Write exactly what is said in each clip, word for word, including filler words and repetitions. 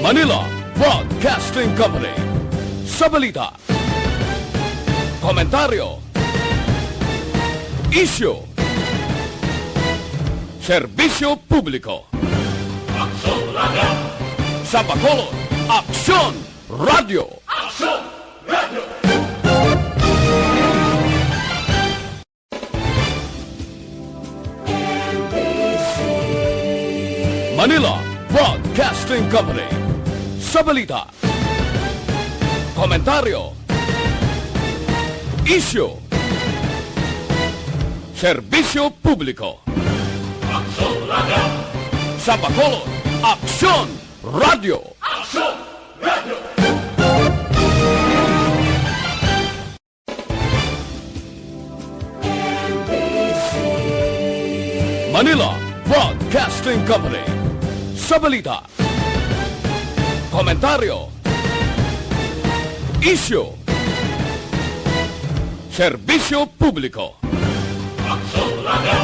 Manila Broadcasting Company. Sa balita, komentaryo, isyu, serbisyo publiko. Aksyon Radio. Sa Bacolod, Aksyon Radio. Aksyon Radio. Manila Broadcasting Company. Sa balita, komentaryo, isyu, serbisyo publiko. Aksyon Radio. Sa Bacolod, Aksyon Radio. Aksyon Radio. Manila Broadcasting Company. Sa balita, komentaryo, isyu, serbisyo publiko. Aksyon Radio.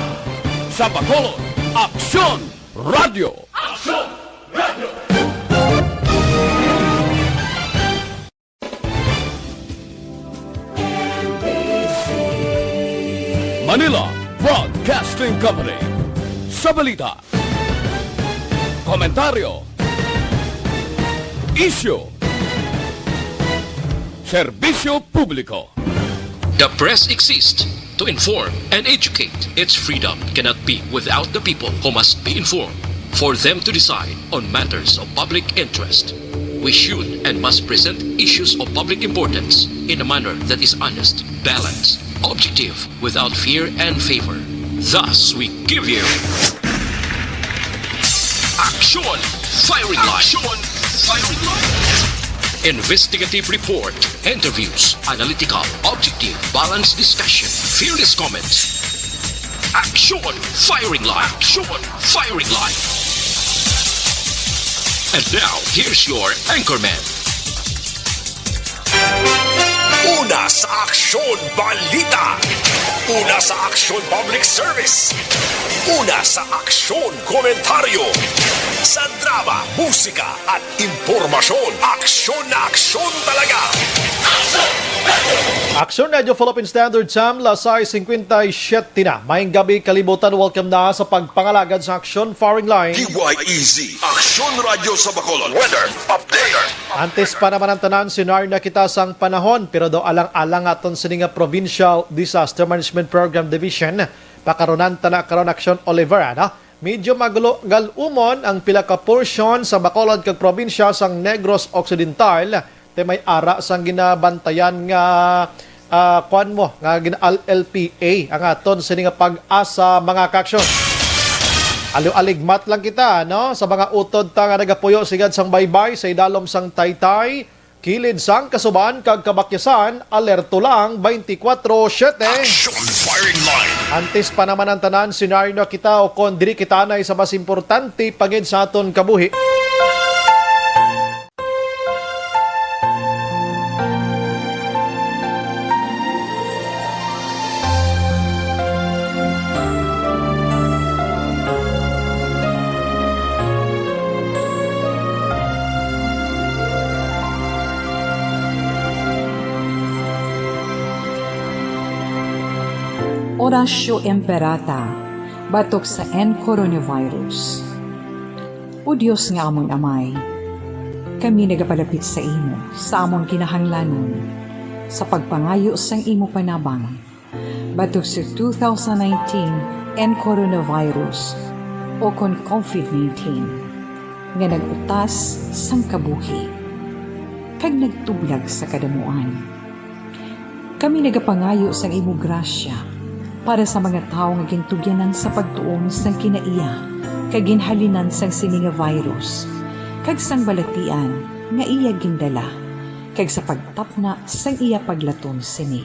Sa Bacolod, Aksyon Radio. Aksyon Radio. Manila Broadcasting Company. Sa balita, komentaryo, isyu, serbisyo publiko. The press exists to inform and educate. Its freedom cannot be without the people, who must be informed for them to decide on matters of public interest. We should and must present issues of public importance in a manner that is honest, balanced, objective, without fear and favor. Thus, we give you Aksyon Firing Line. Aksyon Firing Line. Investigative report, interviews, analytical, objective, balanced discussion, fearless comments. Aksyon Firing Line. Aksyon Firing Line. And now, here's your anchorman. Una sa aksyon, balita. Una sa aksyon, public service. Una sa aksyon, komentaryo. Sa drama, musika, at impormasyon, aksyon na aksyon talaga. Aksyon Radio Philippine Standard Time, las sais cincuenta y siete na. Maayong gabi, kalibutan. Welcome na sa pagpangalagad sa Aksyon Firing Line. D Y E Z, Aksyon Radio sa Bacolod. Weather update. Antes pa naman ang tanan, senaryo na kita sang panahon, pero daw alang-alang aton sini nga Provincial Disaster Management Program Division, pakarunan ta na karon, Aksyon Oliver, ano? Medyo magulo, gal-umon ang pila ka porsyon sa Bacolod kag probinsya sang Negros Occidental, te may ara sang ginabantayan nga, ah, kuwan mo, nga gin-, L L P A ang aton sini nga pag-asa, mga kaaksyon. Aliw-aligmat lang kita, no? Sa mga utod ta nga nagapuyo sigad sang baybay sa idalom sang Taytay, kilid sang Kasuban kag Kabakyasan, alerto lang twenty-four seven. Action Firing Line. Antes pa naman ang tanan, senaryo na kita o kon diri kita anay sa mas importante pa gid sa aton kabuhi. Oratio Imperata, batok sa N coronavirus. O Dios nga amon Amay, kami nagapalapit sa imo sa amon kinahanglanon sa pagpangayo sang imo panabang batok sa two thousand nineteen N coronavirus, o kon covid nineteen, nga nag-utas sang kabuhi kag nagtublag sa kadamuan. Kami nagapangayo sang imo grasya para sa mga tawo nga gintugyanan sa pagtuon sang kinaiya kag ginhalinan sang sini nga virus, kag sang balatian nga iya gindala, kag sa pagtapna sang iya paglaton sini.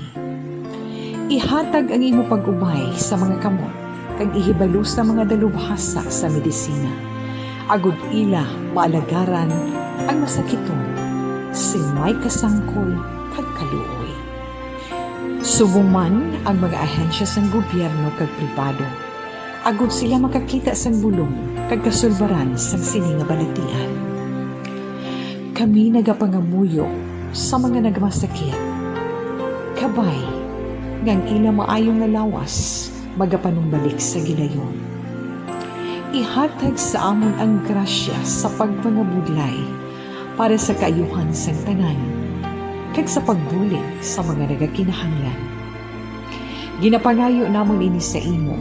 Ihatag ang imo pag-ubay sa mga kamot, kag ihibalo sa mga dalubhasa sa medisina, agod ila maalagaran ang masakiton sing may kasangkol kag kaluoy. Subong man ang mga ahensya sang gobyerno kag pribado, agod sila makakita sang bulong kag kasulbaran sang sini nga balatian. Kami nagapangamuyo sa mga nagmasakit, kabay nga ang ila maayo nga lawas magapanumbalik sa gilayon. Ihatag sa amon ang grasya sa pagpangabudlay para sa kaayuhan sang tanan, kag sa pagbulig sa mga nagakinahanglan. Ginapangayo namon ini sa imo,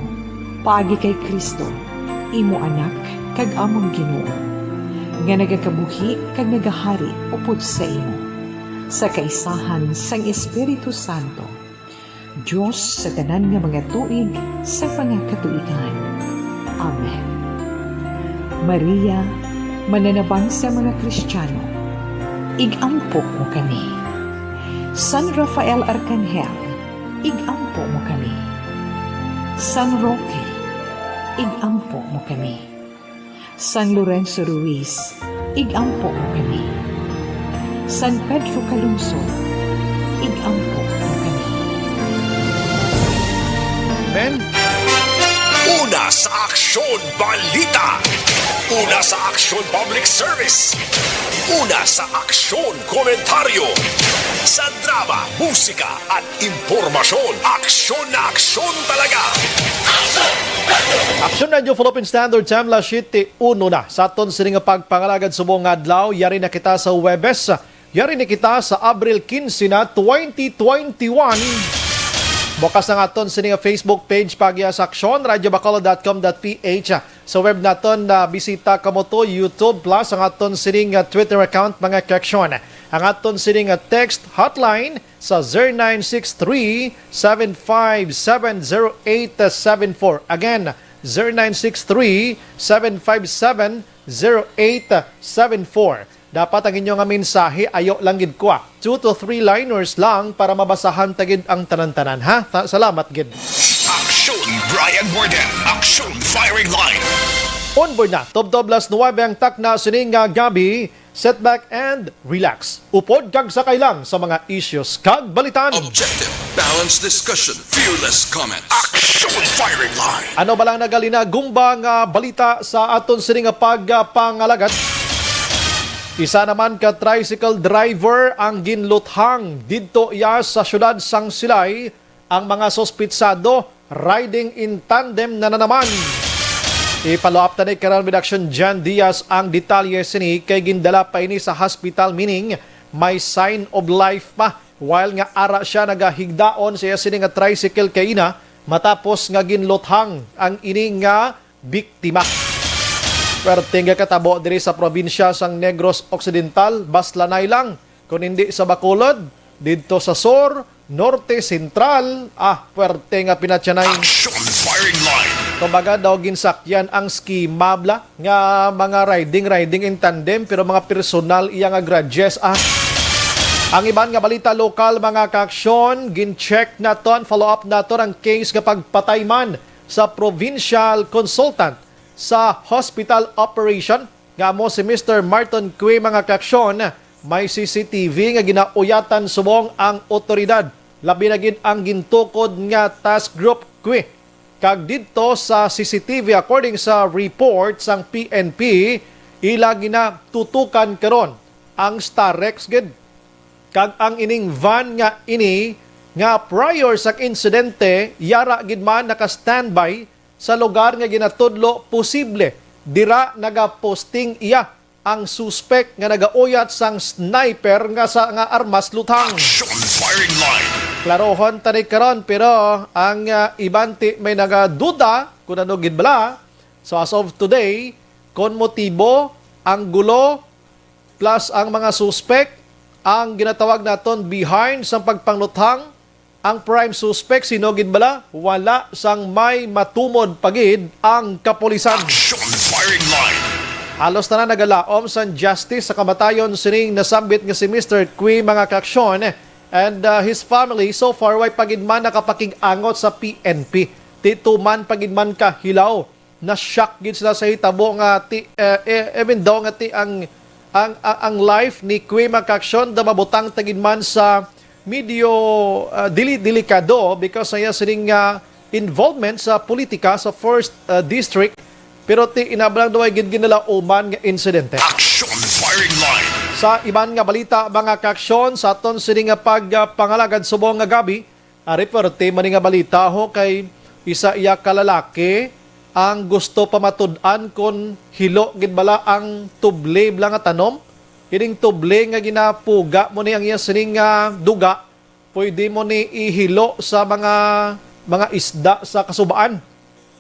paagi kay Cristo, imo Anak, kag amon Ginoo, nga nagakabuhi kag nagahari upod sa imo, sa kaisahan sang Espiritu Santo, Dios sa tanan nga mga tuig sa mga katuigan. Amen. Maria, mananabang sa mga Kristiyano, ig-ampo mo kami. San Rafael Arcangel, ig-ampo mo kami. San Roque, ig-ampo mo kami. San Lorenzo Ruiz, ig-ampo mo kami. San Pedro Calungsod, ig-ampo mo kami. Amen. Una sa Aksyon Balita. Una sa Aksyon Public Service. Una sa Aksyon Komentaryo. Sa drama, musika, at impormasyon. Aksyon na aksyon talaga. Aksyon Radyo Philippine Standard Time, alas siyete uno na. Sa aton sini nga pagpangalagad subong nga adlaw, yari na kita sa Huwebes. Yari ni kita sa Abril quince na twenty twenty-one. Bukas ang aton sini nga Facebook page pagya sa Aksyon, radyo bacolod dot com dot ph. Sa web naton na bisita kamo to, YouTube, plus ang aton sini nga Twitter account, mga ka-aksyon. Ang aton sini nga text hotline sa zero nine six three, seven five seven, zero eight seven four. Again, zero nine six three, seven five seven, zero eight seven four. Dapat ang inyo nga mensahe, ayo lang gid kwa. Two to three liners lang para mabasahan ta gid ang tanan-tanan, ha? Ta-, salamat gid. Aksyon Brian Warden, Aksyon Firing Line. Onboard na, tubtob alas nuwebe ang takna sining nga gabi. Sit back and relax. Upod kag sakay lang sa mga issues kag balitan. Objective, balanced discussion, fearless comment. Aksyon Firing Line. Ano ba lang nagalinagumba nga balita sa aton sini nga pagpangalagad? Isa naman ka tricycle driver ang ginluthang didto iya sa siyudad sang Silay. Ang mga suspitsado, riding in tandem na, na naman. I-follow up ta ni karon with Action Jan Diaz ang detalye sini kay gindala pa ini sa hospital, meaning may sign of life pa. While nga ara siya nagahigdaon sa iya sini nga tricycle kay ina, matapos nga ginluthang ang ini nga biktima. Perting katabo diri sa probinsya sang Negros Occidental, Baslanay lang, kun hindi sa Bacolod, didto sa Sur, Norte, Sentral, ah, puwerte nga pinatyanay. Action Firing Line. Kumbaga daw ginsakyan ang schema bala nga mga riding, riding in tandem, pero mga personal iya nga grudges, ah. Ang iban nga balita lokal, mga kaaksyon, gin-check naton, follow up naton ang case nga pagpatay man sa provincial consultant sa hospital operation nga amo si Mister Marton Cue, mga kaaksyon, may C C T V nga ginauyatan subong ang otoridad, labi na gid ang gintukod nga Task Group Cue. Kag didto sa C C T V, according sa report sang P N P, ila ginatutukan karon ang Starex gid. Kag ang ining van nga ini, nga prior sa insidente, yara gid man naka-standby sa lugar nga ginatudlo posible dira nagaposting iya ang suspek nga nagauyat sang sniper nga sa, nga armas luthang. Action Firing Line. Klarohon ta ni karon, pero ang, ah, iban ti may nagaduda kung ano gid bala. So as of today, kon motibo, anggulo, plus ang mga suspek ang ginatawag naton behind sa pagpangluthang. Ang prime suspect, sino gid bala? Wala sang may matumod pa gid ang kapulisan. Action Firing Line. Halos tanan nagalaom sang justice sa kamatayon sining nasambit nga si Mister Cue, mga kaaksyon, and, uh, his family. So far, way pa gid man nakapakig-angot sa P N P. Ti tuman pa gid man kahilaw. Na-shock gid sila sa hitabo nga ti, eh, eh, even though nga ti ang, ang, ang, ang life ni Cue, mga kaaksyon, da mabutang ta gid man sa medyo, ah, dili delikado because sa iya sining, ah, involvement sa politika sa first, ah, district, pero ti inablang daw ay gid ginalauman nga insidente. Action Firing Line. Sa iban nga balita, mga kaaksyon, sa aton sini nga pagpangalagad subong nga gabi, ari, perti man ni nga balita, ho, kay isa iya ka lalaki ang gusto pamatud-an kon hilo gid bala ang tubli bala nga tanom. Ining tubli nga ginapuga mo ni ang iya sining nga duga, pwede mo ni ihilo sa mga, mga isda sa kasubaan.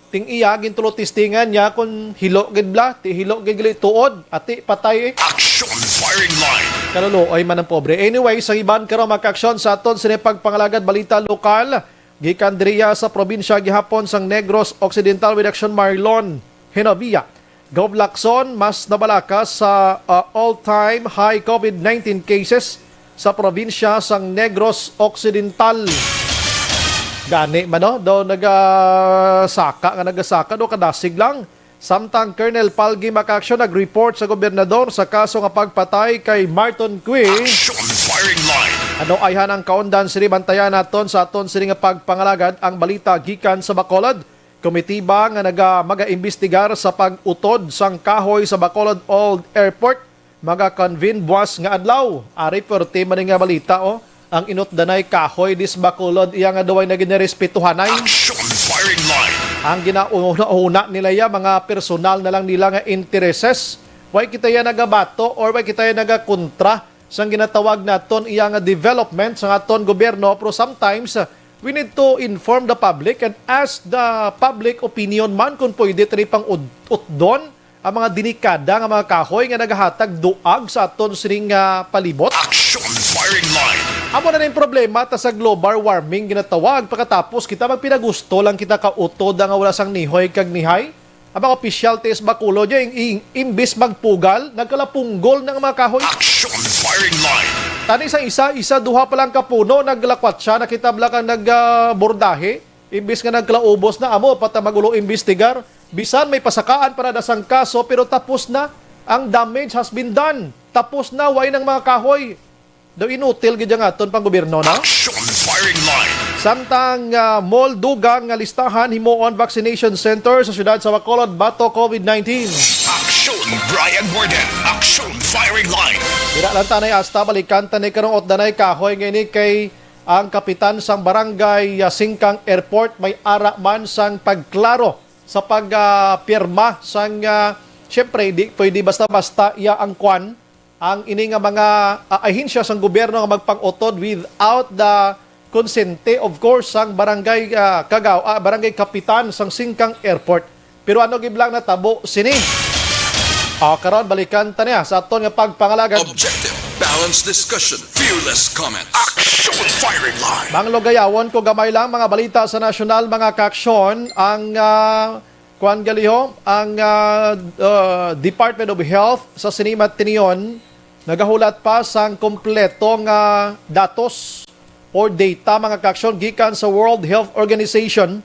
Ting iya, gintulo testingan niya kung hilo gid bala, ti hilo gid gali tuod, ati patay. Action firing line. Kaluluoy man ang pobre. Anyway, sa iban karon, mga kaaksyon, sa aton sini pagpangalagad balita lokal, gikan diriya sa probinsya gihapon sang Negros Occidental with Action Marlon Genovia. Gov Lacson, mas nabalakas sa, ah, all-time high COVID nineteen cases sa probinsya sang Negros Occidental. Gani man, no? Daw nagasaka nga nagasaka, do kadasig lang. Samtang Colonel Palgi Macaction nag-report sa gobernador sa kaso nga pagpatay kay Marton Cui. Action firing line. Ano ayhan ang kaundan sini, bantayan naton sa aton sini nga pagpangalagad ang balita gikan sa Bacolod. Komitiba nga naga-, magaimbestigar sa pag-utod sang kahoy sa Bacolod Old Airport maga-convene buas nga adlaw. Ari, perti man ni nga balita, oh. Ang inutdanay kahoy dis Bacolod, iya nga daw ay nagin-, respetuhanay. Action firing line. Ang ginauna-una nila ya, mga personal na lang nila nga intereses. Way kita ya nagabato or way kita ya nagakontra sang ginatawag naton iya nga development sa aton gobyerno, pero sometimes, uh, we need to inform the public and ask the public opinion man kung pwede tani pang ud-, utdon ang mga delikada nga mga kahoy nga nagahatag duag sa aton sining, ah, palibot. Action firing line. Amo na ning problema ta sa global warming ginatawag, pagkatapos kita magpinagusto lang kita kautod nga wala sang nihoy kag nihay. Ang mga opisyal tis Bacolod, ya, ing-, ing-, imbis magpugal, nagkalapunggol ng mga kahoy. Action firing line. Tani sa isa, isa, duha pa lang ka puno, naglakwatsa, nakita bala kang nag, ah, bordahe. Imbis nga nagkalaubos na, amo pa ta magulo imbestigar. Bisan may pasakaan pa na dasang kaso, pero tapos na. Ang damage has been done. Tapos na, way nang mga kahoy. Daw inutil gid ang aton pang gobyerno, no? Action firing line. Samtang, ah, mall dugang nga listahan himuon vaccination center sa siyudad sa Bacolod batok COVID nineteen. Action Brian Warden. Action firing line. Dira lang tanay asta, balikan tanay karong utdanay kahoy nga ini kay ang kapitan sang barangay, ah, Singkang Airport may ara man sang pagklaro sa pag, ah, pirma sang, ah, siyempre, di pwede basta-basta iya ang kwan ang ini nga mga, ah, ahensya sang gobyerno nga magpang-utod without the consente, of course, sang barangay, ah, kagaw-, ah, barangay kapitan sang Singkang Airport. Pero ano gid lang natabo sini? Ah, karon balikan ta niya sa aton nga pagpangalagad. Objective, balanced discussion, fearless comments. Action firing line. Manglugayawon ko gamay lang mga balita sa nasyonal, mga kaaksyon. Ang, ah, Kuan gali ho, ang, ah, ah, Department of Health sa sini matinyon nagahulat pa sang kompleto nga datos or data, mga kaaksyon, gikan sa World Health Organization.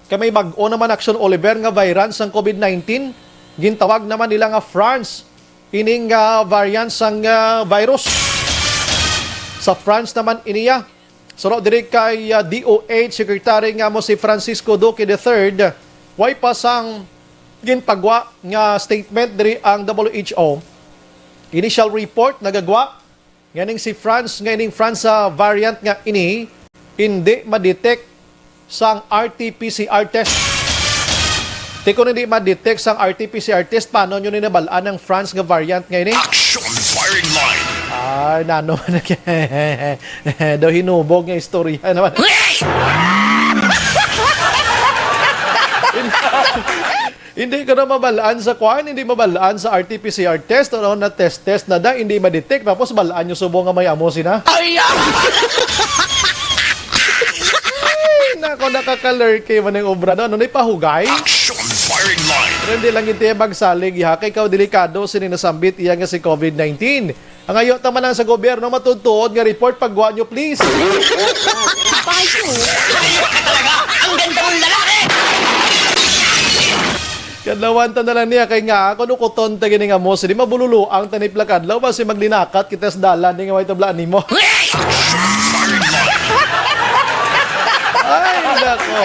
Kay may bag-o naman, Aksyon Oliver, nga variant sang COVID nineteen, gintawag naman nila nga France. Ining, ah, variant sang, ah, virus. Sa France naman iniya. Suno diri kay, ah, D O H Secretary nga mo si Francisco Duque the third, way pa sang ginpagwa nga statement diri ang W H O. Initial report nagagwa nga ning si France, nga ining France, ah, variant nga ini hindi ma-detect sang R T P C R test. Ti kon hindi ma-detect sang R T P C R test, paano nyo ni nabal-an ang France nga variant nga ini? Action firing line. Ay, nano man na kaya. Daw hinubog nga istorya naman. Hindi ko na mabalaan sa kwan, hindi mabalaan sa R T P C R test, ano, na test-test na da, hindi ma-detect, tapos balaan nyo subong nga may amo sina. Ay, ah! Ay, nako, nakakalerke man ang obra, no? Ano, nipahugay? Action firing line. Pero hindi lang ito yung magsalig, ha? Kay ikaw, delikado, sini nasambit, iya nga si COVID nineteen. Ang ayo ta man lang sa gobyerno, matutuod nga report, pagwa nyo, please. Payo. Ang ganda mong lalaki! Kadlawan ta na lang niya kay nga, kung ukuton ta gini nga mo, sini mabululuang ta ni plakadlaw, basi maglinakat kita sa dalan, di nga may tablaan nimo. Ay, nako.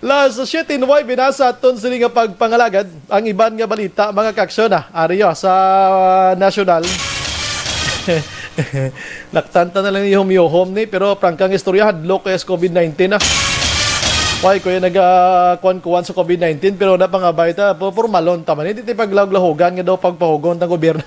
Las siete nuwebe na sa aton sini nga pagpangalagad. Ang iban nga balita, mga kaaksyon, ah, ariyo sa nasyonal. Laktan ta na lang ni Yom Yohom ni, pero prangkang istorya, hadlok kaya sa covid nineteen, ah. Why, kuya, naga-kuan-kuan sa covid nineteen, pero napangabay ta, pu-, purmalon ta man. Hindi ti paglaog-lahogan nga daw pagpahugon ng gobyerno.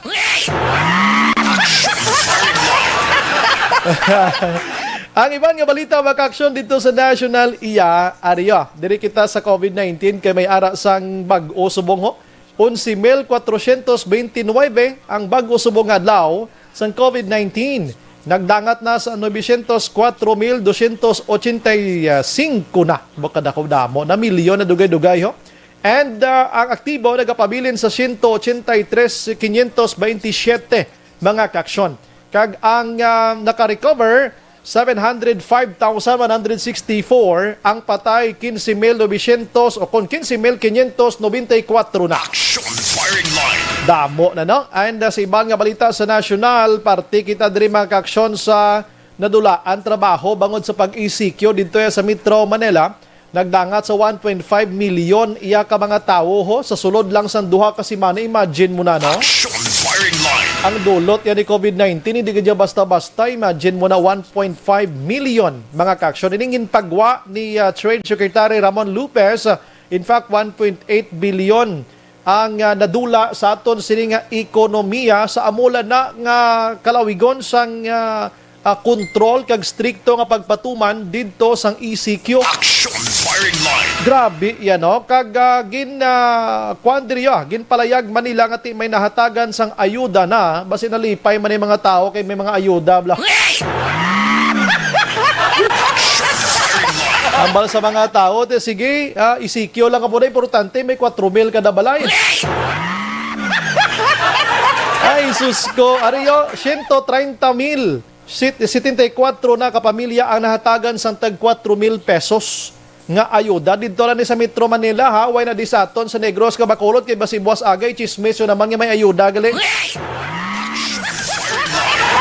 Ang iban nga balita, mga kaaksyon, dito sa national, iya, ariya. Diri kita sa covid nineteen, kay may ara sang bag-o subong, ho. Onse mil kwatrocientos beintinuebe ang bag-o subong nga adlaw sang covid nineteen. Nagdangat na sa novecientos kwatro mil dosyentos ochenta y singko na. Baka dako damo na milyon na dugay-dugay, ho. And, ah, ang aktibo nagapabilin sa siyento ochenta y tres quinientos veintisiete mga kaaksyon. Kag ang, ah, naka-recover, seven hundred five thousand one hundred sixty-four, ang patay, quince mil novecientos o kon quince mil quinientos noventa y cuatro na. Action firing line. Damo na, no? And, uh, sa iban nga balita sa nasyonal, parte kita diri, mga kaaksyon, sa nadulaan trabaho bangod sa pag-E C Q didto sa Metro Manila. Nagdangat sa one point five milyon iya ka mga tawo, ho, sa sulod lang sang duha ka semana. Imagine mo na, no? Action firing line. Ang dulot yan ni covid nineteen, hindi ka dyan basta-basta. Imagine mo na, one point five million, mga kaaksyon. Ining ginpagwa ni, ah, Trade Secretary Ramon Lopez, ah, in fact, one point eight billion ang, ah, nadula sa aton sini nga ekonomiya sa amo lang na nga kalawigon sang, ah, ah, kontrol kag strikto nga pagpatuman didto sang E C Q. Action firing line. Grabe yan, no? Kag, ah, gin, ah, kuwan diri, ah, ginpalayag man nila nga ti may nahatagan sang ayuda na, basi nalipay man yung mga tao kay may mga ayuda, bla. Ambal sa mga tao, te, sige, ah, E C Q lang ka po na, importante may kwatro mil kada balay. Ay, sus ko. Ariyo, siyento treinta mil. Sit-, setenta y cuatro na ka pamilya ang nahatagan sang tag kwatro mil pesos nga ayuda. Didto lang ni sa Metro Manila, ha? Way na di sa aton sa Negros ka Bacolod, kay basi buwas agay, chismis yun naman nga may ayuda, gali.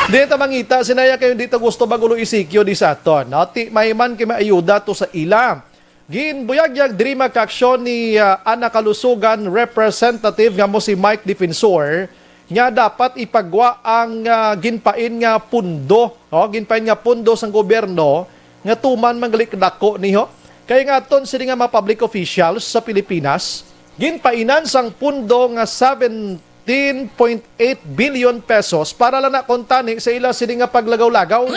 Di ta mangita, sinaya kayo di ta gusto magulo E C Q di sa aton, no? Ti, may man kay may ayuda to sa ila. Ginbuyagyag diri, mga kaaksyon, ni, ah, Ana Kalusugan representative nga mo si Mike Defensor nga dapat ipagwa ang, ah, ginpain nga pundo, oh, ginpain nga pundo sang gobyerno nga tuman manggalikdako niho. Kay nga aton sini nga mga public officials sa Pilipinas, ginpainan sang pundo nga seven ten point eight billion pesos para lang na kuntani sa ila sini nga paglagaw-lagaw.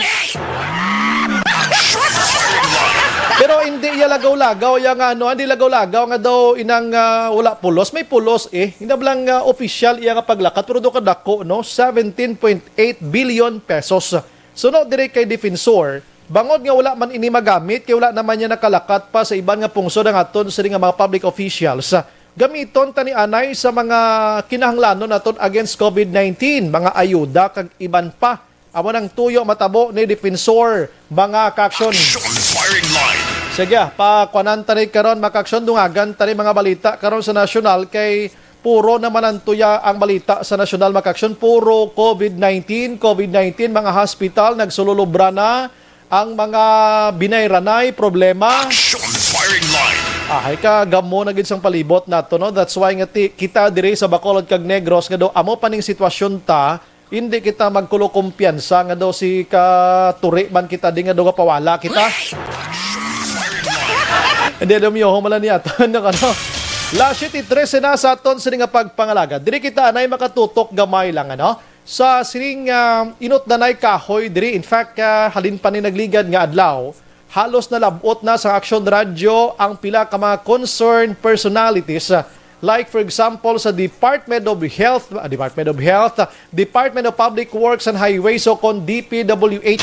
Pero hindi iya lagaw-lagaw, iya nga ano, hindi lagaw-lagaw nga daw inang, ah, wala pulos. May pulos, eh. Hindi lang, ah, opisyal iya nga paglakat, pero do kadako, no? Seventeen point eight billion pesos. Suno diri kay Defensor, bangod nga wala man ini magamit, kay wala naman niya nakalakat pa sa iban nga pungsod ang aton sini nga mga public officials. Gamiton tani anay sa mga kinahanglanon naton against covid nineteen, mga ayuda kag iban pa. Amo nang tuyo matabo ni Defensor, mga kaaksyon. Action firing line. Sige, pakuanan tani karon, mga kaaksyon, dungagan tani mga balita karon sa nasyonal kay puro naman ang tuya ang balita sa nasyonal, mga kaaksyon. Puro covid nineteen, covid nineteen, mga hospital nagsululubra na. Ang mga binayranay problema. Action firing line. Ahay ka, gamo na gid sang palibot nato, no? That's why nga ti, kita diri sa Bacolod kag Negros nga daw amo pa ning sitwasyon ta, hindi kita magkulo kumpiyansa nga daw si katuri man kita di nga daw gapawala kita. Hindi daw miyoho mala niya to, ano, ano? Las siyete trese na sa aton sini nga pagpangalaga. Diri kita anay makatutok gamay lang, ano? Sa sining, ah, inot na nay kahoy diri. In fact, ah, halin pa ni nagligad nga adlaw, halos nalab-ot na sa Aksyon Radyo ang pila ka mga concerned personalities, ah, like for example sa Department of Health, ah, Department of Health, ah, Department of Public Works and Highways o kon D P W H.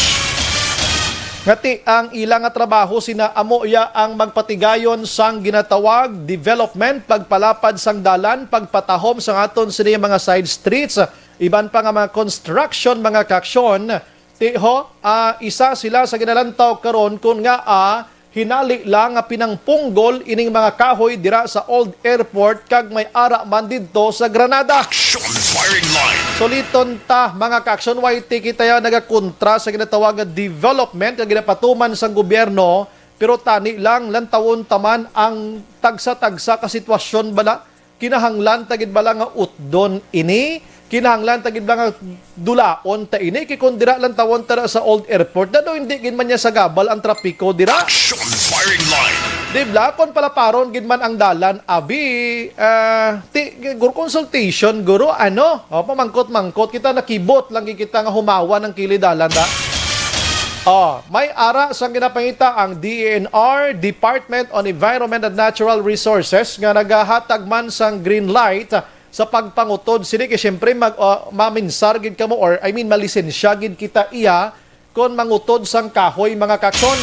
Ngati ang ila nga trabaho sina amo iya ang magpatigayon sang ginatawag development, pagpalapad sang dalan, pagpatahom sang aton sini mga side streets, iban pa nga mga construction, mga kaaksyon. Ti ho, ah, isa sila sa ginalantaw karon kun nga, ah, hinali lang nga pinangpunggol ining mga kahoy dira sa Old Airport kag may ara man didto sa Granada. Action firing line. Suliton ta, mga kaaksyon, why ti kita ya nagakontra sa ginatawag nga development nga ginapatuman sang gobyerno, pero tani lang lantawon ta man ang tagsa-tagsa ka sitwasyon bala. Kinahanglan ta gid bala nga utdon ini? Kinahanglan ta gid nga dulaon ta ini, kay kung dira lang tawon ta sa old airport, na daw hindi gid man niya sagabal ang trapiko dira. Action firing line. Di ba? Kung palaparon gid man ang dalan, abi, ah, ti, guro consultation, guro, ano? O, pamangkot-mangkot, kita nakibot lang gid kita nga humawa ng kili dalan, da? O, may ara sang ginapangita ang D E N R, Department on Environment and Natural Resources, nga nagahatag man sang green light sa pagpangutod sini, kay siyempre mag, ah, maminsar gid kamo, or I mean, malisensya gid kita iya kon mangutod sang kahoy, mga kakson.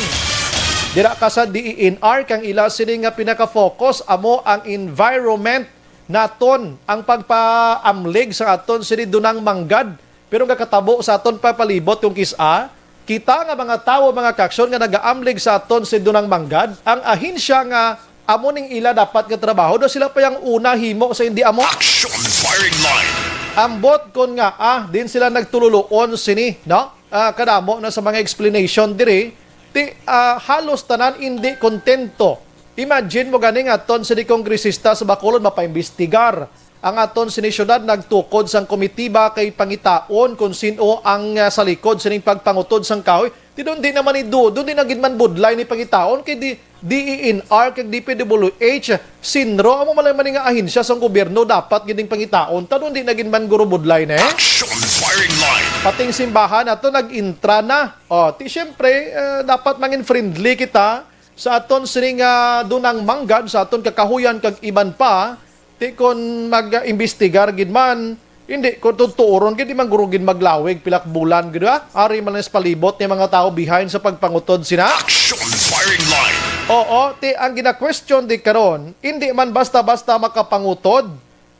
Dira ka sa D E N R, kang ila sini nga pinaka-focus amo ang environment naton, ang pagpaamlig sa aton sini dunang manggad, pero nga katabo sa aton pa palibot kung kis-a, kita nga mga tawo, mga kakson, nga nagaamlig sa aton si dunang manggad, ang ahensya nga amo ning ila dapat nga trabaho, daw sila pa yang una himo sa hindi amo. Action firing line. Ambot kon nga, ah, din sila nagtululuon sini, no? Ah, kadamo na sa mga explanation diri, ti, ah, halos tanan hindi kontento. Imagine mo gani nga aton sini kongresista sa Bacolod mapaimbestigar. Ang aton sini syudad nagtukod sang komitiba kay pangitaon kung sin-o ang, ah, sa likod sining pagpangutod sang kahoy. Ti doon di naman ni do, doon di na gid man budlay ni pangitaon kay di D E N R kag D P W H, sinro, amo man lang man nga ahensya sang gobyerno dapat gid ning pangitaon. Ta doon di na gid man guro budlay ne. Action firing line. Pating simbahan ato nag-intra na. O, ti siyempre, eh, dapat mangin friendly kita sa aton sini nga dunang manggad, sa aton kakahuyan kag iban pa. Ti kon mag-imbestigar gid man, hindi ko tutuoron gid, di man guro gid maglawig pila ka bulan gid, ha? Ari man lang sa palibot ni mga tawo behind sa pagpangutod sina. Action firing line. Oo, ti ang gina-question di karon, hindi man basta-basta makapangutod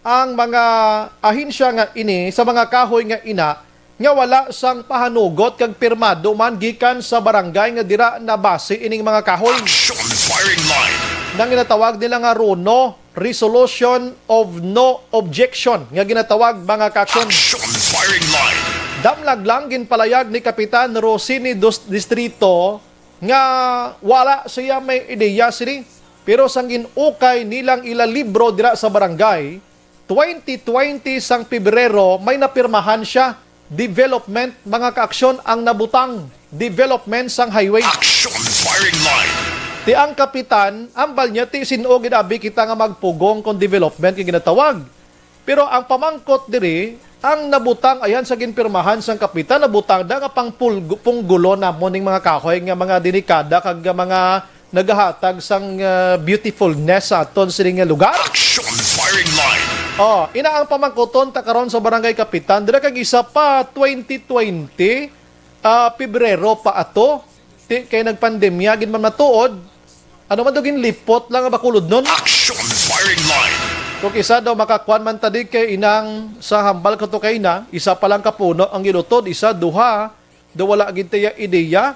ang mga ahensya nga ini sa mga kahoy nga ina nga wala sang pahanugot kag pirmado man gikan sa barangay nga dira nabase ining mga kahoy. Action firing line. Nang ginatawag nila nga runo, resolution of no objection nga ginatawag, mga kakson. Action firing line. Damlag lang ginpalayag ni Kapitan Rosini Dos Distrito nga wala siya may ideya sini, pero sang gin-ukay nilang ila libro dira sa barangay, twenty twenty sang Pebrero, may napirmahan siya. Development, mga kaaksyon, ang nabutang. Development sang highway. Action firing line. Ti ang kapitan, ambal niya, ti sin-o gid abi kita nga magpugong kon development nga ginatawag. Pero ang pamangkot diri, ang nabutang ayan sa ginpirmahan sang kapitan, nabutang da nga pang pulg-, punggulo namon ning mga kahoy nga mga delikada kag nga mga nagahatag sang, ah, beautifulness sa aton sini nga lugar. Action firing line. Oh, ina ang pamangkoton ta karon sa barangay kapitan, dira kag isa pa twenty twenty, ah, Pebrero pa ato. Ti kay nagpandemya gid man matuod. Ano man to, ginlipot lang ang Bacolod nun. Action firing line. Kung isa daw makakuan man ta di kay inang sa hambal ko to kay na, isa pa lang ka puno ang ginutod, isa, duha, daw wala gid tiya ideya.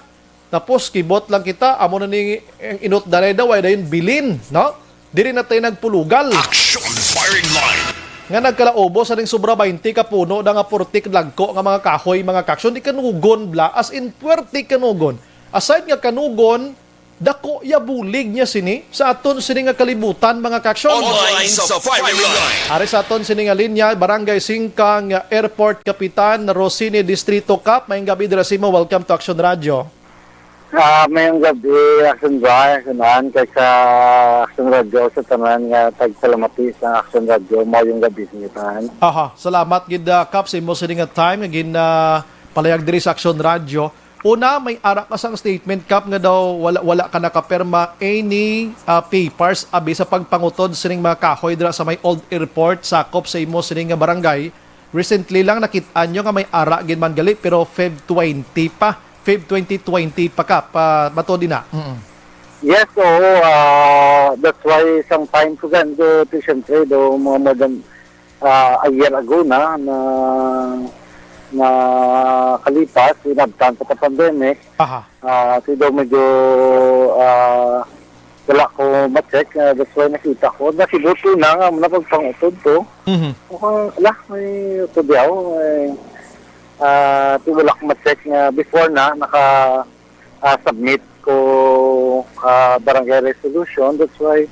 Tapos kibot lang kita, amo na ni ang inot danay daw, way dayon bilin, no? Diri na tayo nagpulugal. Action firing line. Nga nagkalaubos sa ning sobra twenty ka puno na nga purtik dagko nga mga kahoy, mga kaksyon, di kanugon bla, as in puwerte kanugon. Aside nga kanugon, dako ya bulig niya sini sa aton sini nga kalibutan, mga kaksyon. Online sa firing line. Ari sa aton sini nga linya, Barangay Singkang, Airport Kapitan, Rosini Distrito, Kap. Maayong gabi dira sa imo. Welcome to Action Radio. Ah, maayong gabi, Action Brian, Action Ann, kay sa Action Radio, sa tanan nga tagpalamati sa Action Radio, maayong gabi sa inyo tanan. Aha, salamat gid, ah, Kap, sa imo sini nga time nga gin, ah, palayag diri sa Action Radio. Una, may ara ka sang statement, Kap, nga daw wala, wala ka nakapirma any, ah, papers abi sa pagpangutod sining mga kahoy dira sa may old airport, sakop sa imo sini nga barangay. Recently lang nakit-an nyo nga may ara gid man gali, pero Feb twenty pa. Feb twenty twenty pa ka, pa, matod ina. Mm-mm. Yes, oo. Ah, that's why sometimes ko gan do, ti, siyempre, do, mga more than, ah, a year ago na, na, na kalipas, inabtan pa ta pandemic. Aha. Ah, ti daw medyo, ah, wala ko ma-check, ah, that's why nakita ko. Nasibuto na nga, muna pagpangutod ko. Mhm. Mukhang, ala, may utod yaw, eh, ah, ti wala ko ma-check nga before na, naka, ah, submit ko, ah, barangay resolution. That's why,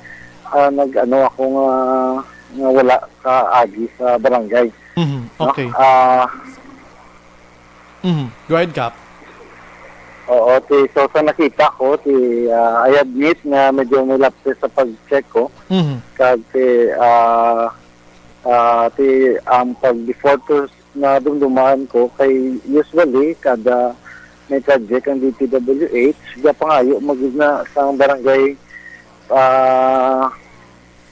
ah, nag-ano ako nga, nga wala ka agi sa barangay. Mhm. No? Okay. Ah, Mhm. Go ahead, Kap. Oo, ti, so sa nakita ko, ti, ah, I admit nga medyo may lapses sa pag-check ko. Mhm. Kag ti, ah, ah, ti, ang pag-default ko na dumdumaan ko kay usually kada may project ang D P W H, gapangayo magid na sa barangay, ah,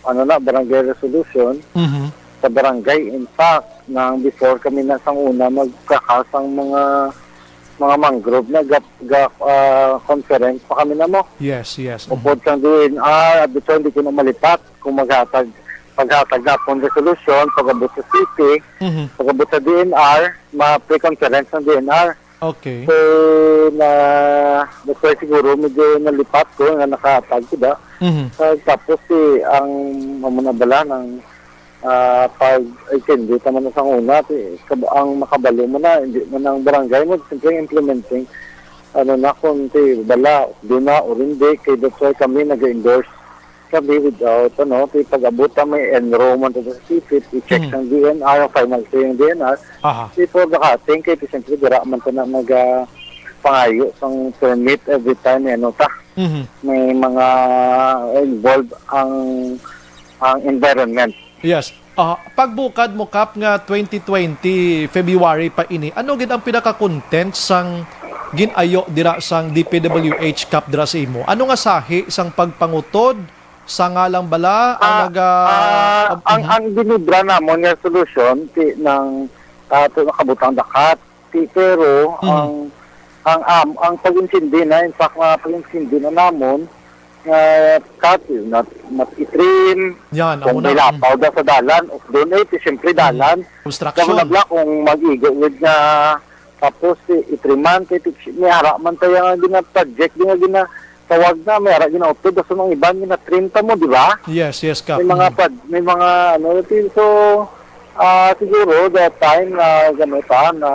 ano na, barangay resolution Mhm. sa barangay. In fact, nang before kami na sang una magkakas ang mga, mga mangrove na gap, gap, ah, conference pa kami na mo. Yes, yes. Mhm. Upod sang D N R, at the time, di ko na malipat kung maghatag, paghatag na akong resolution, pag-abot sa city, Mhm. pag-abot sa D N R, ma-pre-conference ng D N R. Okay. So, na, that's why siguro medyo nalipat ko nga nakaatag ko da. Mhm. Ah, tapos si, ang amo na bala ng, ah, pag-intindi ta man sa una, ti, kab-, ang makabalo mo na, hindi man ang barangay mo, simple implementing, ano na, kung ti, bala, doon na, or hindi, kay that's why kami nag-endorse kami without, ano, ti pag-abot ta may enrollment sa city, i-check Mhm. sang D N R, ang final say ng D N R. Aha. Before the cutting, kay siyempre, dira man ta na mag, ah, pangayo sang permit every time, eh, ano ta, Mhm. may mga involved ang, ang environment. Yes. Ah, pagbukad mo, Kap, nga twenty twenty, February pa ini, ano gid ang pinaka-content sang gin-ayo dira sang D P W H, Kap, dira sa imo? Ano nga sahi sang pagpangutod sa ngalang bala ang Ah, naga-, ah, ab-, ang, mhm. ang ginibra namon nga solusyon, ti, nang, ah, ti, makabutang dakat. Ti, pero Mhm. ang, ang, am-, ang pag-intindi na, in fact, nga pag-intindi na namon, nga cut, not, not i-trim, Yan, kung amo may na. lapaw da sa dalan, of doon, eh, ti, siyempre, Mhm. dalan. Obstruction. Kamo na bala kung mag-igo with nga, tapos, ti, i-trim man, ti, ti, may ara man tayo nga gina-project, di nga gina-, tawag na, may ara ginautod, tapos ang iban, gina-trim ta mo, di ba? Yes, yes, Kap. May mga Mhm. pad-, may mga, ano, ti, so, ah, siguro, the time na, gano ta, na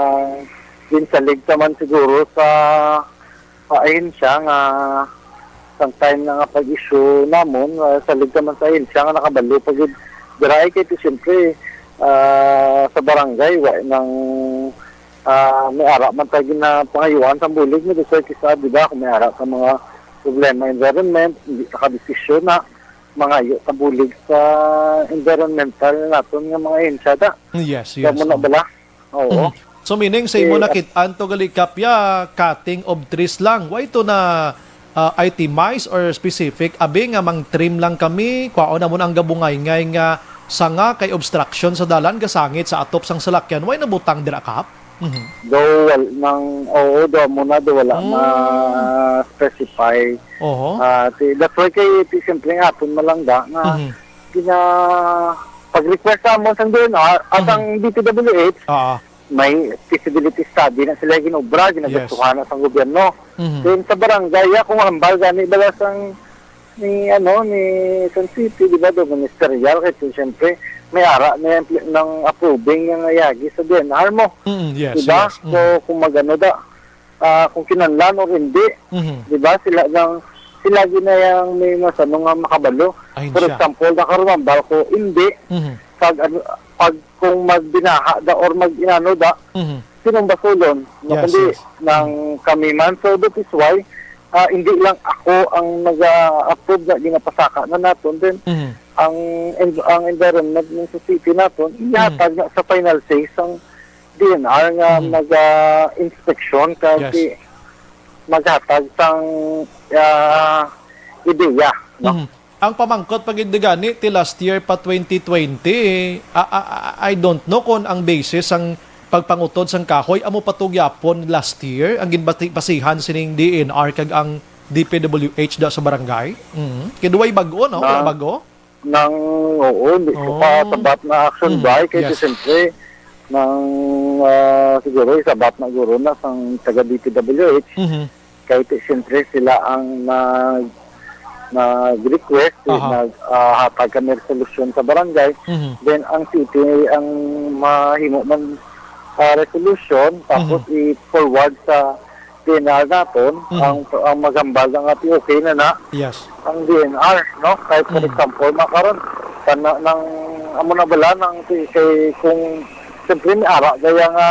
ginsalig ta man siguro sa sa ahensya nga sang time na nga pag-issue namon, ah, salig ta man sa ahensya nga nakabalo pa gid dira, eh, kay ti siyempre, ah, sa barangay wa nang, ah, may ara man ta ginapangayuan sang bulig, mi, that's why kisa, di ba, kung may ara sa mga problema environment, hindi ta kadesisyon na mangayo ta bulig sa environmental naton nga mga ahensya da. Yes, yes, Kamo na oo. bala? Oo. Mhm. So, meaning, sa imo Eh, nakit-an to gali, Kap, ya, cutting of trees lang. Why to na, ah, itemize or specific? Abi nga mang-trim lang kami, kwaon namon ang gabungay-ngay nga sanga kay obstruction sa dalan, gasangit sa atop sang salakyan. Why nabutang dira, Kap? Mhm. Do, wal-, nang, oo, do, amo na, do, wala Oh. ma-specify. Oho. Ah, ti, that's why kay, ti, siyempre, nga, aton malangga nga, Mhm. gina-, pag-request sa amon sang D N R, at Mhm. ang D P W H, Ah. may feasibility study na sila ginobra, Yes. ginagastuhan na sang gobyerno. Mhm. Then sa barangay, ah, kung hambal gani bala sang ni, ano, ni San City, di ba, do ministerial, kay siyempre, may ara na yan, ng approving yung yagi sa D N R mo. Mm, yes, Di ba? yes. So, Mm. kung magano da, ah, kung kinahanglan or hindi, Mhm. di ba? Sila nang, sila ginayang may masano nga makabalo. Ayun For siya. example, nakarumambal ko, hindi. Mhm. Pag, ano, pag kung magbinaha da or mag-inano da, Mhm. sinong basulon? No, Yes, kundi yes. nang Mhm. kami man. So, that is why, ah, hindi lang ako ang nag-a-approve na ginapasaka na naton. Then, Mhm. ang en-, ang environment ng society naton, Mhm. ihatag na sa final say sang D N R nga Mhm. mag-, ah, inspeksyon kag Yes. di maghatag sang, ah, ideya, no? Mhm. Ang pamangkot pa gid gani ti last year pa twenty twenty, a-, a-, a-, I don't know kon ang basis sang pagpangutod sang kahoy amo pa to gyapon last year ang ginbati-, basihan sining D N R kag ang D P W H da sa barangay. Mhm. Kay duway bag-o, no? Duway Na, bag-o? nang, oo, hindi ko Oh. pa sabat na action Mm, by, kay yes. siyempre, nang, ah, siguro, isabat na guro na sang taga D P W H, Mhm. kay ti-, siyempre, sila ang nag-, nag-request, eh, Aha. nag, ah, hatag kami resolusyon sa barangay. Mhm. Then, ang city ang mahimo man, ah, resolution, tapos Mhm. i-forward sa D N R naton, Mm. ang, ang maghambal nga ti okay na na Yes. ang D N R, no? Kahit, for Mm. example, makaron, kana nang, amo na bala, nang ti-, kay kung siyempre, may ara gaya nga,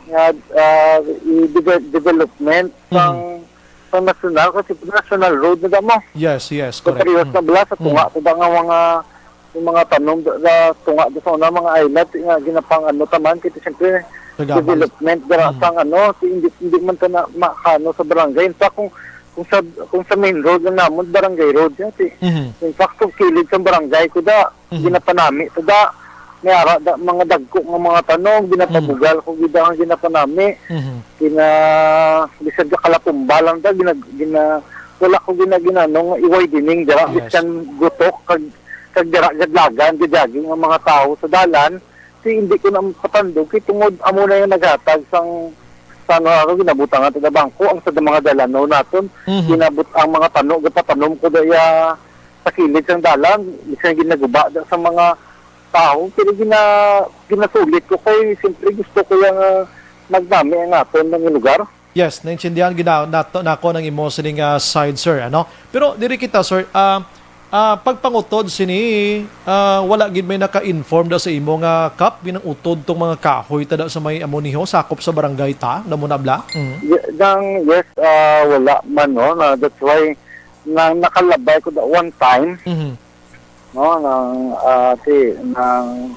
nga, ah, i-deve-, development Mhm. sang, sang national, kasi national road na damo. Yes, yes, So, correct. Parehas Mm. na bala sa tunga Mm. to da nga mga, yung mga tanom da, da, tunga da sa una, mga island, nga ginapang ano taman, kasi siyempre, Sa gamay. development dira Mm. sang ano, si, hindi, hindi man ta na makano sa barangay. In fact, kung, kung sa, kung sa main road lang namon, barangay road, yan, si, Mhm. in fact, kung kilid sa barangay ko da, Mhm. ginapanami to da, may ara da, mga dagko nga mga tanom, ginapabugal ko gid ang ginapanami. Mhm. Gina-, bisan ka kalatumba lang da, gina-, gina-, wala ko gina-, ginano nga i-widening dira, Yes. bisan gutok, kag, kag dira gadlagan, gajaging ang mga tawo sa dalan, si hindi ko na patandog, kay tungod amo na yung naghatag sang, sa ano ako, ginabutangan to da bangko, ang sa mga dalano naton, Mhm. ginabut-, ang mga tano, gapatanom ko da iya sa kilid sang dalan, bisan ginaguba da sa mga tawo, pero gina-, ginasulit ko kay siyempre gusto ko yang, ah, magnami ang aton nga lugar. Yes, naintindihan gina-, nato, nako ang imo sining, ah, side, sir, ano? Pero diri kita, sir, ah, ah, pagpangutod sini, ah, wala gid may naka-inform da sa imo nga, Kap, ginang-utod tong mga kahoy ta da sa may amo niho, sakop sa barangay ta, da mo na bla? Mm. Ye-, nang, yes, ah, wala man, no, na, that's why na nakalabay ko da one time, Mhm. no, nang, ah, ti, nang,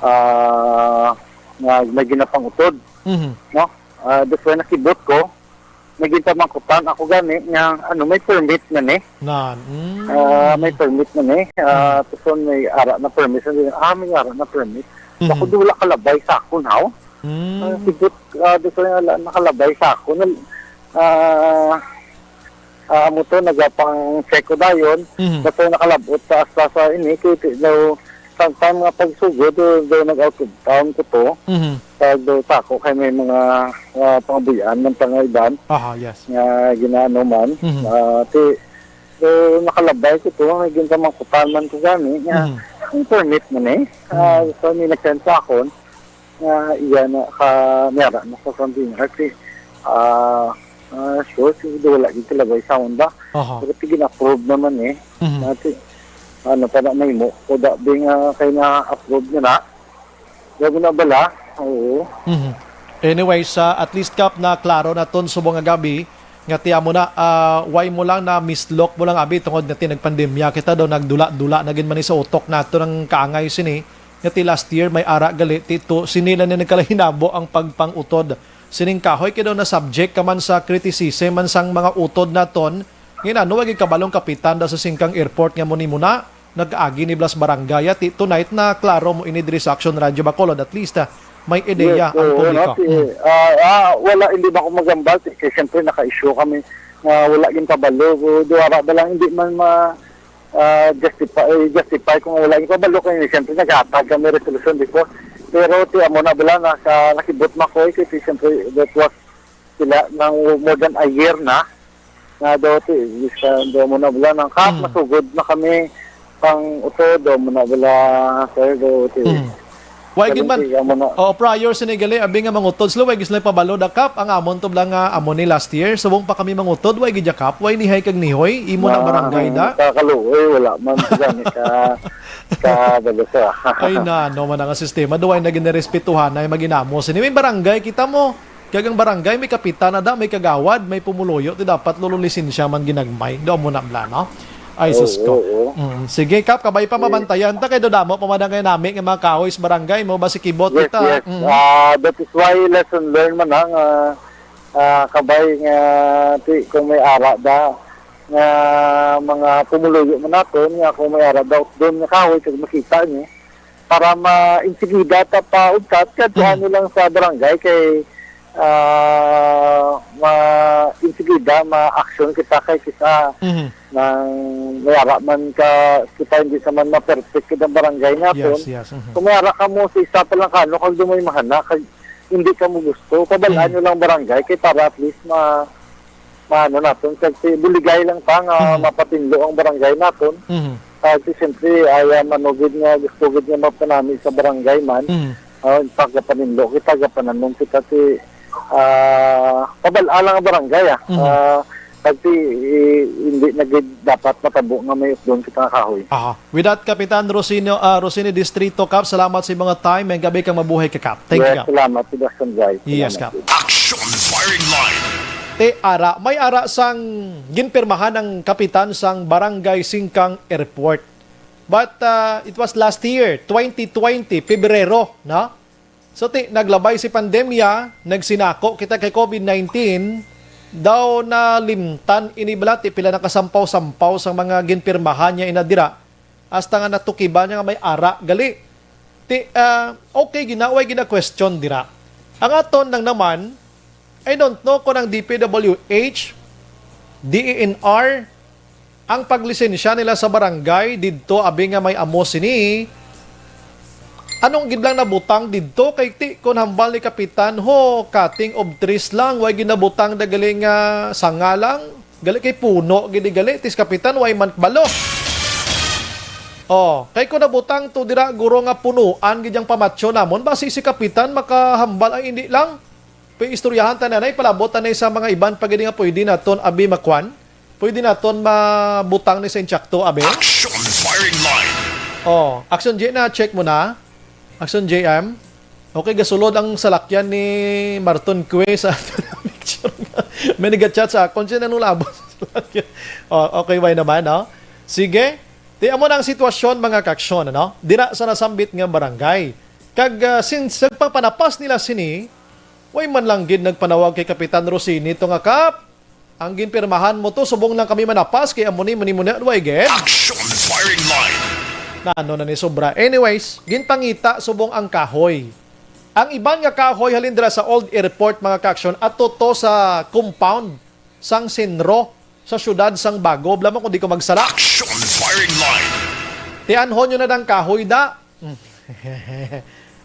ah, nga may ginapangutod, Mhm. no? Ah, that's why nakibot ko, may ginpamangkutan ako gani nga, ano, may permit na ni. Na, mm. Ah, may permit na ni. Ah, Mhm. tuson may ara na permit. Sabi niya, "Ah, may ara na permit." Mhm. Ako, di wala kalabay sa akon, haw? Mm. Ah, kibot, ah, di ko nga la-, nakalabay sa akon. Nal-, ah, ah, amo to, nagapang check ko dayon. Mhm. Basta nakalabot sa, sa, sa ini, kay ti-, daw, sometime nga pagsugod, daw, daw nag-out of town ko to. Mhm. Kag daw sa ako, kay may mga, ah, pangabuyan man pa nga iban Aha, yes. nga ginaano man. Mhm. Ah, ti-, daw nakalabay ko to, may ginpamangkutan man ko gani, nga, Mhm. ang permit man eh. Ah, Mhm. so, may nag-send sa akon, nga iya na ka, may ara na sa container. Kasi, ah, ah, sure, siguro wala gid sila ba sound ba? Aha. Pero ti gin-approve naman eh. Mhm. Dati, ano pa na mahimo? Ko da, di nga kay na-approve na na. Grabe na bala. Oo. Mhm. Anyways, ah, at least, Kap, na klaro na ton subong nga gabi nga ti amo na, ah, why mo lang na mislok mo lang abi tungod nga ti nagpandemya kita daw nagdula-dula na gid man ni sa utok nato ng kaangay sini. Nga ti last year may ara gali ti to, sini lang ni nagkalahinabo ang pagpang-utod sining kahoy, kay daw na subject ka man sa criticism man sang mga utod naton. Ngin ano, wa gid kabalong kapitan daw sa singkang airport nga mo nimo na nag-agi ni Blas Barangay. Ti tonight na klaro mo ini diri sa Action Radio Bacolod, at least, ah, may ideya Yes, ang oo, publiko. no, si, Mm. ah, ah, wala, hindi ba ako magambal? Kay siyempre naka-issue kami nga wala gid kabalo. So, duwara ba lang, hindi man ma-, ah, justify, eh, justify kung wala yung kabalo, kaya siyempre naghatag kami resolution before. Pero ti amo na bala, naka, nakibot makoy, kasi siyempre that was sila ng more than a year na, na daw ti, isa daw mo na bala, nang kap, Mm. masugod na kami pang uto, daw mo na bala, sir, daw ti. Mm. Why gid man? Amo na. Oh, prior sini gali, abi nga mangutod sila, why gid sila pabalo da, Kap? Ang amon to bala nga amo ni last year, subong pa kami mangutod, why gid ya, Kap? Why nihay kag nihoy? Imo na Ah, barangay da? Kakaluoy, wala man gani ka, ka, balo sa. Ay na, no man ang sistema. Duway na ginarespetuhan na yung maginamo. Sini may barangay, kita mo. Kag ang barangay, may kapitan na da, may kagawad, may pumuluyo, ti dapat lolo lisensya man ginagmay. Do mo na bala, no? Ay, Oo, sus ko. oo. Mm. Sige, Kap, kabay pa Eh. mabantayan ta, kay do damo pa man ang kay nami nga mga kahoy sa barangay mo, basi kibot Yes, kita. yes. Mm. Ah, that is why lesson learned man ang, ah, ah, kabay nga ti, kung may ara da nga mga pumuluyo man naton, nga kung may ara da doon nga kahoy, kag makita niyo, para ma-, insigida ta pa ugkat, kadtuan Mhm. nyo lang sa barangay kay, ah, ma-, insigida, ma-action kita kay kita Mhm. nang may ara man ka, kita hindi sa man ma-perfect kita ang barangay naton. Yes, yes. Mhm. Kung may ara ka mo sa isa pa lang kano, kag dumay mahana, kag hindi ka mo gusto, pabalaan Mhm. nyo lang barangay kay para at least ma-, maano naton, kag si buligay lang ta nga Mhm. mapatinlo ang barangay naton. Mhm. Ah, ti siyempre, ay, ah, manugid nga gusto gid nga mapanami sa barangay man. Mhm. Ah, in fact, gapaninlo kita, gapananom kita ti, ah, pabal-a lang ang barangay, ah. Mhm. Ah, Kasi, eh, hindi na gid dapat matabo nga may usbon kita nga kahoy. Aha. With that, Kapitan Rosino, ah, Rosini Distrito, Kap, salamat sa mga time. May gabi kang mabuhay ka, Kap. Thank you, Yes, Kap. salamat, Production Guy. Yes, Salamat. Kap. Action Firing Line. Te ara, may ara sang ginpirmahan ang kapitan sang Barangay Singkang Airport. But, ah, it was last year, twenty twenty, Pebrero, no? So, ti, naglabay si pandemya, nagsinako kita kay covid nineteen, daw nalimtan ini bala, ti, pila nakasampaw-sampaw sa mga ginpirmahan niya ina dira, hasta nga natukiban niya nga may ara gali. Ti, ah, okay gina, way gina-question dira. Ang aton lang naman, I don't know kung ang D P W H, D E N R, ang paglisensya nila sa barangay didto, abi nga may amo sini. Anong gid lang nabutang didto? Kay ti, kon hambal ni Kapitan, ho, cutting of trees lang, way gid nabutang na gali nga sanga lang. Gali kay puno gid gali, tis Kapitan, way man balo. Oh, kay kon nabutang to dira, guro, nga punuan gid ang pamatyo namon, basi si Kapitan makahambal ay hindi lang. Pag-istoryahan ta na, nay, palabot ta na sa mga iban pa gid nga pwede naton abi makwan. Pwede naton mabutang ni sa intsakto, abi. Action Firing Line. Oh, Action J na, check mo na. Action J M. Okay, gasulod ang salakyan ni Marton Cue sa picture. May nag-chat sa akon, siya nanulabot sa salakyan. Oh, okay, why naman, no? Sige. Ti amo na ang sitwasyon, mga kaaksyon, ano? Dira sa nasambit nga barangay. Kag, ah, since nagpapanapas nila sini, way man lang gid nagpanawag kay Kapitan Rosini to nga, "Kap, ang ginpirmahan mo to, subong lang kami manapas, kay amo ni, mani mo na, way gid." Action Firing Line. Na ano na ni sobra. Anyways, ginpangita subong ang kahoy. Ang iban nga kahoy halin dira sa Old Airport, mga kaaksyon, ato to sa compound sang Senro sa siyudad sang Bago. Bala mo kung di ko magsala. Action Firing Line. Tianhon nyo na dang kahoy da.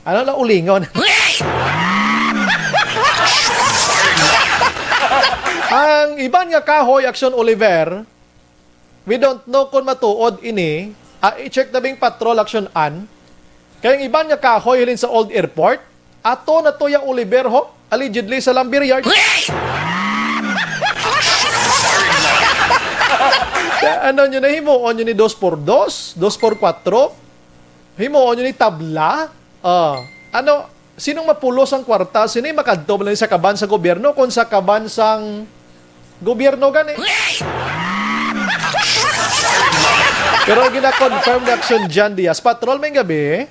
Ano na ulingon? Ang iban nga kahoy, Action Oliver, we don't know kung matuod ini. Ah, i-check na bing patrol, Action An. Kay ang iban nga kahoy halin sa Old Airport, ato na to ya Oliver, ho, allegedly sa lumber yard. Kaya ano nyo na, himuon nyo ni dos por dos, dos por kuwatro? Himuon nyo ni tabla? Ah, ano, sinong mapulos ang kwarta? Sino yung makadto ba lang sa kaban sa gobyerno? Kung sa kaban sang gobyerno gani. Pero gina-confirm ni Action Jan Diaz. Patrol, may gabi.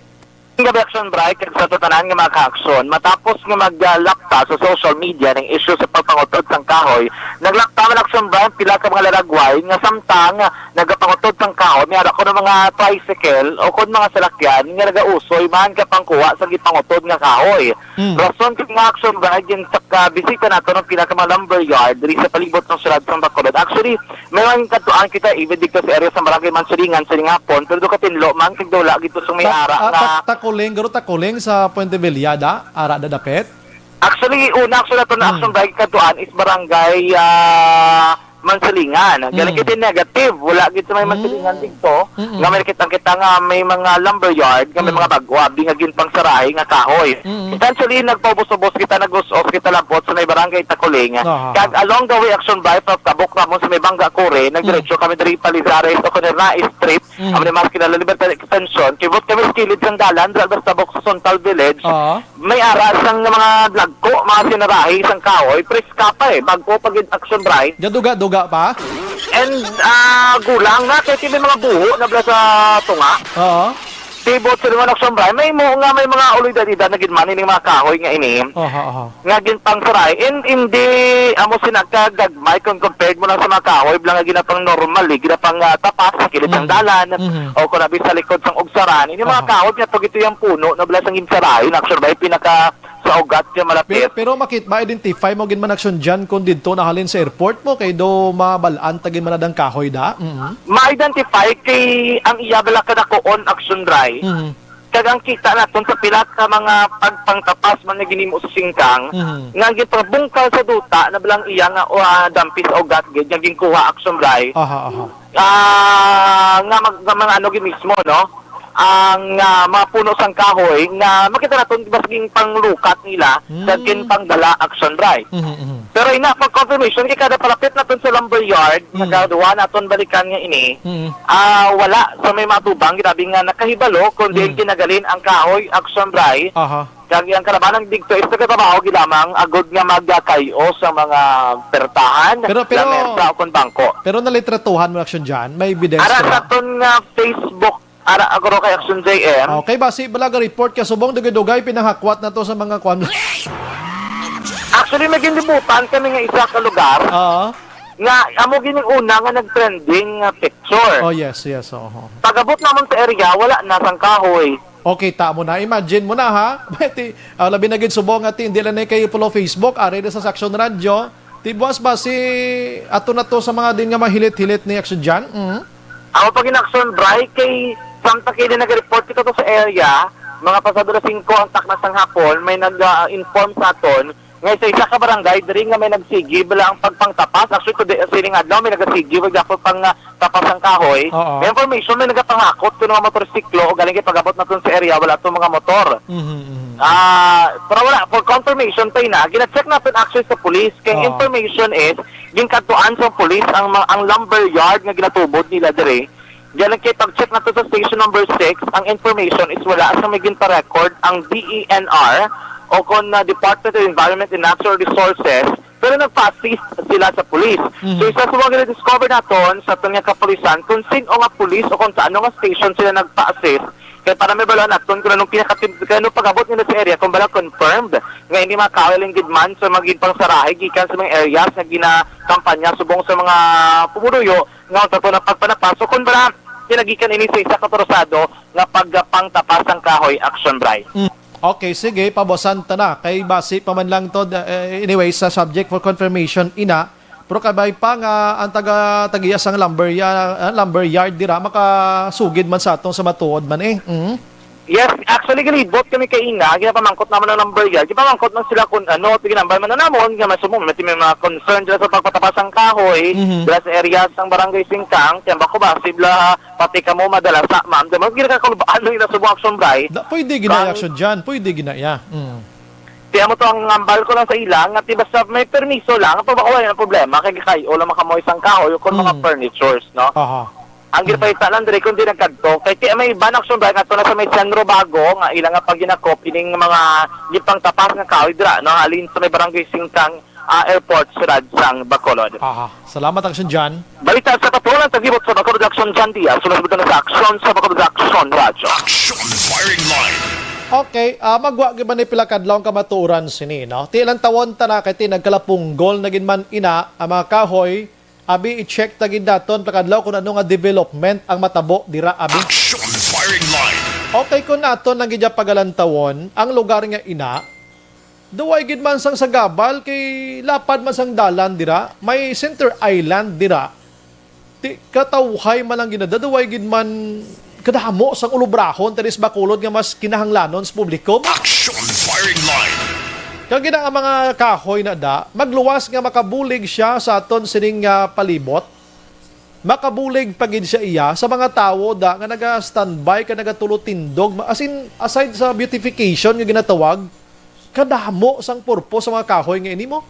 Ang gabi, Action Bright, kag sa tanan nga mga ka-aksyon. Matapos nga maglakta sa social media ning issue sa pagpangutod sang kahoy, naglakta man, Action Bright, pila ka mga lalagway nga samtang nagapangutod sang kahoy, may ara kuno mga tricycle o kon mga salakyan nga nagausoy man ka pangkuha sa gipangutod nga kahoy. Hmm. Rason kay nga, Action Bright, gin sa kabisita nato ng pila ka mga lumber yard diri sa palibot ng siyudad sa Bacolod. Actually, may mga kadtuan kita even dito sa area sa Barangay Mansilingan, sining hapon, pero do katinlo man kag wala gito sa may Ta-, ara ah, nga ta-, Takuling, garo Takuling sa Puente Villada, ara da dapit? Actually, una, actually, ato na Hmm. action dahil kadtuan is Barangay, ah, Mansilingan. Galing Hmm. kita negative, wala gito may Hmm. Mansilingan dito. Mm-mm. Nga may nakita kita nga may mga lumber yard, nga may Mm. mga bag-o, abi nga ginpangsarahi nga kahoy. Mm. Essentially, nagpaubos-ubos kita, nag-us-us kita labot sa may Barangay Takuling. Aha. Kag along the way, action by, pagtabok namon sa may Bangga Kure, nagdiretso Mm. kami diri Palizares o Conirnaes Street. Mm. Amo ni mas kilala Libertad Extension. Kibot kami sa kilid sang dalan, dira sa tabok sa Sontal Village. Oo. May ara sang mga dagko, mga sinarahi sang kahoy, preska pa eh, bag-o pa gid, action bright. Gaduga-duga pa? And, ah, gulang na, kay may mga buho na bala sa tunga. Oo. Tibot sa mga action bright, may mo nga may mga ulidad-idad na gid man ining mga kahoy nga ini. Oho, oho. Nga ginpangsaray. And hindi, amo sina ka gagmay kung compared mo lang sa mga kahoy, bala nga ginapang normal, eh, ginapang, ah, tapas sa kilid ng Mhm. dalan, Mhm. o kung abi sa likod sang ugsaran. Ini mga Aha. kahoy nga to, ito yung puno na bala sang ginsaray, na action bright, pinaka sa ugat nga malapit. Pero, pero makit, ma-identify mo gid man action dyan kung dito nahalin sa airport mo, kay do mabalaan ta gid man adang kahoy da? Mhm. Ma-identify kay ang iya bala ka dakuon action dry. Mhm. Kag ang kita naton sa pila ka mga pagpangtapas man nga ginimo sa singkang, Mhm. nga gipabungkal sa duta na balang iya nga, ah, dampi sa ugat gid nga ginkuha action dry. Aha, aha. Ah, nga mag-, nga mga ano gid mismo, no? ang, ah, mga puno sang kahoy nga makita naton basig ginpanglukat nila Hmm. kag ginpangdala, Action Bri. Mhm, mhm. Pero ina, for confirmation, kay kada palapit naton sa lumber yard, Hmm. nagaduwa naton balikan nga ini, Hmm. ah, wala sa may matubang, grabe nga nakahibalo, kundi Hmm. ginagalin ang kahoy, Action Bri. Aha. Kag ang kalabanan dito is nagtrabaho gid lamang agod nga magakay-o sa mga pertahan, Pero, pero, lamesa o kon bangko. Pero nalitratuhan mo, Action Jan? May evidence Ara ka ba? sa aton nga Facebook, ara agro kay Action J M. Okay, basi bala ga report ka subong dugay-dugay pinanghakwat na to sa mga kwan. Actually, may ginlibutan kami nga isa ka lugar Oo. nga amo gini una nga nag-trending nga picture. Oh, yes, yes, oo. Pag-abot namon sa area, wala na sang kahoy. Okay, ta mo na. Imagine mo na, ha? Ti, ah, labi na gid subong nga ti, hindi lang na kay follow Facebook, ari na sa Action Radyo. Ti buwas ba si ato na to sa mga din nga mahilit-hilit ni Action Jan? Mm. Ako pag in Action Bri, kay samtang kini nag-report kita to sa area, mga pasado na singko ang takna sang hapon, may nag-inform sa aton nga sa isa ka barangay diri nga may nagsigi bala ang pagpangtapas. Actually, today, sining adlaw, may nagasigi, wag dapat pang, ah, tapas ang kahoy. Oo. May information, may nagapangakot kuno nga motorsiklo o galing kay pag-abot naton sa area, wala tong mga motor. Mhm, mhm. Ah, pero wala, for confirmation pa ina, gina-check natin actually sa police. Kay Oo. information is, ginkadtuan sa police ang ma-, ang lumber yard nga ginatubod nila diri. Galing kay pag-check nato sa station number six, ang information is wala sa may ginpa-record ang D E N R o kon, ah, Department of Environment and Natural Resources, pero nagpa-assist sila sa police. Mhm. So, isa sa mga gina-discover naton sa aton nga kapulisan kung sin-o nga police o kung sa ano nga station sila nagpa-assist. Kaya para may balaan naton kung anong pinakatim-, kung anong pag-abot nila sa area, kung bala confirmed nga hindi makawil ang gidman sa mga ginpangsarahe gikan sa mga areas nga ginakampanya subong sa mga pumuruyo, nga unta to na pagpanapas, o kon bala, pinagikan ini sa isa ka torosado nga pagpangtapas sang kahoy, Action Bri. Mm. Okay, sige, pabuasan ta na. Kay basi pa man lang to, eh, anyway, sa subject for confirmation, ina. Pero kabay pa nga ang taga, tagiya sang lumber ya-, ah, lumber yard dira makasugid man sa atong sa matuod man eh. Mm. Yes, actually, galibot kami kay ina, ginapamangkot naman ang lumber yard. Gipamangkot man sila kung ano, ginambal man na namon, nga mas mo, may mga concern dira sa pagpatapas sang kahoy, Mhm. dira sa area sang Barangay Singkang, kaya bako ba, sibla, pati kamo madala sa, ma'am, damo, ginakakulbaan ng ina subong Action Bri. Da, pwede gina Kang action dyan, pwede gina, yeah. Mm. Kaya mo to ang ambal ko lang sa ila, nga ti basta may permiso lang, pag bako wala ng problema, kay gikay, o lang makamoy sang kahoy, o kung mga Mm. furnitures, no? Aha. Ang Mm. ginapahita lang diri, kung di nagkadto, kay ti may iban Action Bri, nga to na sa may San Robago, nga ila nga pag ginakop, ining mga gipangtapas nga kahoy dira, no? Halin sa may Barangay Singkang, ah, Airport, Siyudad sang Bacolod. Aha. Salamat, Action Jan. Balita sa Patulan, sa Gibot sa Bacolod, Action Jan Diaz. Sunod na sa Action sa Bacolod, Action Radyo. Action Firing Line. Okay, ah, magwa gid man ni pila kadlaw ang kamatuoran sini, no? Ti ilang tawon ta na kay ti nagkalapunggol na gid man ina ang mga kahoy, abi i-check ta gid naton pila kadlaw kung ano nga development ang matabo dira, abi. Action Firing Line. Okay, kung naton lang gid pagalan tawon ang lugar nga ina, Duway gid man sang sagabal kay lapad man sang dalan dira, may center island dira. Ti katawhay man lang ginada, duway gid man kadamo sang ulubrahon diri sa Bacolod nga mas kinahanglanon sa publiko. Action Firing Line. Kag gina ang mga kahoy na da, magluwas nga makabulig siya sa aton sining nga palibot. Makabulig pa gid siya iya sa mga tawo da nga naga-standby ka nagatulotindog. Ma-, as in, aside sa beautification nga ginatawag, kadamo sang purpose sa mga kahoy nga ini mo.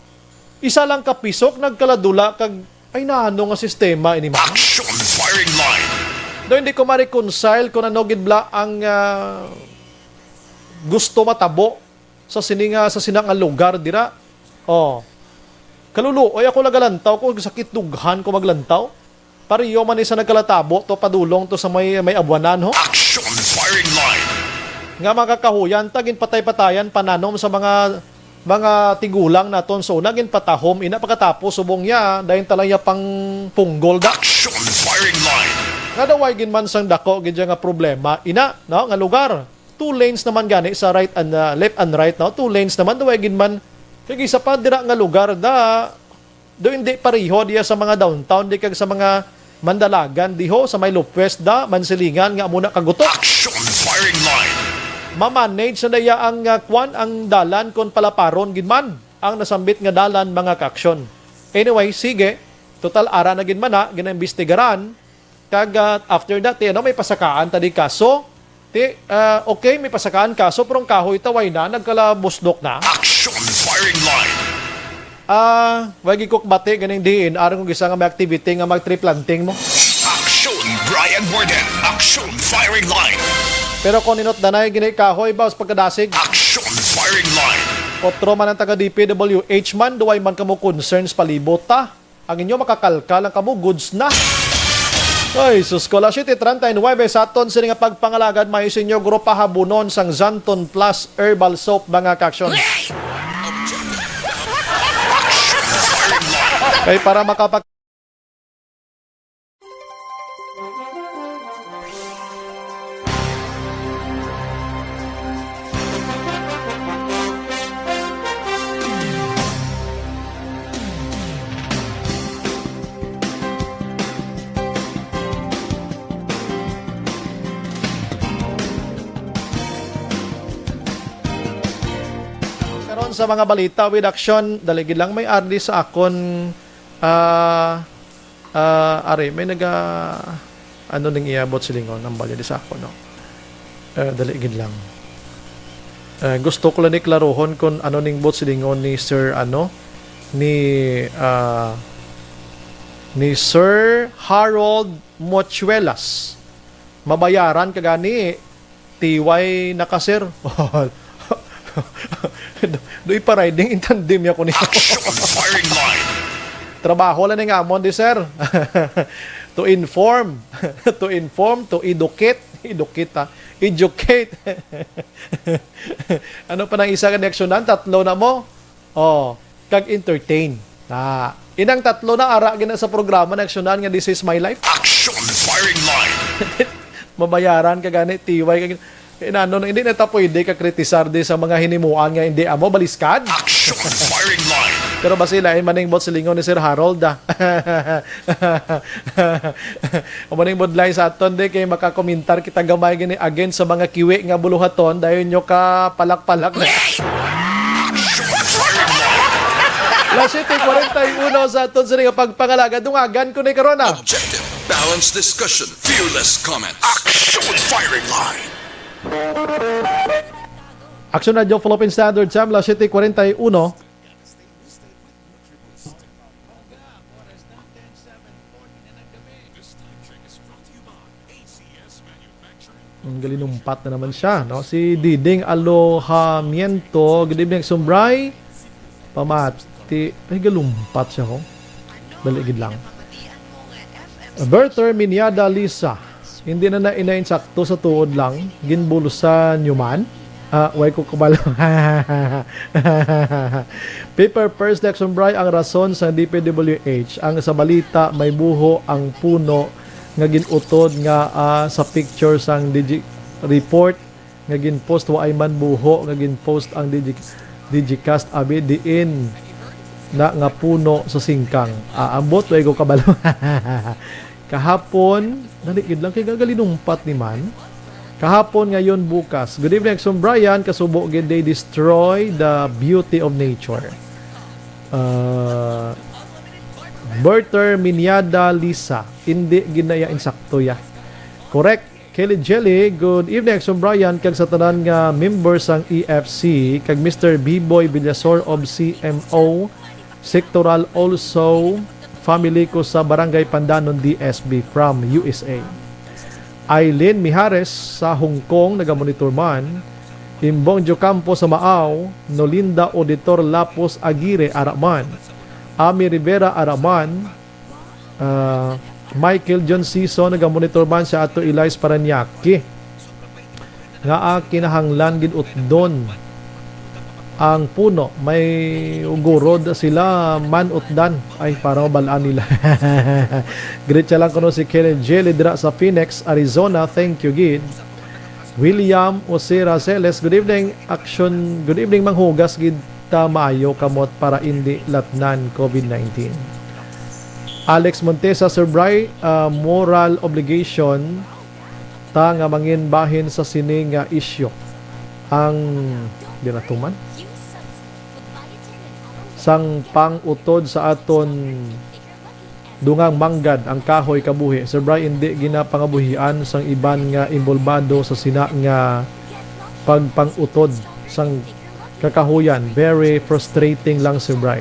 Isa lang ka pisok nagkaladula kag ay nano nga sistema ini mo. Action Firing Line. Do hindi ko ma-reconcile kung ano gid bala ang, ah, gusto matabo sa sini nga, sa sina nga lugar dira. Oh. Kaluluoy ako nagalantaw ko, sakit dughan ko maglantaw. Pareho man ni sa nagkalatabo to padulong to sa may, may abwanan, ho. Action Firing Line. Nga mga kahuyan, ta ginpatay-patayan pananom sa mga, mga tigulang naton sa una, ginpatahom ina pagkatapos subong niya, dayon ta lang iya pang punggol da. Action Firing Line. Nga daw ay gid man sang dako gid siya nga problema ina, no, nga lugar. Two lanes naman gani sa right and, uh, left and right, no? Two lanes naman, daw ay gid man. Kay isa pa dira nga lugar da, do hindi pareho diya sa mga downtown, di kag sa mga Mandalagan, diho, sa may Lopez da, Mansilingan, nga amo na kagutok. Action Firing Line. Ma-manage na daya ang, uh, kwan, ang dalan kon palaparon gid man ang nasambit nga dalan, mga kaaksyon. Anyway, sige, total ara na gid man na, ginaimbestigaran, Kag, ah, after that, eh, ano, may pasakaan ta di kaso. Ti, ah, okay, may pasakaan kaso, pero ang kahoy taway na, nagkalabuslok na. Action firing line. Ah, way gid ko kabati ganing diin, aron kung isa nga may activity nga mag-tree planting mo. Action, Brian Warden. Action firing line. Pero kung ninot danay gini kahoy ba, sa pagkadasig? Action firing line. Otro man ang taga D P W H man, duway man kamo concerns palibot ta. Ang inyo makakalkal ang kamo, goods na. Ay, sus ko, alas siyete treinta y nueve sa aton sini nga pagpangalagad, may sa inyo grupo habunon sang Zanton Plus Herbal Soap, mga ka-action. Kay para makapag- Karon sa mga balita with action, dali gid lang, may ardi sa akon, ah, ah, ari, may naga, ano ning iya, Boss Lingon, ang balya di sa akon, no? Eh, dali gid lang. Eh, gusto ko lang ni klarohon kung ano ning, Boss Lingon, ni Sir, ano, ni, ah, ni Sir Harold Mochuelas. Mabayaran ka gani, T Y na ka, sir. Do, do ipa-riding in tandem ya ko niyo. Action firing line. Trabaho lang ni nga amon di, sir. To inform. To inform, to educate. Educate, ha? Educate. Ano pa nang isa ka ni aksyonan? Tatlo na mo. Oh, kag entertain. Na, inang tatlo na ara gina sa programa na aksyonan nga This Is My Life. Action firing line. Mabayaran ka gani, T Y ka gani. Inano, hindi na ta pwede ka kritisar di sa mga hinimuan nga hindi amo baliskad. Action firing line. Pero basi lain man ning, Boss Lingon, ni Sir Harold, ah. Amo ning budlay sa aton, di, kay makakomentar kita gamay gini against sa mga kiwi nga buluhaton, dayon nyo ka palak-palak na. Action firing line. Alas siyete kwarenta y uno sa aton sini nga pagpangalagad, dungagan ko ni karon, ah. Objective, balanced discussion, fearless comment. Action firing line. Action Radio Philippine Standard Time, alas siyete kwarenta y uno. Ang galinumpat na naman siya, no? Si Diding Alojamiento, good evening, Sumbray. Pamati, ay, galumpat siya, ho. Dali gid lang. Berter Minyada Lisa, hindi na na ina insakto sa tuod lang, ginbulsa nyo man. Ah, way ko kabalo. Paper First Lex Sumbray, ang rason sa D P W H, ang sa balita may buho ang puno nga gin-utod nga, ah, sa picture sang Digi Report nga gin-post, waay man buho nga gin-post ang Digi-, Digicast, abi diin na nga puno sa singkang. Ah, ambot, way ko kabalo. Kahapon, dali gid lang kay gagalinumpat ni man. Kahapon, ngayon, bukas. Good evening, Exxon Brian. Kasubo gid, they destroy the beauty of nature. Ah, Berter Minyada Lisa, hindi gid na iya insakto ya. Correct. Kelly Jelly, good evening, Exxon Brian, kag sa tanan nga member sang E F C, kag Mister Biboy Villasor of C M O Sectoral, also family ko sa Barangay Pandanon, D S B, from U S A. Eileen Mijares sa Hong Kong, nagamonitor man. Imbong Diocampo sa Maaw, Nolinda Auditor Lapos Aguirre, ara man. Ami Rivera, ara man. Ah, Michael John Sison, nagamonitor man sa ato Elias Parañaque. Nga, ah, kinahanglan gid utdon ang puno, may ugurod sila man utdan. Ay, para mabalaan nila. Greet siya lang kuno si Kenneth Jelly dira sa Phoenix, Arizona. Thank you, gid. William Osira Celes, good evening, Action. Good evening, manghugas gid ta maayo kamot para indi latnan COVID nineteen. Alex Montesa, Sir Bry, ah, moral obligation ta nga mangin bahin sa sini nga isyu. Ang dinatuman sang pang-utod sa aton dungang manggad ang kahoy kabuhi. Sir Bry, indi ginapangabuhian sang iban nga inbolbado sa sina nga pagpang-utod sang kakahuyan. Very frustrating lang, Sir Bry.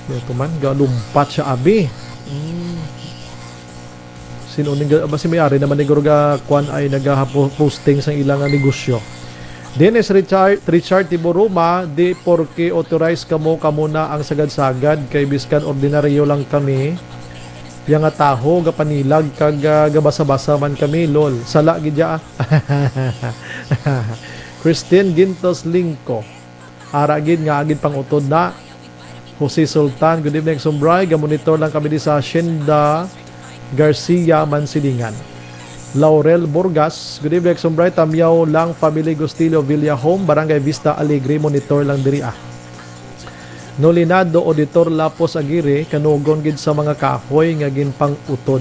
Ito man, galumpat siya, abi. Mm. Sino ni ga-, basi may ari naman ni Gurga Kwan ay nagaposting sang ilang negosyo. Dennis Richard, Richard Tiburuma, di porke authorized kamo, kamo na ang sagad-sagad, kay biskan ordinaryo lang kami. Yang nga taho, gapanilag kag, ah, gabasa-basa man kami, lol. Sala gid ya, ah. Christine Gintos Lingco. Ara gid nga agid pang-utod na. Jose Sultan, good evening, Sumbray. Gamonitor lang kami di sa Hacienda Garcia, Mansilingan. Laurel Burgas, good evening, Sumbray. Tamyaw lang, family Gustillo Villa Home, Barangay Vista Alegre, monitor lang diri, ah. Nolinado Auditor Lapos Aguirre, kanugon gid sa mga kahoy nga ginpang-utod.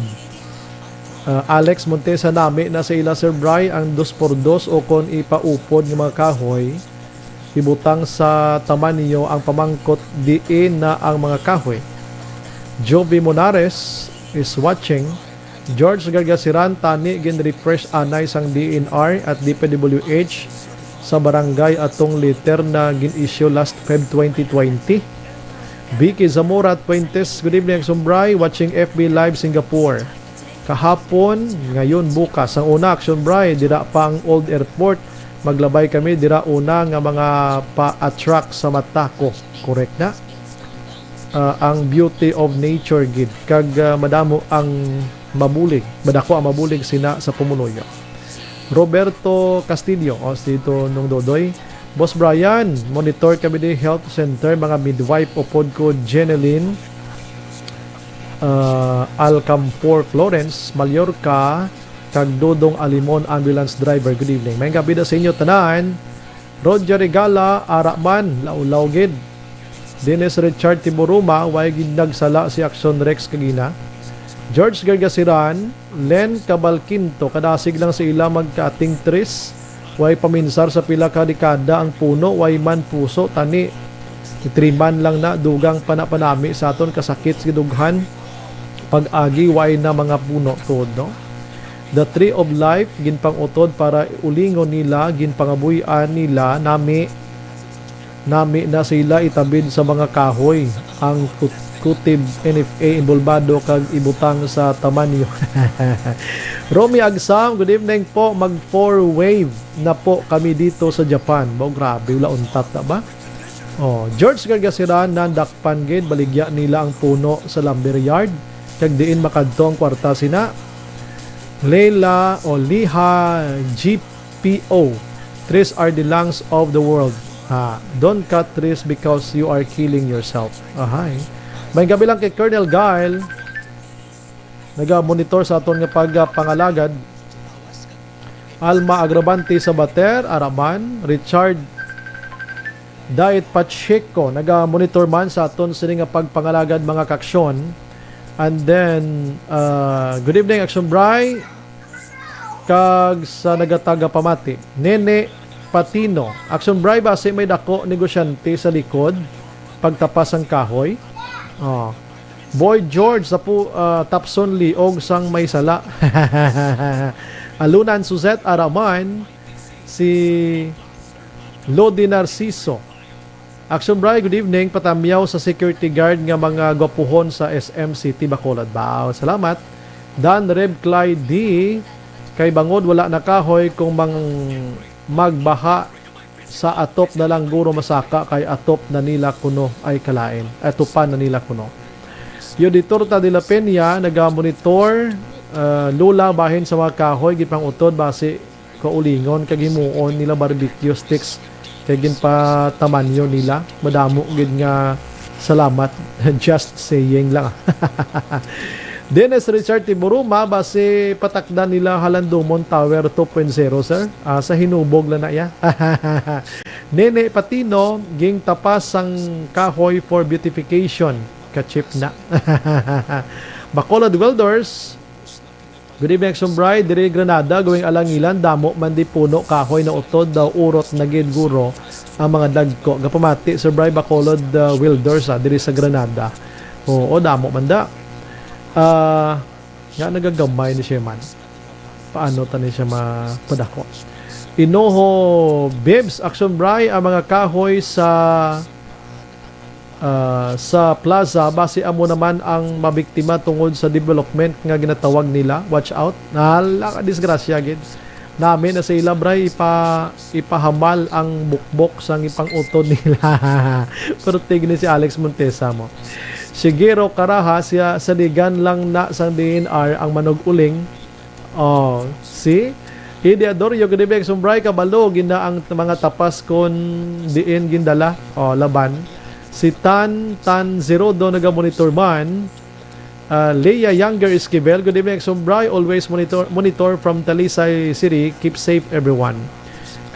Ah, Alex Montesa, nami na sa ila, Sir Bry, ang dos por dos o kon ipaupod nga mga kahoy, ibutang sa tamanyo ang pamangkot, diin na ang mga kahoy. Jovi Monares is watching. George Gargasiran, tani gin-refresh anay sang D N R at D P W H sa barangay atong letter na gin-issue last Feb twenty twenty. Vicky Zamora Fuentes, good evening, Action Bry, watching F B Live Singapore. Kahapon, ngayon, bukas. Ang una, Action Bry, dira pa ang old airport. Maglabay kami, dira una nga mga pa-attract sa mata ko. Correct na? Ah, ang beauty of nature gid. Kag, ah, madamo ang mabulig. Madako ang mabulig sina sa pumuloyo. Roberto Castillo, o, si Tito Nung Dodoy. Boss Brian, monitor kami di health center, mga midwife, upod ko, Jeneline, ah, Alcampor Florence, Mallorca, kag Dodong Alimon, ambulance driver. Good evening. May gabi na sa inyo tanan. Roger Regala, ara man, laulaw gid. Dennis Richard Tiburuma, way gid nagsala si Action Rex kagina. George Gargasiran, Len Cabalquinto, kadasig lang sa ila magkating tris. Way paminsar sa pila ka dekada ang puno, way man puso, tani. Itriman lang na, dugang pa na panami sa aton, kasakit sa dughan. Pag-agi, way na mga puno tuod, no? The Tree of Life, ginpang-utod para ulingon nila, ginpangabuy-an nila, nami, nami na sila itabid sa mga kahoy. Ang kut-, kutib, N F A, inbolbado kag ibutang sa tamanyo. Romy Agsam, good evening po. Mag four wave na po kami dito sa Japan. Ba, grabe, wala untat na ba? Oh, George Gargasiran, nandakpan gid, baligya nila ang puno sa lumber yard, kag diin makadto ang kwarta sina. Leila o Liha G P O, trees are the lungs of the world. Ah, don't cut trees because you are killing yourself. Ahay. May gabi lang kay Colonel Guile. Naga-monitor sa aton nga pagpangalagad. Alma Agravante Sabater, Araman, Richard Diet Pacheco, naga-monitor man sa aton sini nga pagpangalagad, mga kaaksyon. And then, uh, good evening, Action Bry, kag sa nagatagapamati. Nene Patino, Action Bry, basi may dako negosyante sa likod, pagtapas sang kahoy. Oh. Boy George, sa pu-, ah, Tapson Liog sang may sala. Alunan Suzette Araman, si Lodi Narciso. Action Bry, good evening. Patamyaw sa security guard nga mga gwapuhon sa S M City, Bacolod. Baw, salamat. Dan Reb Clyde D, kay bangod wala na kahoy, kung mang-, magbaha sa atop na lang guro masaka, kay atop na nila kuno ay kalain. Atupan na nila kuno. Yoditorta de la Peña, nagamonitor, ah, Lula, bahin sa mga kahoy, gipang-utod, basi kaulingon kag himuon nila barbecue sticks kay ginpatamanyo nila. Madamo gid nga salamat. Just saying lang. Dennis Richard Tiburuma, basi patakdan nila Halandumon Tower two point zero, sir. Ah, sa Hinubog lang na iya. Nene Patino, gingtapas sang kahoy for beautification. Ka-cheap na. Bacolod Welders, good evening, Action Bry. Diri Granada, going Alangilan, damo man di puno kahoy na utod daw, urot na gid guro. Ang mga dagko, gapamati, Sir Bry, Bacolod, uh, Wilders, ah, diri sa Granada. Oo, damo man da. Ah, nga nagagamay ni siya man. Paano tani siya mapadako? Inoho, Bibs, Action Bry, ang mga kahoy sa, ah, sa plaza, basi amo naman ang mabiktima tungod sa development nga ginatawag nila. Watch out. Hala, disgrasya gid. Nami na sa ila, Bry, ipa-, ipahamal ang bukbok sang ipang-utod nila. Pero tigni si Alex Montesa mo. Shigeru Karaha, siya, saligan lang na sang D N R ang manug-uling. Oh, see? Idi Adorio, good evening, Sumbray, kabalo, gina ang mga tapas kon diin gindala. Oh, laban. Si Tan, Tan Zerodo, naga-monitor man. Ah, Leia Younger Esquivel, good evening, Sumbray. Always monitor, monitor from Talisay City. Keep safe, everyone.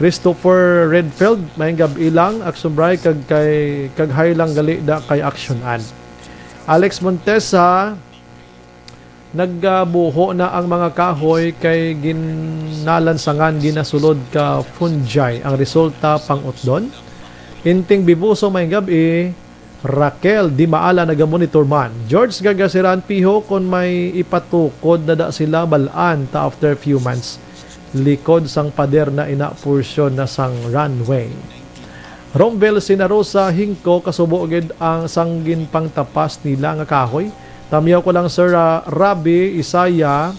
Christopher Redfield, maayong gab-i lang, Aksumbray, kag kay, kag hay lang gali da kay aksyonan. Alex Montesa, nagbuho na ang mga kahoy kay ginalansangan, ginasulod ka fungi. Ang resulta, pang-utdon. Inting Bibuso, maayong gab-i. Raquel Di Maala, naga-monitor man. George Gagasiran, piho kon may ipatukod na da sila, bal-an ta after few months. Likod sang pader na ina, portion na sang runway. Romvel Sinarosa, hingko kasubo gid ang sang ginpangtapas nila nga kahoy. Tamyaw ko lang, Sir, ah, Rabi, Isaya,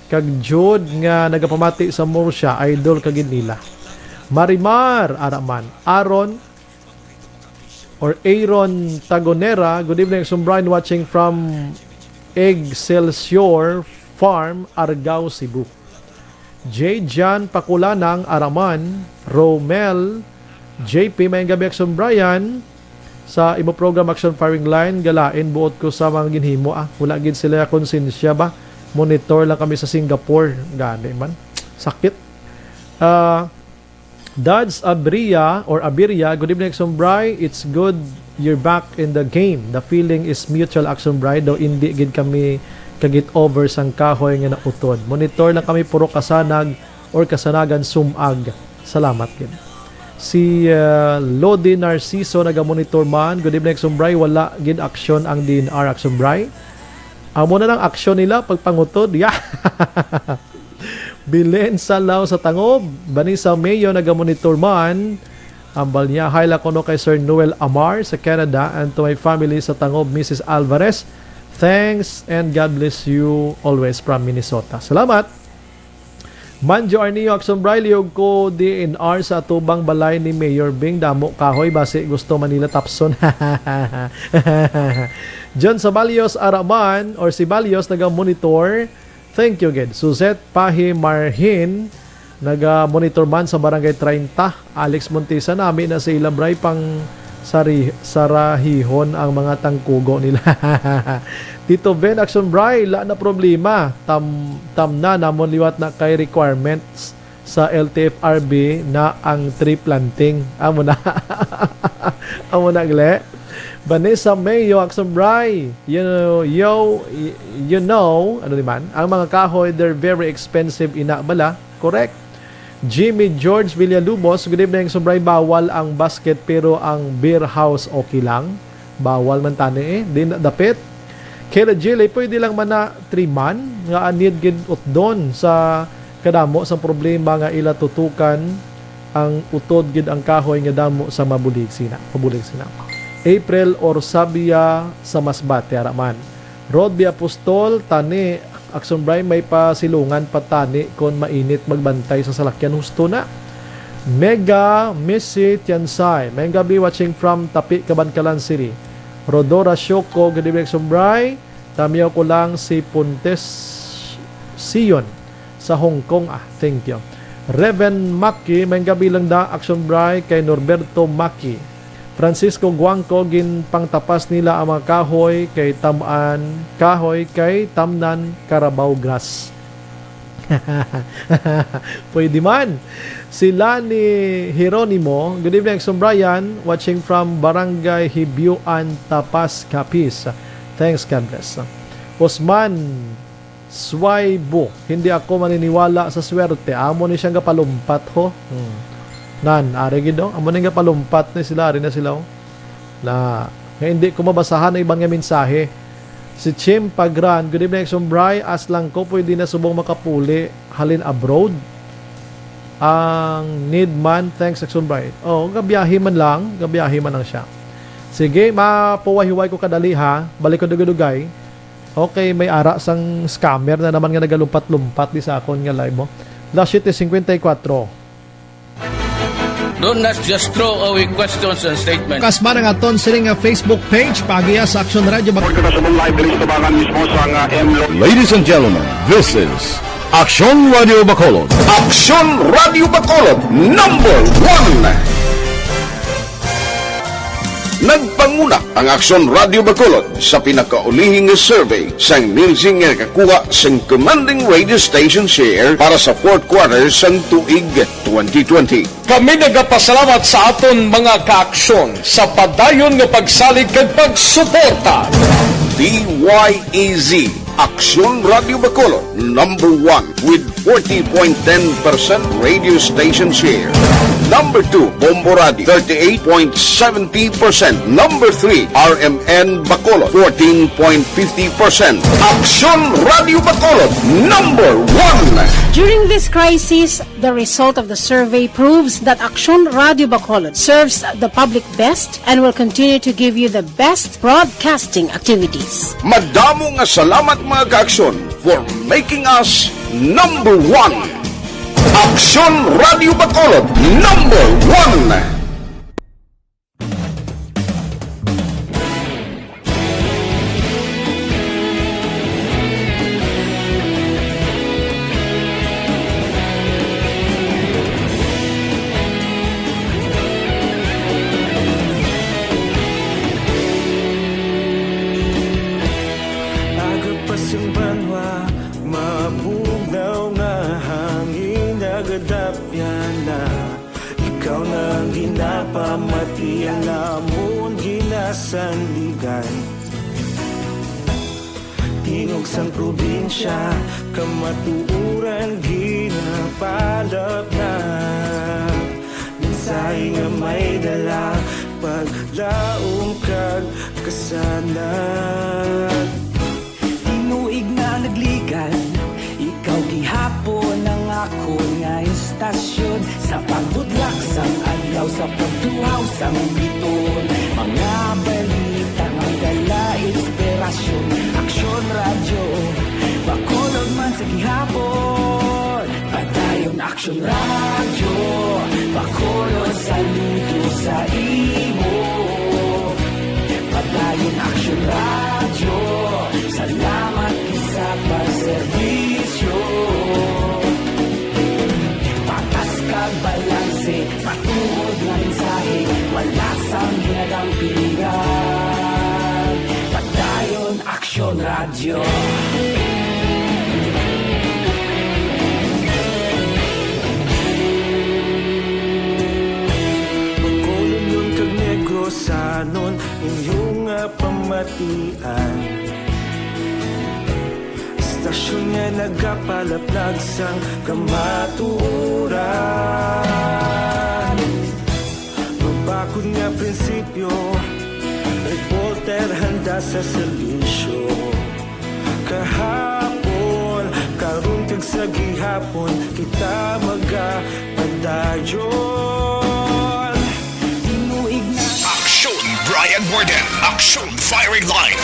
kag Jude nga nagapamati sa Murcia, idol ka gid nila. Marimar, ara man. Aaron, or Aaron Tagonera, good evening, Sumbray, watching from Excelsior Farm, Argao, Cebu. J. Jan Pakulanang, ara man. Romel, J P, maayong gab-i, Aksyon Brian. Sa imo program, Aksyon Firing Line, galain buot ko sa mga ginhimo, ah. Wala gid sila konsensya ba? Monitor lang kami sa Singapore. Gani man. Sakit. Ah, Dads Abria or Abiria, good evening, Aksyon Bry. It's good you're back in the game. The feeling is mutual, Aksyon Bry, daw indi gid kami kagit over sang kahoy nga nautod. Monitor lang kami, puro kasanag or kasanagan sumag. Salamat gid. Si, uh, Lodi Narciso, naga-monitor man. Good evening, Aksyon Bry. Wala gid aksyon ang D N R, Aksyon Bry. Amo na lang aksyon nila, pagpangutod. Yeah. Belen Salaw sa Tangob, Vanessa Mayo, naga-monitor man. Ambal niya, hi lang kuno kay Sir Noel Amar sa Canada and to my family sa Tangob, Missus Alvarez. Thanks and God bless you always from Minnesota. Salamat. Manjo Arnio, Aksyon Bry, liog ko D N R sa atubang balay ni Mayor Bing, damo kahoy, basi gusto man nila tapson. John Sabalios, ara man, or Sibalios, naga-monitor. Thank you gid. Suzette Pahi Marhin, naga-monitor man sa Barangay treinta. Alex Montesa, nami na sa ila, Bry, pang sari-, sarahihon ang mga tangkugo nila. Tito Ben, Aksyon Bry, la na problema. Tam-, tamna namon liwat na kay requirements sa L T F R B na ang tree planting. Amo na. Amo na, gle. Vanessa Mayo, Aksyon Bry. You know, you, you know, ano ni man, ang mga kahoy, they're very expensive, ina bala. Correct. Jimmy George Villalubos, good evening, Aksyon Bry. Bawal ang basket pero ang beer house okay lang. Bawal man tani eh. Di na dapit. Kayla Jilly, pwede lang man na three man nga anid gid utdon sa kadamo sang problema nga ila tutukan ang utod gid ang kahoy nga damo sa mabulig sina, mabulig sina. April Orsabia sa Masbate, ara man. Rod B. Apostol, tani, Aksyon Bry, may pasilungan pa tani kon mainit magbantay sa salakyan, husto na. Mega Missy Tiansay, maayong gab-i, watching from Tapi, Kabankalan City. Rodora Shoko, good evening, Aksyon Bry. Tamyaw ko lang si Pontes Sion sa Hong Kong. Ah, thank you. Reven Maki, maayong gab-i lang da, Aksyon Bry, kay Norberto Maki. Francisco Guangco, ginpangtapas nila ang mga kahoy kay tam-an, kahoy kay tamnan carabao grass. Pwede man. Si Lani Jeronimo, good evening, Aksyon Brian, watching from Barangay Hibiuan, Tapas, Capiz. Thanks, God bless. Osman Suwaybo, hindi ako maniniwala sa swerte. Amo ni siyang gapalumpat, ho. Hmm. Nan, ari gid, oh. Amo na nga palumpat ni sila, ari na sila, oh. Na, nga hindi ko mabasahan ang iban nga mensahe. Si Chim Pagran, "Good evening, Action Bri. Ask lang ko, pwede na subong makapuli halin abroad? Ang need man, thanks, Action Bri." Oh, gabiyahe man lang, gabiyahe man lang siya. Sige, mapawahiway ko kadali, ha. Balik ko dugay-dugay. Okay, may ara sang scammer na naman nga nagalumpat-lumpat di sa akon nga live mo. Alas siyete cincuenta y cuatro. Don't not just throw away questions and statements. Kasma nga aton sini nga Facebook page, pagiya sa Action Radio Bac- Report ko na sa mong live diri sa Tabangan mismo sa nga M Lo- Ladies and gentlemen, this is Aksyon Radio Bacolod. Aksyon Radio Bacolod, number one. Nagpanguna ang Aksyon Radio Bacolod sa pinakaulihi nga survey sang Nielsen nga nakakuha sang commanding radio station share para sa fourth quarter sang tuig twenty twenty. Kami nagapasalamat sa aton mga kaaksyon sa padayon nga pagsalig kag pagsuporta. D Y E Z, Aksyon Radio Bacolod, number one with forty point ten percent radio station share. Number two, Bombo Radio, thirty-eight point seventy percent. Number three, R M N Bacolod, fourteen point fifty percent. Aksyon Radio Bacolod, number one. During this crisis, the result of the survey proves that Aksyon Radio Bacolod serves the public best and will continue to give you the best broadcasting activities. Madamo nga salamat, mga kaaksyon, for making us number one. Aksyon Radio Bacolod, number one. Aga pa sing banwa, mabugnaw nga hangin nagadapyan na. Ikaw na ang ginapamati, ang amon ginasandigan. Tingog sang probinsya, kamatuoran ginapalapnap. Mensahe nga may dala, paglaom kag kasanag. Tinuig na nagligan, ikaw gihapon ang akon nga istasyon. Sa pagbudlak sang adlaw, sa pagtuhaw sang biton, mga balita nga dala inspirasyon. Aksyon Radyo, Bacolod man sa gihapon. Padayon Aksyon Radyo, Bacolod, saludo sa imo. Padayon Aksyon Radyo, salamat gid sa pagserbisyo. Patas kag balanse, matuod nga mensahe, wala sang ginadampigan. Padayon Aksyon Radyo. Bacolod kag Negrosanon, inyo nga pamatian. Istasyon nga nagapalaplag sang kamatuoran. Mabakod nga prinsipyo, reporter handa sa serbisyo. Kahapon, karon kag sa gihapon, kita magapadayon. Tinuig na Aksyon Brian Warden, Aksyon Firing Line.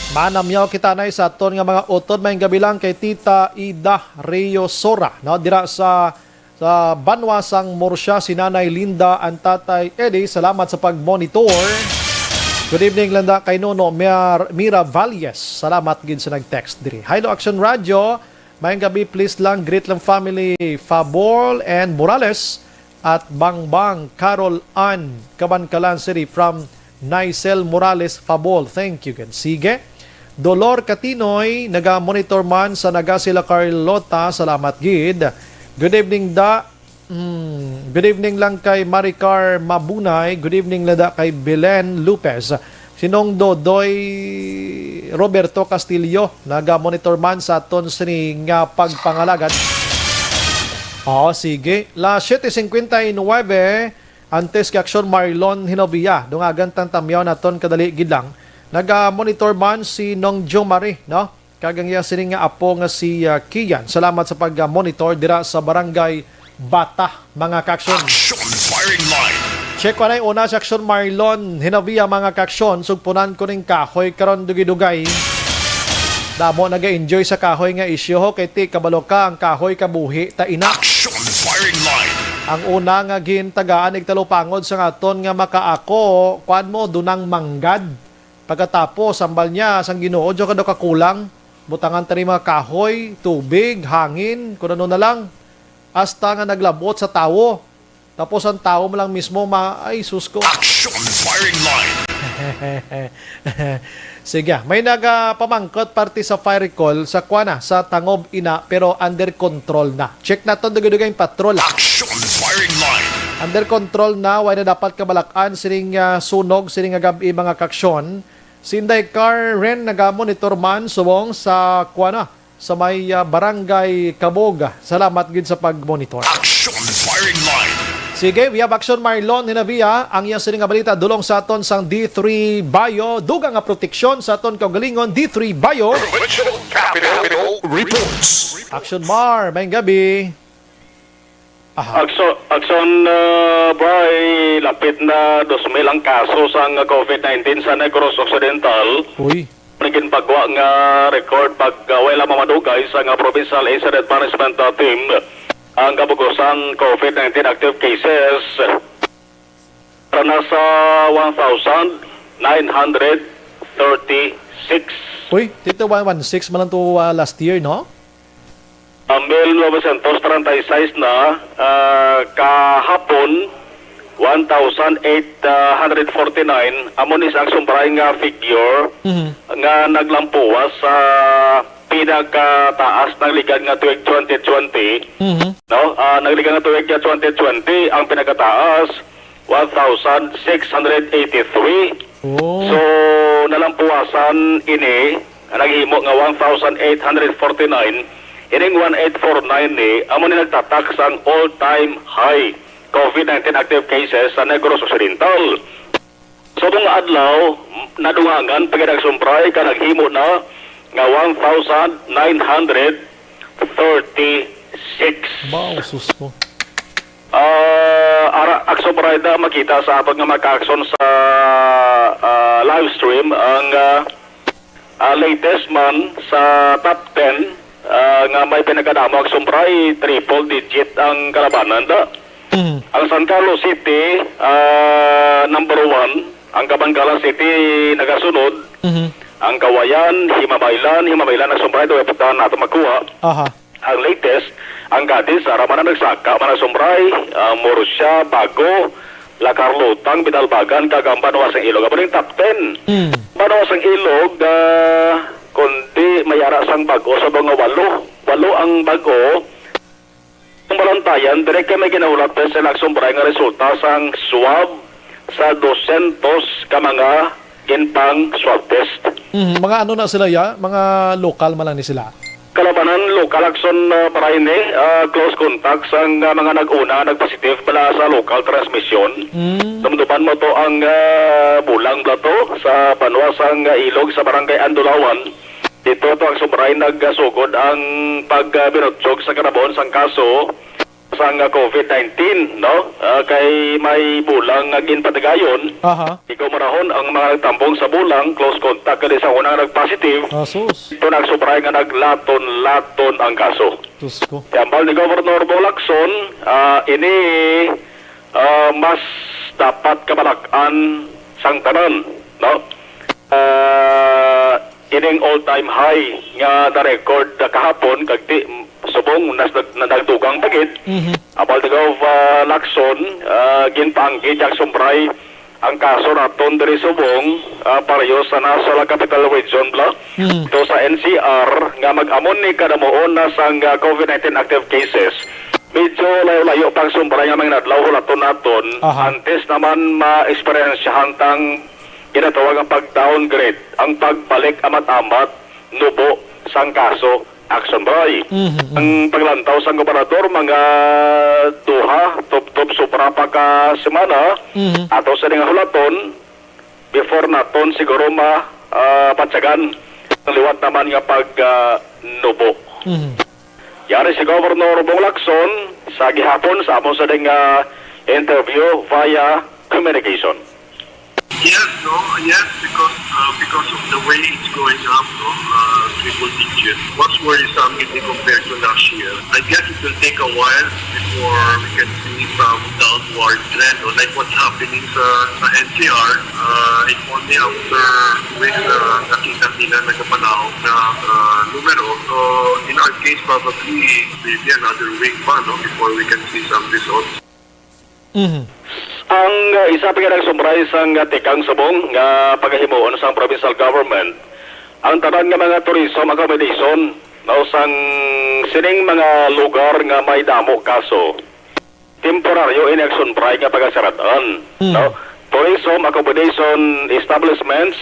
Manamyaw kita na sa aton nga mga utod. Maayong gabi lang kay Tita Ida Rio Sora, no? Dira sa, sa banwa sang Murcia, si Nanay Linda and Tatay Eddie. Salamat sa pag-monitor. Good evening, Linda, kay Nono Mir-, Mira Valles. Salamat gid sa nag-text diri. Hello, Action Radio. Maayong gabi, please lang, greet lang family Fabol and Morales at Bangbang Carol Ann, Kabankalan City, from Nicel Morales Fabol. Thank you, gid. Sige. Dolor Katinoy, naga-monitor man sa Nagasila Carlota. Salamat gid. Good evening, da. Mm, good evening lang kay Maricar Mabunay. Good evening, lada, kay Belen Lopez. Sinong Dodoy Roberto Castillo, naga-monitor man sa aton sini nga pagpangalagad. Oh, sige. La siete cincuenta y nueve, antes kay Aksyon Marlon Hinovia, dungagan tang tamyaw naton kadali gid lang. Naga-monitor man si Nong Jo Marie, no? Kag ang iya sini nga apo nga si, ah, Kian. Salamat sa pag-monitor dira sa Barangay Bata, mga kaaksyon. Action firing line. Check ko na yung una si Aksyon Marlon Hinovia, mga kaaksyon. Sugpunan ko ning kahoy karon, dugay-dugay. Damo naga-enjoy sa kahoy nga isyu, ho, kay ti kabalo ka ang kahoy kabuhi ta ina. Action firing line. Ang una nga gintagaan, igtalupangod sa nga aton nga makaako, kuan mo, dunang manggad. Pagkatapos, ambal niya sang Ginoo, diyo ka daw kakulang. Butangan ta ni mga kahoy, tubig, hangin, kun ano na lang. Hasta nga naglabot sa tawo. Tapos ang tawo mo lang mismo ma-, ay, sus ko. Action firing line. Sige, may nagapamangkot parte sa fire call sa kuana, sa Tangob ina, pero under control na. Check naton, dugay-dugay ang patrol. Action firing line. Under control na, way na dapat kabalak-an sining, ah, sunog sining nga gab-i, mga kaaksyon. Si Inday Karen nagamonitor man subong sa kuana, sa may, ah, Barangay Kabog. Salamat gid sa pag-monitor. Action firing line. Sige, we have Action Marlon Hinavia. Ang iyang sining nga balita dulong sa aton sang D three Bio. Dugang nga proteksyon sa aton kaugalingon, D three Bio. Provincial Capital Reports. Action Mar, may gabi. Aha. Akso-, Akson, ah, Bray, lapit na dos mil ang kaso sang covid nineteen sa Negros Occidental. Uy. Naging pagwa nga record pag, ah, wala mamadugay sa nga Provincial Incident Management, ah, Team ang kabugusan covid nineteen active cases. Para na sa one thousand nine hundred thirty-six. Uy, dito one one six man lang to, ah, last year, no? Ah, mil novecientos treinta y seis na, ah, kahapon, one thousand eight hundred forty-nine, amo ni sa aksumbray nga figure Mhm. nga naglampuas sa pinakataas nang ligad nga tuig twenty twenty, Mhm. no? Ah, nang ligad nga tuig nga twenty twenty, ang pinakataas, one thousand six hundred eighty-three. Oh. So, nalampuasan ini, naghimo nga one thousand eight hundred forty-nine. Ining one eight four nine ni, amo ni nagtatak sang all-time high covid nineteen active cases sa Negros Occidental. Sa mga adlaw, nadungangan pa gid ang sumpray ka naghimo na nga one thousand nine hundred thirty-six. Wow, sus ko. Ah, ara, akso pa ra ita makita sa aton nga mga kaakson sa, ah, live stream ang, ah, ah, latest man sa top ten, ah, nga may pinakadamo akson pa ra, triple digit ang kalabanan da. Mm. Ang San Carlos City, ah, number one, ang Kabankalan City nagasunod, Mhm. ang Kawayan, Himamaylan, Himamaylan nagsumbay, ito, ito nato makuha. Aha. Ang latest, ang Cadiz, ara man ang nagsaka, man ang sumbray, ah, Murcia, Bago, La Carlota, ang Binalbagan, kag ang Banwa sang Ilog. Amo ning top ten. Mm. Banwa sang Ilog, ah, kundi may ara sang bag-o sa mga walo. Walo ang bag-o. Ang balantayan, dire kay may ginahulat pa sa nagsumbray nga resulta sang swab sa dosyentos ka mga ginpang swab test. Mhm, mga ano na sila, ya? Mga lokal man lang ni sila? Kalabanan, lokal akson, ah, para ini, ah, close contact sang, ah, mga nag-una nga nagpositive bala sa local transmission. Mm. Dumduman mo to ang, ah, bulang bala to sa banwa sang, ah, Ilog sa Barangay Andulawan. Dito to ang sumbray nagasugod ang pag, ah, binutyog sa kanabuon sang kaso. Sang covid nineteen, no? Ah, kay may bulang nga ginpatigayon. Aha. Ikaw marahon ang mga nagtambong sa bulang, close contact kadi sa unang nagpositive. Ah, sus. Ito nagsubray nga naglaton-laton ang kaso. Sus ko. Kay ambal ni Governor Bong Lacson, ah, ini, ah, mas dapat kabalak-an sang tanan, no? Ah, ining all-time high nga na-record kahapon, kag ti-, subong nas-, na-, nagdugang pa gid. Mhm. Ambal ni Gov, ah, Lacson, ah, ginpaanggi sang sumbray ang kaso naton diri subong, ah, pareho sa National Capital Region bala. Mhm. Ito sa N C R nga mag-amon ni kadamuon na sang, ah, covid nineteen active cases. Medyo layo-layo pang sumbray nga mga inadlaw hulaton naton. Aha. Antes naman ma-eksperyensyahan tang ginatawag ang pag-downgrade, ang pagbalik amat-amat nubo sang kaso Action, Bray. Mhm, mhm. Ang paglantaw sang gobernador, mga duha, tubtob sobra pa ka semana, Mhm. ato sa nga hulaton, before naton siguro ma, ah, patyagan ang liwat naman nga pag, ah, nubo. Mhm. Yari si Governor Bong Lacson sa gihapon sa amon sa ding, ah, interview via communication. Yes, no? Yes, because, uh, because of the way it's going up, no? Uh, triple digit. What's worrisome if we compare to last year? I guess it will take a while before we can see some downward trend, no? Like what's happening sa, sa N C R, uh, if only after week, uh, nakita nila nagkapanaog na, uh, numero. So, in our case, probably, maybe another week pa, no? Before we can see some results. Mhm. Ang, uh, isa pa nga nagsumbray sang, uh, tikang subong nga pagahimuon sang provincial government, ang tanan nga mga tourism accommodation, no, sang sining mga lugar nga may damo kaso, temporaryo ini ang sumbray nga pagasarad-an, Mm. no? Tourism accommodation establishments,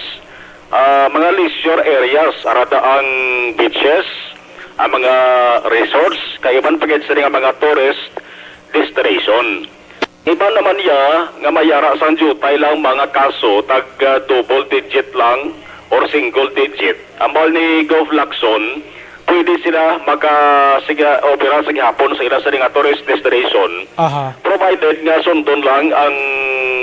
ah, mga leisure areas, arada ang beaches, ang mga resorts, kaiban pa gid sini nga mga tourist destination. Iban naman niya nga mayara sang diutay lang mga kaso tag, ah, double digit lang or single digit. Ambal ni Gov Lacson, pwede sila maka, sige, opera sa gihapon sa ila sa nga tourist destination, Aha. provided nga sundon lang ang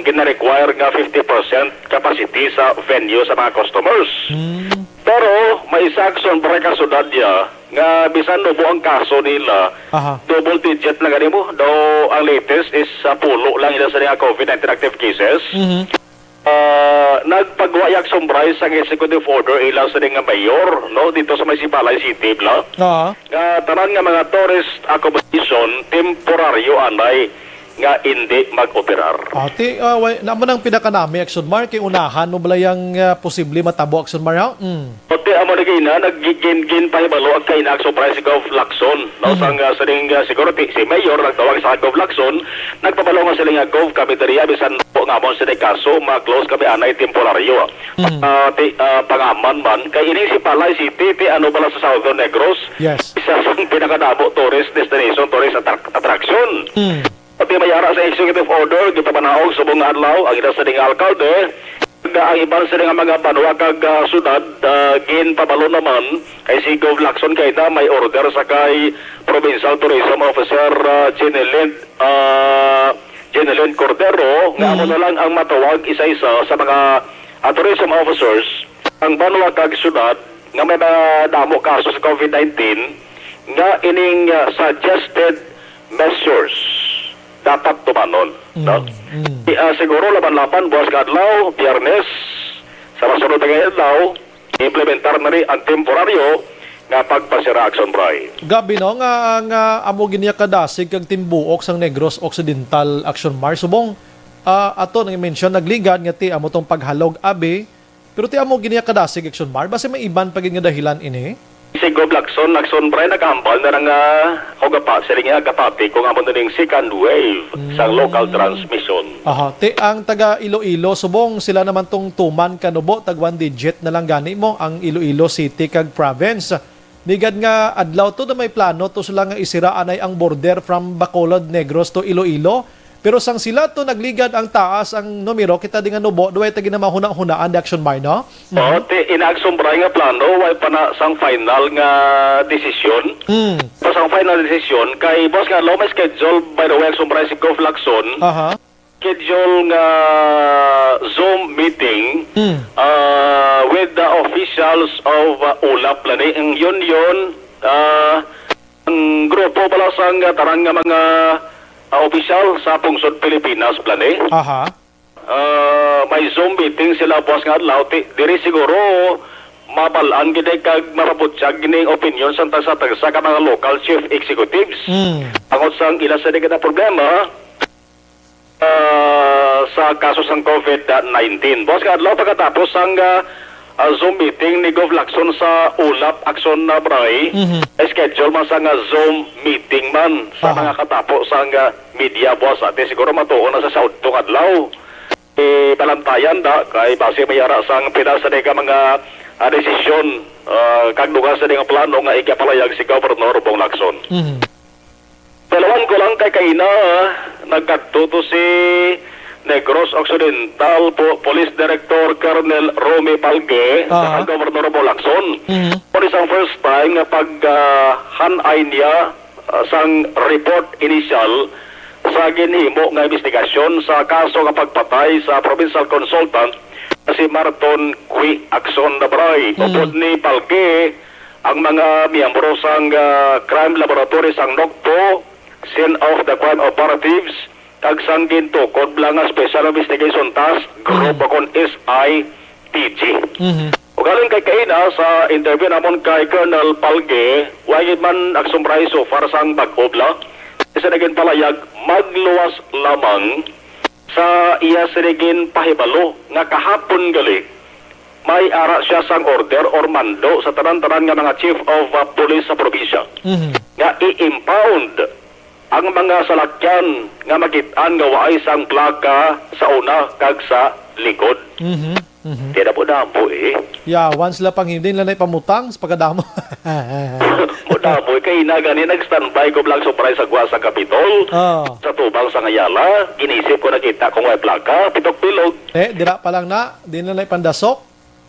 gina-require nga fifty percent capacity sa venue sa mga customers. Hmm. Pero may isa action para ka syudad niya nga bisan nubo ang kaso nila, Aha. double digit na gani mo. Daw ang latest is sa pulo lang ila sa nga COVID nineteen active cases. Mhm. Ah, nagpagwayag sumbray sang executive order ila sa nga mayor, no, dito sa may Sipalay City, bla. Oo. Nga tanan nga mga tourist accommodation temporaryo anay nga indi mag-operar. Ati, ah, way, namo nang pinakanami, Action Mar, kay unahan mo bala yang, ah, posible matabo, Action Mar, ha? Mm. Pati amo na gina, nagginpahibalo ang kainag sa Price Gov Lacson, no? Mhm. Sang, ah, sining, ah, siguro ti, si Mayor nagtawag sa Gov Lacson, nagpabalo nga sila nga Gov kami diri, ah, bisan po nga mo sila kaso, ma-close kami anay temporaryo. Mhm. Ah, ti, ah, pangaman man, kay ining Sipalay City, ti ano pala sa Southern Negros, Yes. isa sa pinakadamo tourist destination, tourist attract-, attraction. Mhm. Pati mayara sa executive order, gipapanaog subong nga adlaw ang ila sa ding alkalde, nga ang iban sa nga mga banwa kag, ah, syudad, ah, ginpabalo naman kay si Gov Lacson kay na may order sa kay Provincial Tourism Officer, ah, Jenny Lind, ah, Jenny Lind Cordero, nga amo Mm. na lang ang matawag isa-isa sa mga, ah, tourism officers ang banwa kag syudad nga may mga damo kaso sa COVID nineteen nga ining, ah, suggested measures dapat tumanon, no? Mm, mm. I-, ah, siguro laban-laban buwas nga adlaw, Biyernes, sa masunod nga adlaw, implementar na ni ang temporaryo nga pagpasira, Action Bray. Gabi, no, nga, nga amo gid niya kadasig kag timbuok sang Negros Occidental, Action Mar. Subong, ah, ato nang i-mention, nagligad nga ti amo tong paghalog abi, pero ti amo gid niya kadasig, Action Mar. Basi may iban pa gid nga dahilan ini? Si Gov Lacson, Action Bray, nakahambal na nga, o gapa-, sila nga gapati kung amo na ning second wave sa Mm. local transmission. Aha, ti ang taga Iloilo, subong sila naman tong tuman kanubo, tag one digit na lang gani mo ang Iloilo City kag province. Nigad nga adlaw to na may plano to sila nga isira anay ang border from Bacolod, Negros to Iloilo. Pero sang sila to nagligad ang taas ang numero, kita di nga nubo, duway ta ginamahuna-hunaan di, Action Mar, no? Mhm. Oo, ti, ina, Action Bray, nga plano, way pa na sang final nga desisyon. Mm. Pa sang final desisyon, kay boss nga, law may schedule, by the way, Action Bray, si Gov Lacson, Aha. schedule nga Zoom meeting, Mm. ah, with the officials of, ah, ulap, lani, ang union, ah, ang grupo pala sang, ah, tarang nga mga, ah, opisyal sa pungsod Pilipinas, plani. Aha. Ah, may Zoom meeting sila buwas nga adlaw. Ti-, diri siguro mabal-an gid kag mapabutyag gid ning opinion sang tagsa-tagsa ka mga local chief executives. Mm. Tungod sang ila sa di ka na problema, ah, sa kaso sang COVID nineteen. Buwas nga adlaw, pagkatapos sang, ah, ah, Zoom meeting ni Gov Lacson sa ulap, Action Bray, Mhm. schedule man sang, ah, Zoom meeting man sa Aha. mga katapo sang, ah, media buwas. Ati siguro matuon na sa saudtong adlaw. Eh, balantayan da, kay base may ara sang pila sa di ka mga, ah, desisyon Ah, kag dugang sa nga plano nga igipalayag si Governor Bong Lacson. Mhm. Dalawan ko lang kay kaina, nagkadto to si Negros Occidental po, Police Director Colonel Romy Palge, Ah. sa Governor Bong Lacson. Mhm. Kung isang first time nga pag, ah, hanay niya, ah, sang report initial sa ginhimo nga investigasyon sa kaso nga pagpatay sa provincial consultant nga si Marton Qui Acson Labray, Mhm. upod ni Palge, ang mga miyembro sang, ah, crime laboratory sang NOCPO, scene of the crime operatives, kag sang gintukod lang nga Special Investigation Task Group Mhm. o kon S I T G. Mhm. Ugaling kay kaina sa interview namon kay Colonel Palge, wa gid man Acson Bray so far sang bag-o bala. Sa naging palayag, magluwas lamang sa iya sini ginpahibalo nga kahapon gali may ara siya sang order or mando sa tanan-tanan nga mga chief of, uh, police sa probinsya Mhm. nga i-impound ang mga salakyan nga makit-an nga waay sang plaka sa una kag sa likod. Mhm. Mhm. Kaya damo-damo eh. Yawan sila pang hindi nila na ipamutang sa pagkadamo. Mo damo eh. Kay ina gani nag-standby ko lang sobra sa gwa sa Kapitol. Oh. Sa tubang sa Ngayala, ginisip ko nakita kung may plaka, pitok-pilog. Eh, dira pa lang na, di na na ipandasok.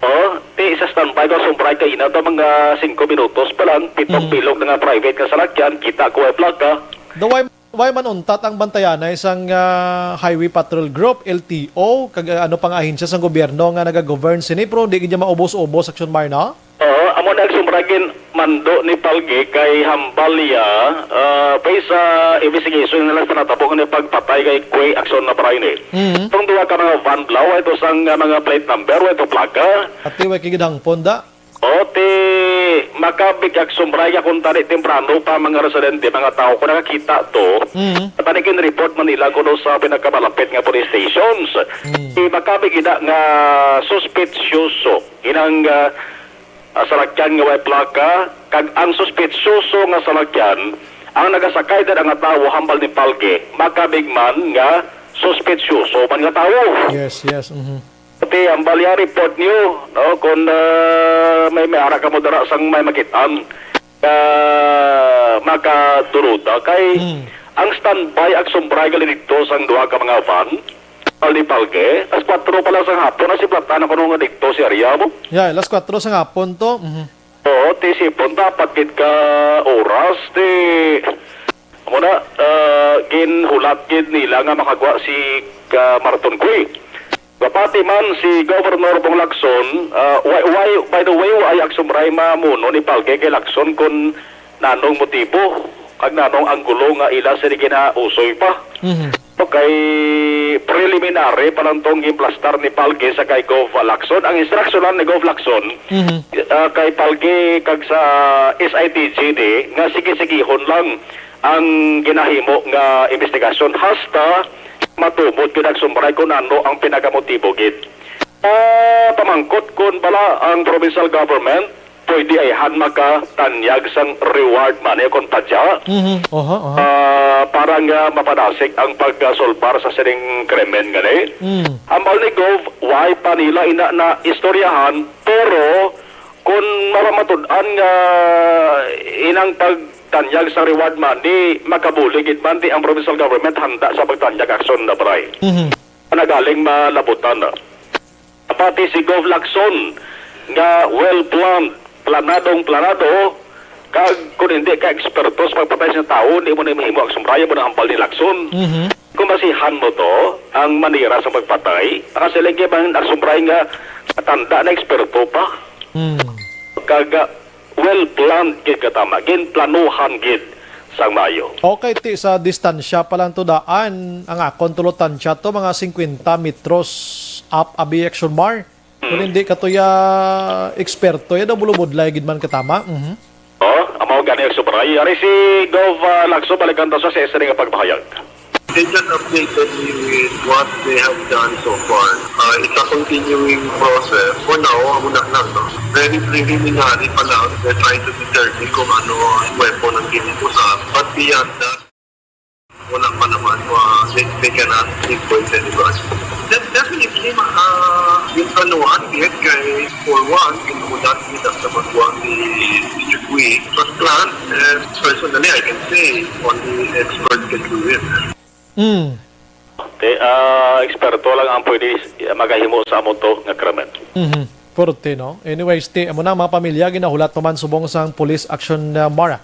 Oh, ti sa standby ko sobra kay ina to mga singko minutos pa lang, pitok-pilog na nga private nga salakyan, kita ko may plaka. Daw way, way man untat ang bantayanay sang, ah, Highway Patrol Group, L T O, kag, ah, ano pang ahensya sang gobyerno nga nagagovern sini, pero di gid niya maubos-ubos, Action Mar, no? Oo, amo na ang sumragin mando ni Palge kay hambal niya, ah, based sa investigation nila sa natabo nga pagpatay kay Kuy Action na Braine. Mhm. Itong duha ka mga van blaw, ito sang, ah, mga plate number, ito plaka. Ati, way kigidangpon da? O, ti, makabig Action Bray, kung tani temprano pa mga residente, mga tao, kung nakakita to, Mhm. tani kin report man nila kuno sa pinakamalapit nga police stations. Mhm. Ti, makabig ina nga suspetsyoso. Inang, ah, ah, salakyan nga way plaka, kag ang suspetsyoso nga salakyan, ang nagasakay dira nga tawo hambal ni Palge, makabig man nga suspetsyoso man nga tawo. Yes, yes, mhm. Pati ang balya report niyo, no, kung, ah, may, may ara ka mo dara sang may makitaan, ah, makaduluda kay Hmm. ang standby Action Bray gali dito sang duha ka mga van, paldi-palge. Alas kwatro pa lang sa hapon, nasiplatan ako nung dito si Ariabo. Yeah, alas kwatro sa hapon to. Mhm. Oo, ti sipon, dapat gid ka oras, ti, amo na, ah, ginhulat gid nila nga makagwa si ka Marton Cui. Gapati man si Governor Bong Lacson, ah, why, why, by the way, why Action Bray mamuno ni Palge kay Lacson kung nanong motibo, kag nanong anggulo nga ila sini ginausoy pa. Mhm. Okay, preliminary pa lang tong gimplastar ni Palge sa kay Gov Lacson. Ang instruksyonan ni Gov Lacson, Mhm. ah, kay Palge kag sa S I T G ni nga sige-sigihon lang ang ginahimo nga investigasyon hasta matumod gid ang sumbray kung ano ang pinakamotibo gid. Ah, pamangkot kon bala ang provincial government pwede ayhan makatanyag sang reward money kon padya. Mhm. Oho, oho. Ah, para nga mapadasig ang pagkasulbar sa sining krimen gani. Mm. Ambal ni Gov, why pa nila ina na istoryahan, pero kung mapamatud-an nga inang pagtanyag sa reward money, makabulig gid man di ang provincial government handa sa pagtanyag aksyon na bray. Mhm. Nagaling malabutan na. Pati si Gov Lacson nga well planned, planadong planado, kag kung hindi ka eksperto sa pagpatay sa tawo, hindi mo na mahimo ang sumraya mo na hambal ni Lacson. Mhm. Kung masihan mo to, ang manira sa pagpatay, ang siling man ang sumray nga tanda na eksperto pa. Hmm. Kag, ah, well planned gid katama, ginplanuhan gid sang maayo. Okay, ti sa distansya pa lang to daan, ang akon tulo tansya to, mga singkwenta metros up abi Action Mar. Kung hindi ka to ya eksperto, ya daw bulubudlay gid man katama. Mhm. Oh, amo gani ang subaray. Ari si Gov, ah, Lacson, balikan ta sa isa nga pagpahayag. They just updated me with what they have done so far. Uh, it's a continuing process. For now, amo na lang, no? Very preliminary pa lang. They're trying to determine kung ano ang weapon ang ginamit. But beyond that, wala pa naman. Uh, they, they cannot pinpoint anybody. Then definitely, ma-, uh, yung planuhan, yet kay for one, yung ulat, hindi sa magwa. Personally, I can say only experts can do it. Mm. Te, ah, eksperto lang ang pwede s-, makahimo sa amo to nga krimen. Mhm. Forte, no? Anyways, ti, amo na ang mga pamilya, ginahulat pa man subong sang police action, ah, Mara.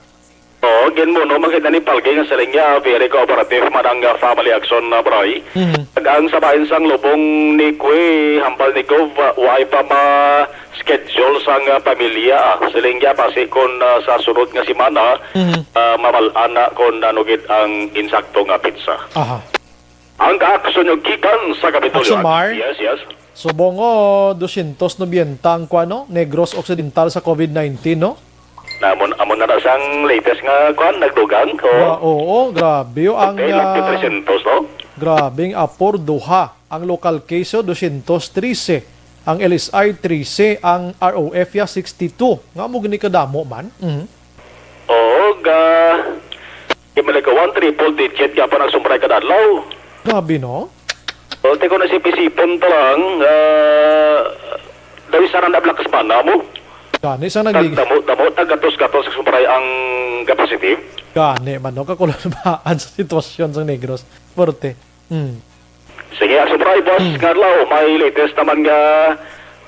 Oo, gin mo, no, makita ni Palge nga siling niya, very cooperative man ang, ah, family action na Bray. Mhm. Kag ang sa bahin sang lubong ni Kwe, hambal ni Gov, ah, way pa ma-schedule sang, ah, pamilya. Siling niya, basi kun, ah, sa sunod nga semana, Mhm. ah, mabal-an na kun ano gid ang insakto nga petsa. Aha. Ang kaaksyon nyo gikan sa Kapitolyo. Action, Mar. Yes, yes. Subong, oh, dosyentos nobenta ang kuwan, no? Negros Occidental sa covid nineteen, no? Na, amo, amo na na sang latest nga kuwan, nagdugang, oh. Gra-, oo, grabe, oh, ang, Okay, ah, tresyentos, no? Grabe, ang Apor, duha. Ang local case, oh, dosyentos trese. Ang L S I, trese. Ang R O F, ya, sixty-two. Nga mo gini kadamo man? Mhm. Oo, ga-, Imalikawan, triple digit ka pa nagsumbray kada adlaw. Grabe, no? O, ti ko na sipon-sipon pa lang, ah, daw isa na nablakas pa na mo. Gani, sa Tag naglig- damo-damo, tag gatos-gatos ang sumbray ang capacity. Gani man, no? Kakulunbaan sa sitwasyon sa Negros. Forte. Hmm. Sige, ang sumbray, boss, Hmm. Carlo, may latest naman nga,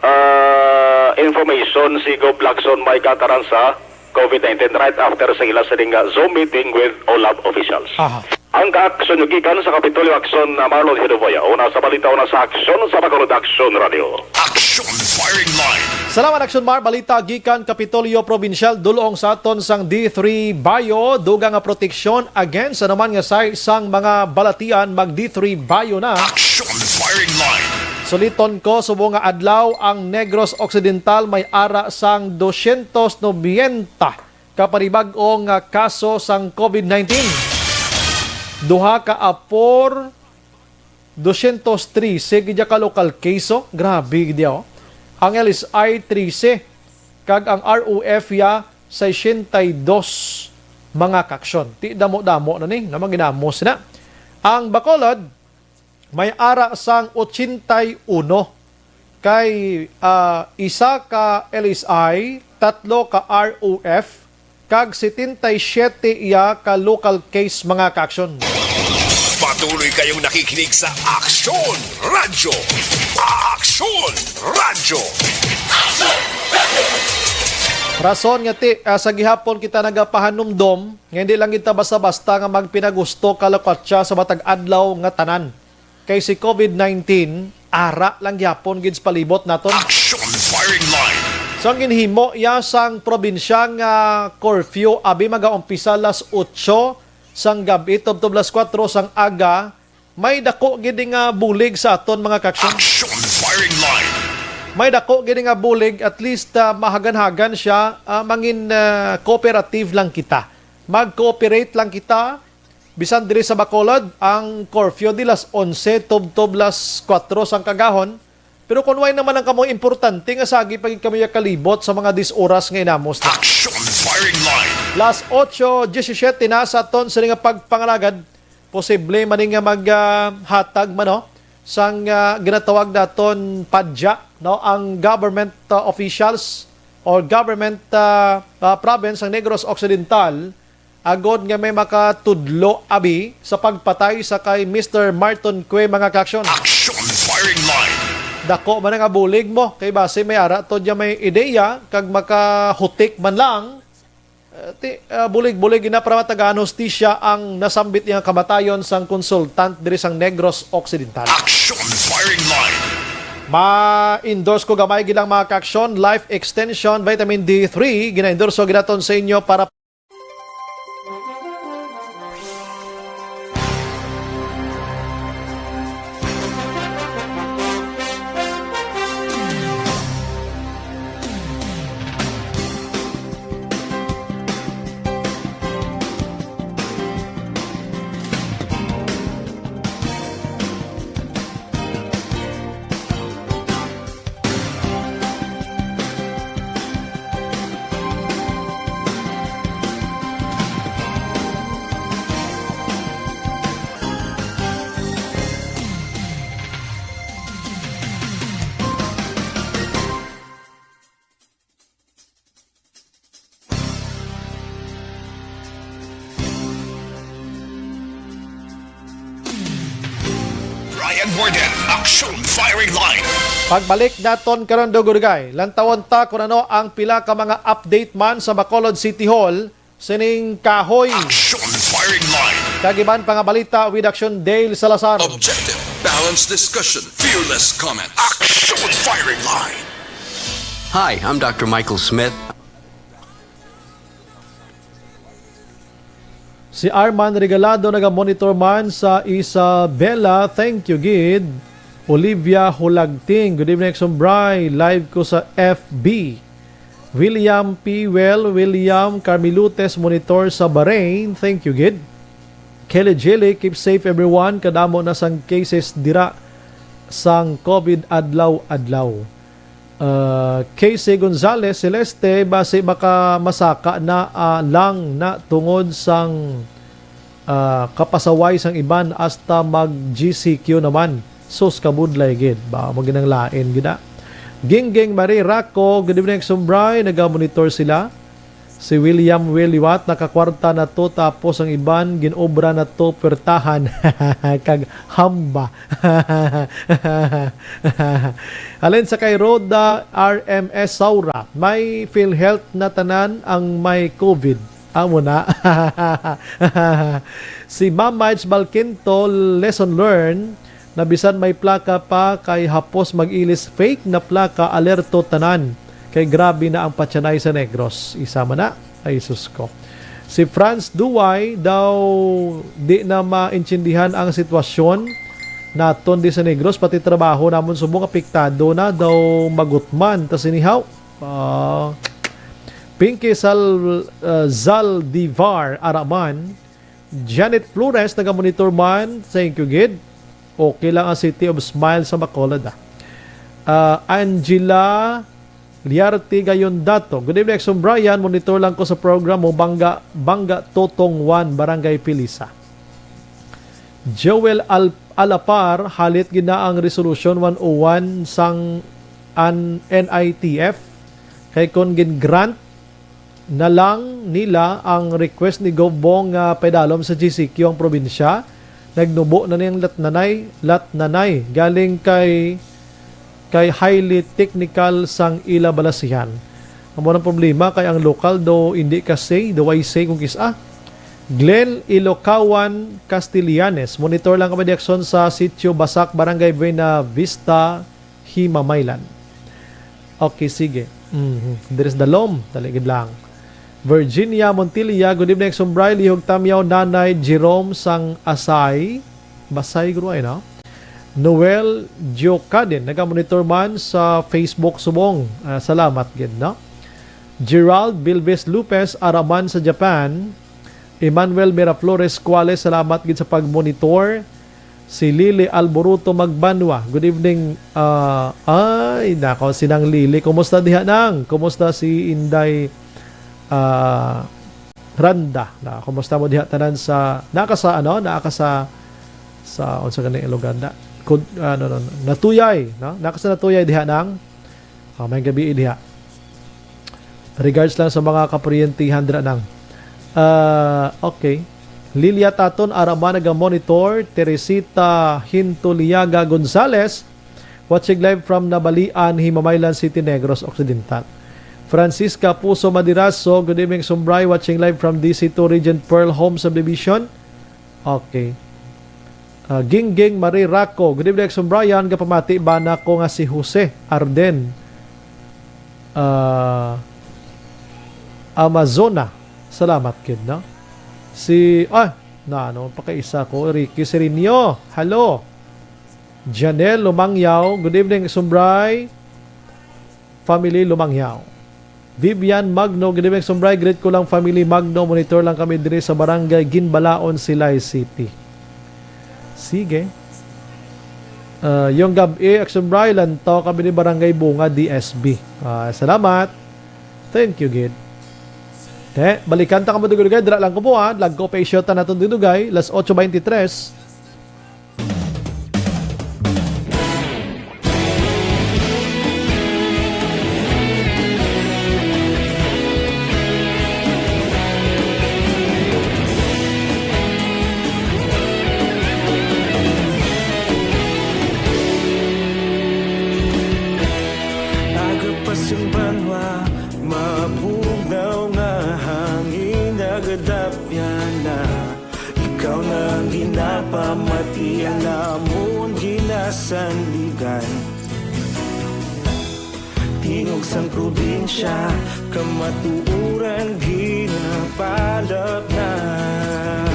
ah, information si Gov Lacson may kataran sa covid nineteen right after sa ila sining, ah, Zoom meeting with OLAP officials. Aha. Ang kaaksyon nyo gikan sa Kapitolyo Aksyon, ah, Marlon Hidovoya. Una sa balita, una sa aksyon sa Bacolod Aksyon Radio. Action Firing Line. Salamat, Aksyon Mar. Balita gikan Kapitolyo Probinsyal, dulong sa aton sang D three Bio. Dugang nga proteksyon against anuman nga size sang mga balatian, mag D three Bio na. Action Firing Line. Suliton ko, subong nga adlaw ang Negros Occidental may ara sang dosyentos nobenta ka panibag-o nga kaso sang covid nineteen. Duha ka Apor, dosyentos trese gid ya ka local case, oh. Grabe gid ya, oh. Ang L S I, trese, kag ang R O F ya, sesenta y dos mga kaaksyon. Ti damo-damo na ni, nga mga ginamos na. Ang Bacolod, may ara sang ochenta y uno. Kay, ah, isa ka L S I, tatlo ka R O F, kag setenta y siyete iya ka local case, mga kaaksyon. Patuloy kayong nakikinig sa Aksyon Radyo. Aksyon Radyo. Rason nga ti, ah, sa gihapon kita nagapahanumdom nga hindi lang kita basta-basta nga magpinagusto ka lakwatsa sa matag adlaw nga tanan. Kay si covid nineteen, ara lang gyapon gid sa palibot naton. Action Firing Line. So, ang ginhimo iya sang probinsya nga curfew, abi, magaumpisa las otso sang gab-i tubtob las kuwatro sang aga, may dako gid nga bulig sa aton, mga kaaksyon. Action Firing Line. May dako gid nga bulig, at least, ah, mahagan-hagan siya, ah, mangin, ah, cooperative lang kita. Mag-cooperate lang kita. Bisan diri sa Bacolod, ang curfew di las onse tubtob las kuwatro sang kagahon. Pero kun way naman ang kamo importante nga sagi pa gid kamo ya kalibot sa mga dis oras nga inamos na. Action Firing Line. Las otso diecisiete na sa aton sini nga pagpangalagad. Posible man ni nga mag, ah, hatag man, no, sang, ah, ginatawag naton padya, no, ang government, ah, officials or government, ah, ah, province sang Negros Occidental agod nga may makatudlo, abi, sa pagpatay sa kay Mister Marton Cue, mga kaaksyon. Action Firing Line. Dako man nga bulig mo, kay basi may ara to dya may ideya, kag makahutik man lang. Eh, ti, ah, bulig-bulig gina para matagaan hustisya ang nasambit nga kamatayon sang konsultant diri sang Negros Occidental. Action Firing Line. Ma-endorse ko gamay gid lang, mga kaaksyon, Life Extension Vitamin D three, gina-endorso gid naton sa inyo para And more than Action Firing Line. Pagbalik naton karon, dugay-dugay, lantawon ta kung ano ang pila ka mga update man sa Bacolod City Hall sining kahoy. Action Firing Line. Kag iban pa nga balita with Action Dale Salazar. Objective, balanced discussion, fearless comments. Action Firing Line. Hi, I'm Doctor Michael Smith. Si Arman Regalado naga-monitor man sa Isabela. Thank you gid. Olivia Hulagting, good evening, Sumbray. Live ko sa F B. William P. Well, William Carmelutes, monitor sa Bahrain. Thank you gid. Kelly Jilly, keep safe everyone. Kadamo na sang cases dira sang COVID adlaw-adlaw. Uh, Casey Gonzalez, Celeste, basi maka masaka na, ah, lang na tungod sang, ah, kapasaway sang iban hasta mag G C Q naman. Sus, kabudlay gid. Ba, mo ginang lain gid, ah. Gingging Marie Raco, good evening, Sumbray. Naga-monitor sila. Si William Will liwat, nakakwarta na to, tapos ang iban, ginobra na to, pwertahan. Kag hamba. Halin sa kay Rhoda R M S Saura, may PhilHealth na tanan ang may COVID. Amo na. Si Ma'am Marge Balquinto, lesson learned, na bisan may plaka pa kay hapos mag-ilis fake na plaka, alerto tanan. Kay grabe na ang patyanay sa Negros. Isa man na. Ay, sus ko. Si Franz Duway daw di na maintindihan ang sitwasyon naton di sa Negros, pati trabaho namon subong apektado na daw magutman. Ta sinihaw. Ah, Pinky Sal-, ah, Zaldivar Araman, Janet Flores, naga-monitor man. Thank you gid. Okay lang ang City of Smile sa Bacolod, ah. Ah, Angela Liarte Gayon Dato. Good evening, Exxon Brian. Monitor lang ko sa program mo. Bangga, Bangga Totong Juan, Barangay Pilisa. Joel Al-, Alapar, halit gid na ang Resolution one oh one sang an N I T F. Kay kon gin-grant na lang nila ang request ni Gov Bong nga paidalom sa G C Q ang probinsya, nagnubo na niyang latnanay, latnanay galing kay, kay highly technical sang ila balasihan. Amo nang problema kay ang lokal do hindi ka say, do I say kung kis-a. Glenn Ilokawan Castellanes, monitor lang kami, Diakson, sa Sitio Basak, Barangay Buena Vista, Himamaylan. Okay, sige. Mhm. There's the lom. Dali gid lang. Virginia Montilla, good evening, Sumbray. Lihog tamyaw, Nanay Jerome sang Asay. Basay, guro, ay, no? Noel Giocaden, naga-monitor man sa Facebook subong. Ah, salamat gid, no? Gerald Bilbis Lopez, araman sa Japan. Emmanuel Miraflores Cuales, salamat gid sa pag-monitor. Si Lily Alboruto Magbanwa, good evening. Ah, ay, nako, si Nang Lily. Kumusta diha, Nang? Kumusta si Inday, ah, Randa? Na, kumusta mo diha tanan sa, naa ka sa, ano, naa ka sa, sa, unsa gani ang lugar na? Kud-, ano, no, no, Natuyay, no? Naa ka sa Natuyay diha, Nang? Ah, may gabi diha. Regards lang sa mga kaparyentihan dira, Nang. Ah, okay. Lilia Taton, araman naga-monitor. Teresita Hintoliaga Gonzales, watching live from Nabalian, Himamaylan City, Negros Occidental. Francisca Puso Madiraso, good evening, Sumbray, watching live from D C two Region, Pearl Home Subdivision. Okay. Ah, Gingging Marie Raco, good evening, Exxon Brian. Gapamati ba na ko nga si Jose Arden, ah, Amazona? Salamat gid, no? Si, ah, na, ano, pakaisa ko, Ricky Serino. Hello. Janelle Lumangyaw, good evening, Exxon Bri. Family Lumangyaw. Vivian Magno, good evening, Sumbray. Greet ko lang, family Magno. Monitor lang kami diri sa Barangay Ginbalaon, Silay City. Sige. Ah, yung gab-i, Sumbray, lantaw kami ni Barangay Bunga, D S B. Ah, salamat. Thank you, gid. Te, balikan ta kamo dugay-dugay. Dira lang ko po, ha. Lagko pa isyo ta naton dugay. Las ocho veintitrés. Yana, ikaw na ang ginapamatian namon ginasandigan. Tingog sang probinsya, kamatuoran ginapalapnag.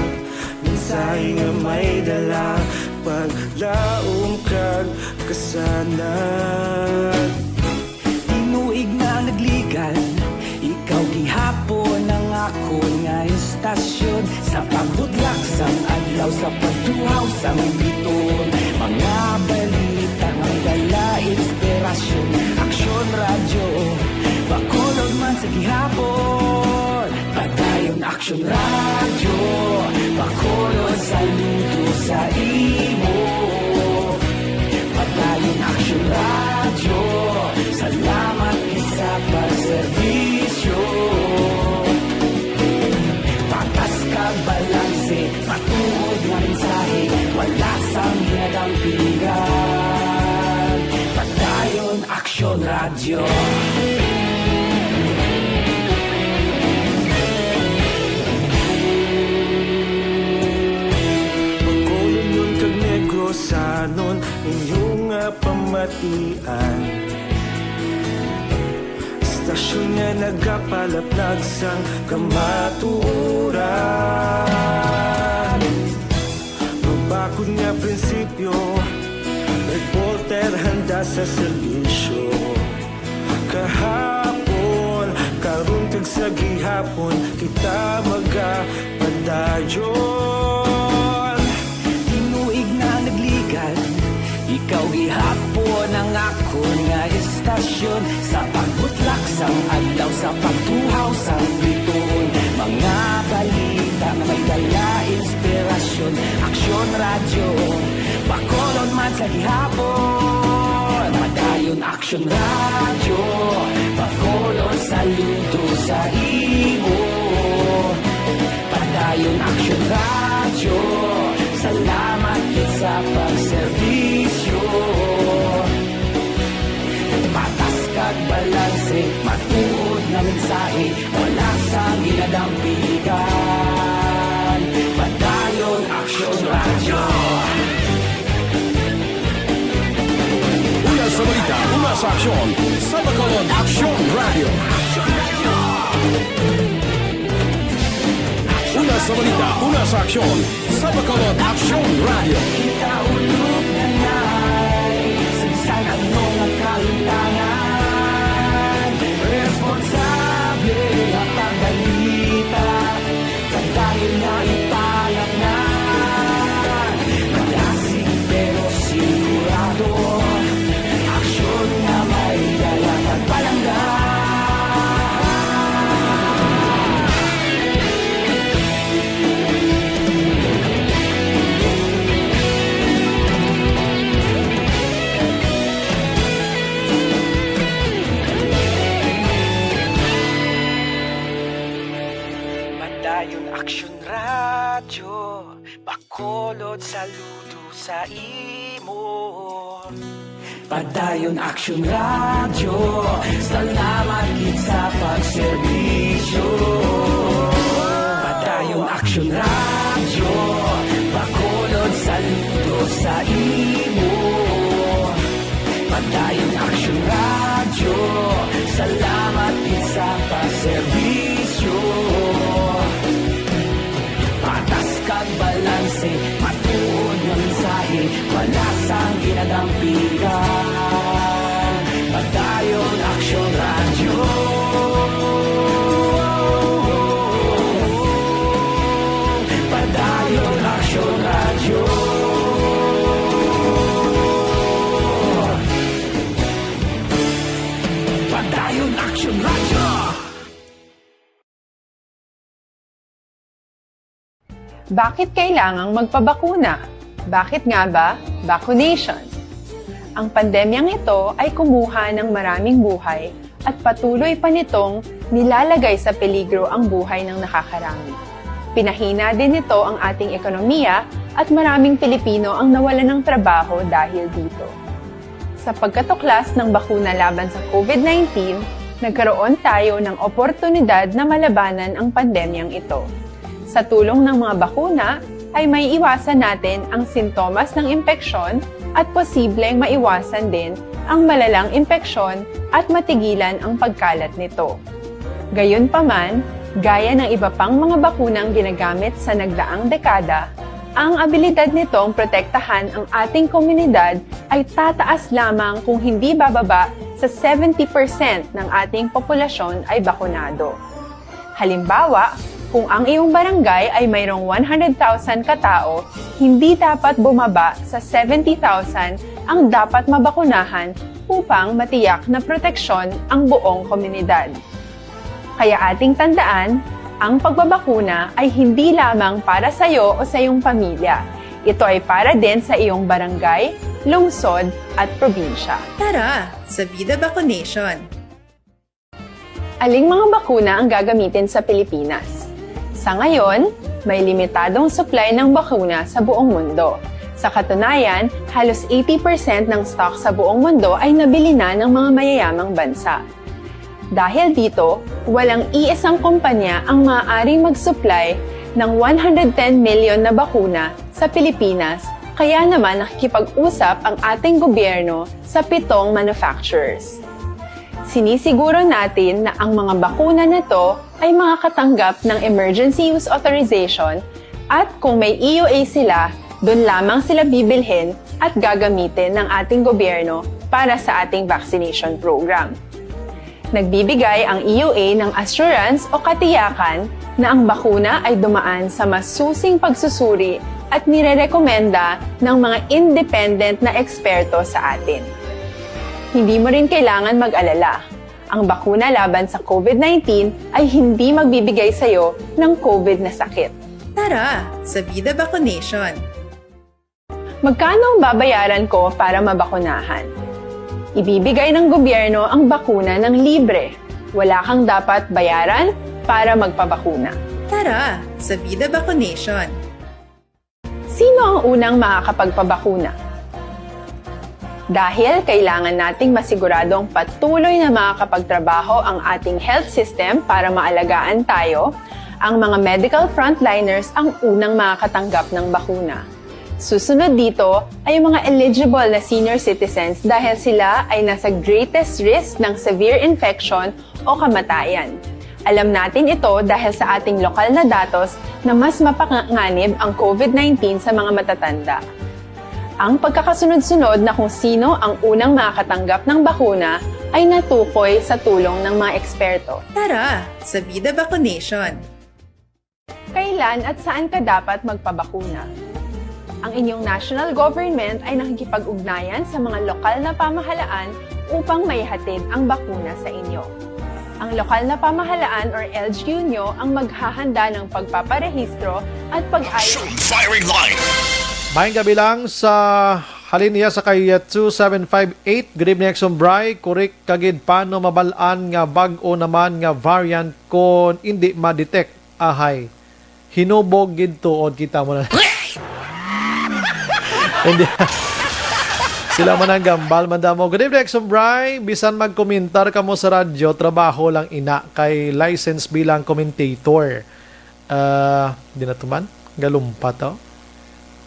Mensahe nga may dala, paglaom kag kasanag. Tinuig na nagligan, ikaw gihapon ang akon nga istasyon. Sa pagbudlak sang adlaw, sa pagtuhaw sang biton, mga balita nga dala inspirasyon. Aksyon Radyo, Bacolod man sa gihapon. Padayon Aksyon Radyo, Bacolod, saludo sa imo. Padayon Aksyon Radyo, salamat gid sa pagserbisyo. Patas kag balanse, matuod nga mensahe, wala sang ginadampigan. Padayon Aksyon Radyo. Bacolodnon kag Negrosanon, inyo nga pamatian. Istasyon nga nagapalaplag sang kamatuoran. Mabakod nga prinsipyo, reporter handa sa serbisyo. Kahapon, karon kag sa gihapon, kita magapadayon. Tinuig na nagligan, ikaw gihapon ang akon nga istasyon. Sa pagbutlak sang adlaw, sa pagtuhaw sang bituon, mga balita nga may dala inspirasyon. Aksyon Radyo, Bacolod man sa gihapon. Padayon Aksyon Radyo, Bacolod, saludo sa imo. Padayon Aksyon Radyo, salamat gid sa pagserbisyo. Patas kag balanse, matuod nga mensahe, wala sang ginadampigan. Padayon Aksyon Radyo. Una sa balita, una sa aksyon, sa Bacolod Aksyon Radyo. Una sa balita, una sa aksyon, sa Bacolod Aksyon Radyo. Kita ulog na nay, sa bisan ano nga kahimtangan, responsable nga pagbalita. Padayon nga ipalapngan, malasig pero sigurado. Aksyon nga may dala kag palangga. Padayon Aksyon Radyo, Bacolod, saludo sa imo. Padayon Aksyon Radyo, salamat gid sa pagserbisyo. Padayon Aksyon Radyo, Bacolod, saludo sa imo. Padayon Aksyon Radyo, salamat gid sa pagserbisyo. Patas kag balanse, matuod nga mensahe, wala sang ginadampigan. Padayon Aksyon Radyo. Padayon Aksyon Radyo. Padayon Aksyon Radyo. Bakit kailangang magpabakuna? Bakit nga ba vaccination? Ang pandemyang ito ay kumuha ng maraming buhay at patuloy pa nitong nilalagay sa peligro ang buhay ng nakakarami. Pinahina din nito ang ating ekonomiya at maraming Pilipino ang nawalan ng trabaho dahil dito. Sa pagkatuklas ng bakuna laban sa COVID nineteen, nagkaroon tayo ng oportunidad na malabanan ang pandemyang ito. Sa tulong ng mga bakuna ay may iwasan natin ang sintomas ng impeksyon at posibleng maiwasan din ang malalang impeksyon at matigilan ang pagkalat nito. Gayunpaman, gaya ng iba pang mga bakunang ginagamit sa nagdaang dekada, ang abilidad nitong protektahan ang ating komunidad ay tataas lamang kung hindi bababa sa seventy percent ng ating populasyon ay bakunado. Halimbawa, kung ang iyong barangay ay mayroong one hundred thousand ka tao, hindi dapat bumaba sa seventy thousand ang dapat mabakunahan upang matiyak na proteksyon ang buong komunidad. Kaya ating tandaan, ang pagbabakuna ay hindi lamang para sa iyo o sa iyong pamilya. Ito ay para din sa iyong barangay, lungsod, at probinsya. Tara, sa Vida Vaccination! Aling mga bakuna ang gagamitin sa Pilipinas? Sa ngayon, may limitadong supply ng bakuna sa buong mundo. Sa katunayan, halos eighty percent ng stock sa buong mundo ay nabili na ng mga mayayamang bansa. Dahil dito, walang iisang kumpanya ang maaaring mag-supply ng one hundred ten million na bakuna sa Pilipinas, kaya naman nakikipag-usap ang ating gobyerno sa pitong manufacturers. Sinisiguro natin na ang mga bakuna na to ay makakatanggap ng emergency use authorization at kung may E U A sila, doon lamang sila bibilhin at gagamitin ng ating gobyerno para sa ating vaccination program. Nagbibigay ang E U A ng assurance o katiyakan na ang bakuna ay dumaan sa masusing pagsusuri at nirerekomenda ng mga independent na eksperto sa atin. Hindi mo rin kailangan mag-alala. Ang bakuna laban sa COVID nineteen ay hindi magbibigay sa iyo ng COVID na sakit. Tara, sa Vida Vaccination! Magkano ang babayaran ko para mabakunahan? Ibibigay ng gobyerno ang bakuna ng libre. Wala kang dapat bayaran para magpabakuna. Tara, sa Vida Vaccination! Sino ang unang makakapagpabakuna? Dahil kailangan nating masiguradong patuloy na makakapagtrabaho ang ating health system para maalagaan tayo, ang mga medical frontliners ang unang makakatanggap ng bakuna. Susunod dito ay ang mga eligible na senior citizens dahil sila ay nasa greatest risk ng severe infection o kamatayan. Alam natin ito dahil sa ating lokal na datos na mas mapanganib ang COVID nineteen sa mga matatanda. Ang pagkakasunod-sunod na kung sino ang unang makakatanggap ng bakuna ay natukoy sa tulong ng mga eksperto. Tara, sa Vida Vaccination! Kailan at saan ka dapat magpabakuna? Ang inyong national government ay nakikipag-ugnayan sa mga lokal na pamahalaan upang maihatid ang bakuna sa inyo. Ang lokal na pamahalaan or L G U nyo ang maghahanda ng pagpaparehistro at pag-ayos. Action Firing Line. Maayong gabi lang sa halin niya sa kay two seven five eight. Good evening, Action Bry. Correct ka gid, paano mabal-an nga bag-o naman nga variant kon indi ma-detect? Ahay. Hinubog gid tuod kita mo na. Hindi. Sila man ang gambal, madamo. Good evening, Exum Bry. Bisan magkomentar kamo sa radyo, trabaho lang ina kay license bilang commentator. Ah, di na tuman. Galumpa to.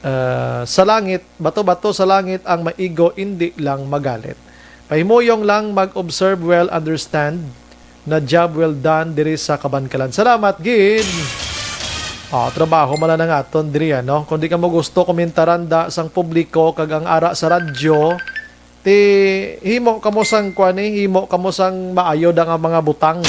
Ah, sa langit, bato-bato sa langit ang maigo, indi lang magalit. Pahimuyong lang mag-observe well, understand na job well done diri sa Kabankalan. Salamat gid. Ah, trabaho man lang aton diri, ano? Kung di ka mo gusto komentaran da sang publiko kag ang ara sa radyo, ti himo kamo sang kuan, eh, himo kamo sang maayo da nga mga butang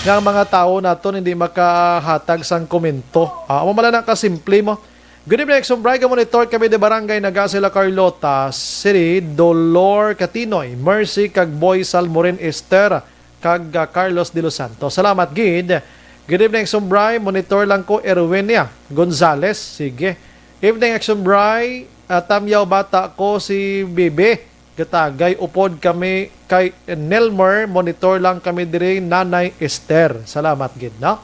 nga ang mga tawo naton hindi makahatag sang komento. Ah, amo man lang kasimple mo. Good evening, Exum Bry. Monitor kami di Barangay Nagasi, La Carlota City, Dolor Catinoy, Mercy, kag Boy Salmorin Esther, kag, ah, Carlos de los Santos. Salamat gid. Good evening, Exum Bry. Monitor lang ko, Erwinia Gonzales. Sige. Evening, Exum Bry. Ah, tamyaw bata ko si Bibi. Gatagay upod kami kay Nelmer, monitor lang kami diri, Nanay Esther. Salamat gid, no?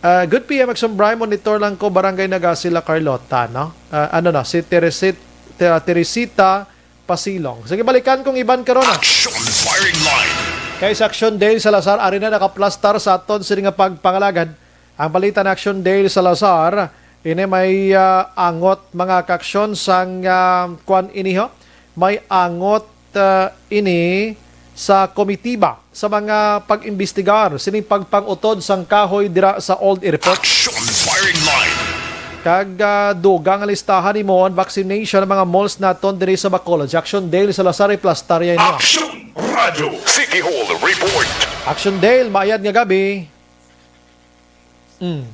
Ah, good P M, Exum Bry, monitor lang ko, Barangay Nagasi, La Carlota, no? Ah, ano na, si Teresit-, Te-, Teresita Pasilong. Sige, balikan kong iban karon, ah. Action Firing Line. Kay sa Action Dale Salazar, ari na nakaplastar sa aton sini nga pagpangalagad. Ang balita na Action Dale Salazar, ini may, ah, angot mga kaaksyon sang, ah, kwan ini, ho? May angot, ah, ini sa komitiba sa mga pag-imbestigar sining pagpangutod sang kahoy dira sa Old Airport. Action Firing Line. Kag, ah, dugang nga listahan nimon, vaccination ang mga malls naton diri sa Bacolod. Si Action Dale Salazar, iplastarya ini. Action Radyo City Hall Report. Action Dale, maayad nga gabi. Mm.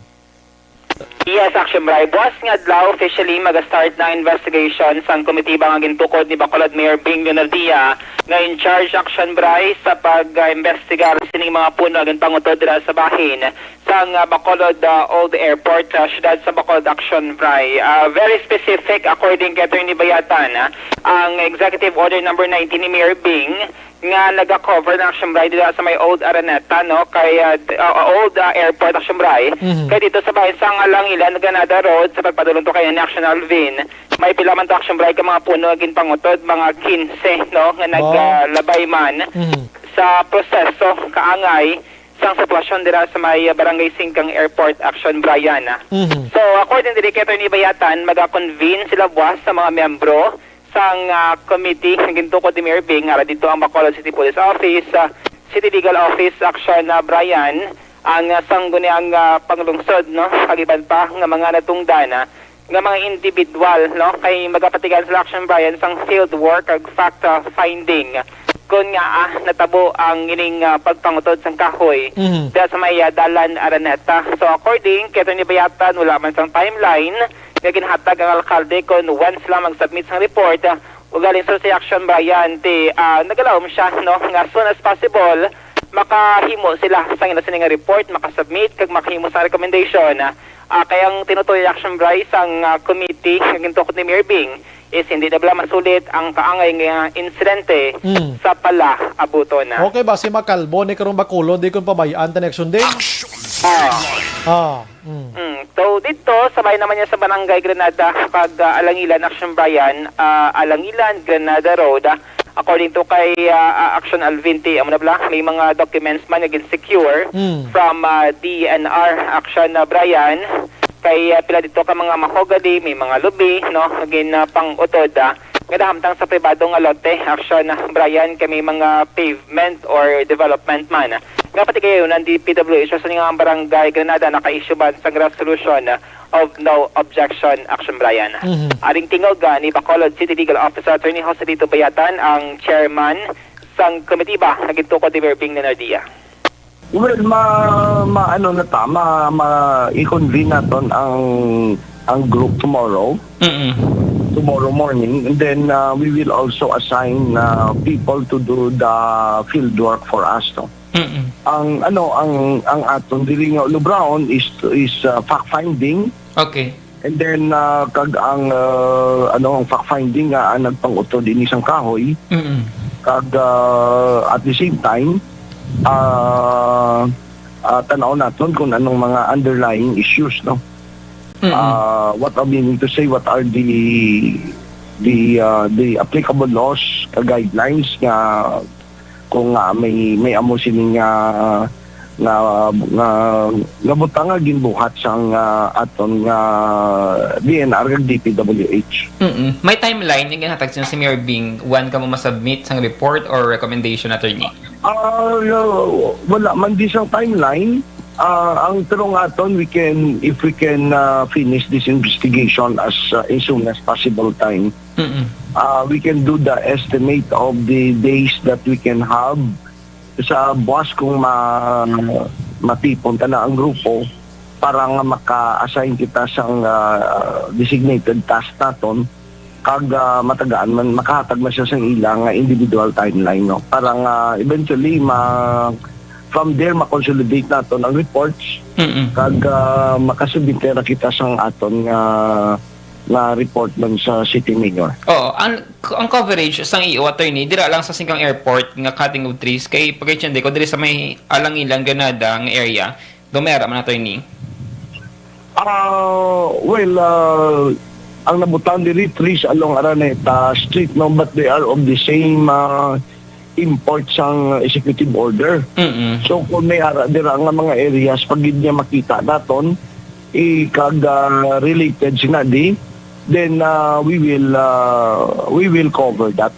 Yes, Action Bray. Buwas nga adlaw, officially mag-start na ang investigation sang komitiba nga gintukod ni Bacolod Mayor Bing Leonardia, nga in charge, Action Bray, sa pag-imbestigar sining mga puno nga ginpangutod dira sa bahin sang, ah, Bacolod, ah, Old Airport, ah, siyudad sa Bacolod, Action Bray. Ah, very specific, according kay Attorney Bayatan, ah, ang Executive Order Number nineteen ni Mayor Bing, nga naga-cover na, Action Bray, dira sa may Old Araneta, no? Kay, ah, d-, ah, Old, ah, Airport, Action Bray. Mhm. Kay dito sa bahin sang Alangilan, Granada Road, sa pagpadulong to kay Action Alvin, may pila man to, Action Bray, ka mga puno nga ginpangutod, mga quince, no, nga Wow. nag, ah, labay man Mhm. sa proseso kaangay sang sitwasyon dira sa may, ah, Barangay Singkang Airport, Action Bray, ah. Mhm. So, according diri kay Attorney Bayatan, maga-convene sila buwas sa mga miyembro sang, ah, committee nga gintukod ni Mayor Bing, ara dito ang Bacolod City Police Office, ah, City Legal Office, Action, ah, Brian, ang, ah, sangguniang, ah, panglungsod, no, kag iban pa nga mga natungdan, ah, nga mga individual, no, kay magapatigan sila, Action Brian, sang field work kag fact, ah, finding kon nga, ah, natabo ang ining, ah, pagpangutod sang kahoy Mhm. diha sa may, ah, Dalan Araneta. So, according kay Attorney Bayatan, wala man sang timeline nga ginhatag ang alkalde kon when sila mag-submit sang report, ah, ugaling sa si Action Brian, ti, ah, nagalawom siya, no, nga as soon as possible, makahimo sila sang ila sini nga report, makasubmit kag makahimo sang recommendation. Ah, kay ang tinutoy, Action Bray, sang, ah, committee nga gintukod ni Mayor Bing is hindi na bala masulit ang kaangay nga insidente Mm. sa palaabuton. Okay, basi makalbo ni karong Bacolod, di kon pabay-an ta ni Action Day. Action Ah. Line. Ah, mm. Mm. So, dito, sabay naman niya sa Barangay Granada, kag, ah, Alangilan, Action Brian, ah, Alangilan, Granada Road, ah, according to kay, ah, ah, Action Alvin, ti, amo na bala, may mga documents man nga gin-secure Mm. from, ah, D E N R, Action, ah, Brian, kay, ah, pila dito ka mga mahogany, may mga lubi, no, gin, ah, pang-utod, ah, nga nahamtang sa pribado nga lote, Action, ah, Brian, kay may mga pavement or development man. Nga pati kayo, ang D P W H sa nga barangay Granada naka-issue man sang resolution of no objection, Action Brian. Mhm. Aring tingog, ah, ni Bacolod City Legal Officer Attorney Joselito Bayatan, ang chairman sang komitiba nga gintukod ni Mayor Bing Leonardia. Well, ma, ma, ano na ta, ma, ma, i-convene naton ang, ang group tomorrow. Mm-mm. Tomorrow morning, and then, uh, we will also assign, uh, people to do the field work for us, no? Mm-mm. Ang, ano, ang, ang aton diri nga ulubraon is, is, uh, fact finding. Okay. And then, uh, kag ang, uh, ano, ang fact finding nga ang nagpang-utod ini sang kahoy. Mm-mm. Kag, uh, at the same time, uh, uh, tan-aw naton kung anong mga underlying issues, no? Mm-mm. Uh, what I meaning to say, what are the, the, uh, the applicable laws, uh, guidelines nga kung, ah, may, may amo sini nga, nga, nga, nga butang nga ginbuhat sang, ah, aton nga D N R kag D P W H. Mm-mm. May timeline nga ginhatag sa inyo si Mayor Bing, when kamo masubmit sang report or recommendation, attorney? Ah, no, wala man di sang timeline. Ah, ang tarong aton, we can, if we can, ah, finish this investigation as, ah, as soon as possible time, Mm-mm. Uh, we can do the estimate of the days that we can have sa buwas kung ma-, matipon ta na ang grupo para nga maka-assign kita sang, uh, designated task naton, kag, uh, matagaan man, makahatag man siya sang ila nga individual timeline, no? Para nga eventually ma-, from there ma-consolidate naton ang reports, Mm-mm. kag, uh, makasubmit na kita sang aton nga nga report man sa city mayor. Oo, ang, ang coverage sang iyo, attorney, dira lang sa Singkang Airport nga cutting of trees, kay pagkaintindi ko diri sa may Alangilan, Granada nga area, dumera man, attorney. Ah, well, ah, ang nabutang diri trees along Araneta Street, no, but they are of the same, ah, import sang executive order. Mm-mm. So, kung may ara dira nga mga areas, pag gid niya makita naton, i-, kag, ah, related sina di, then, ah, we will, ah, we will cover that.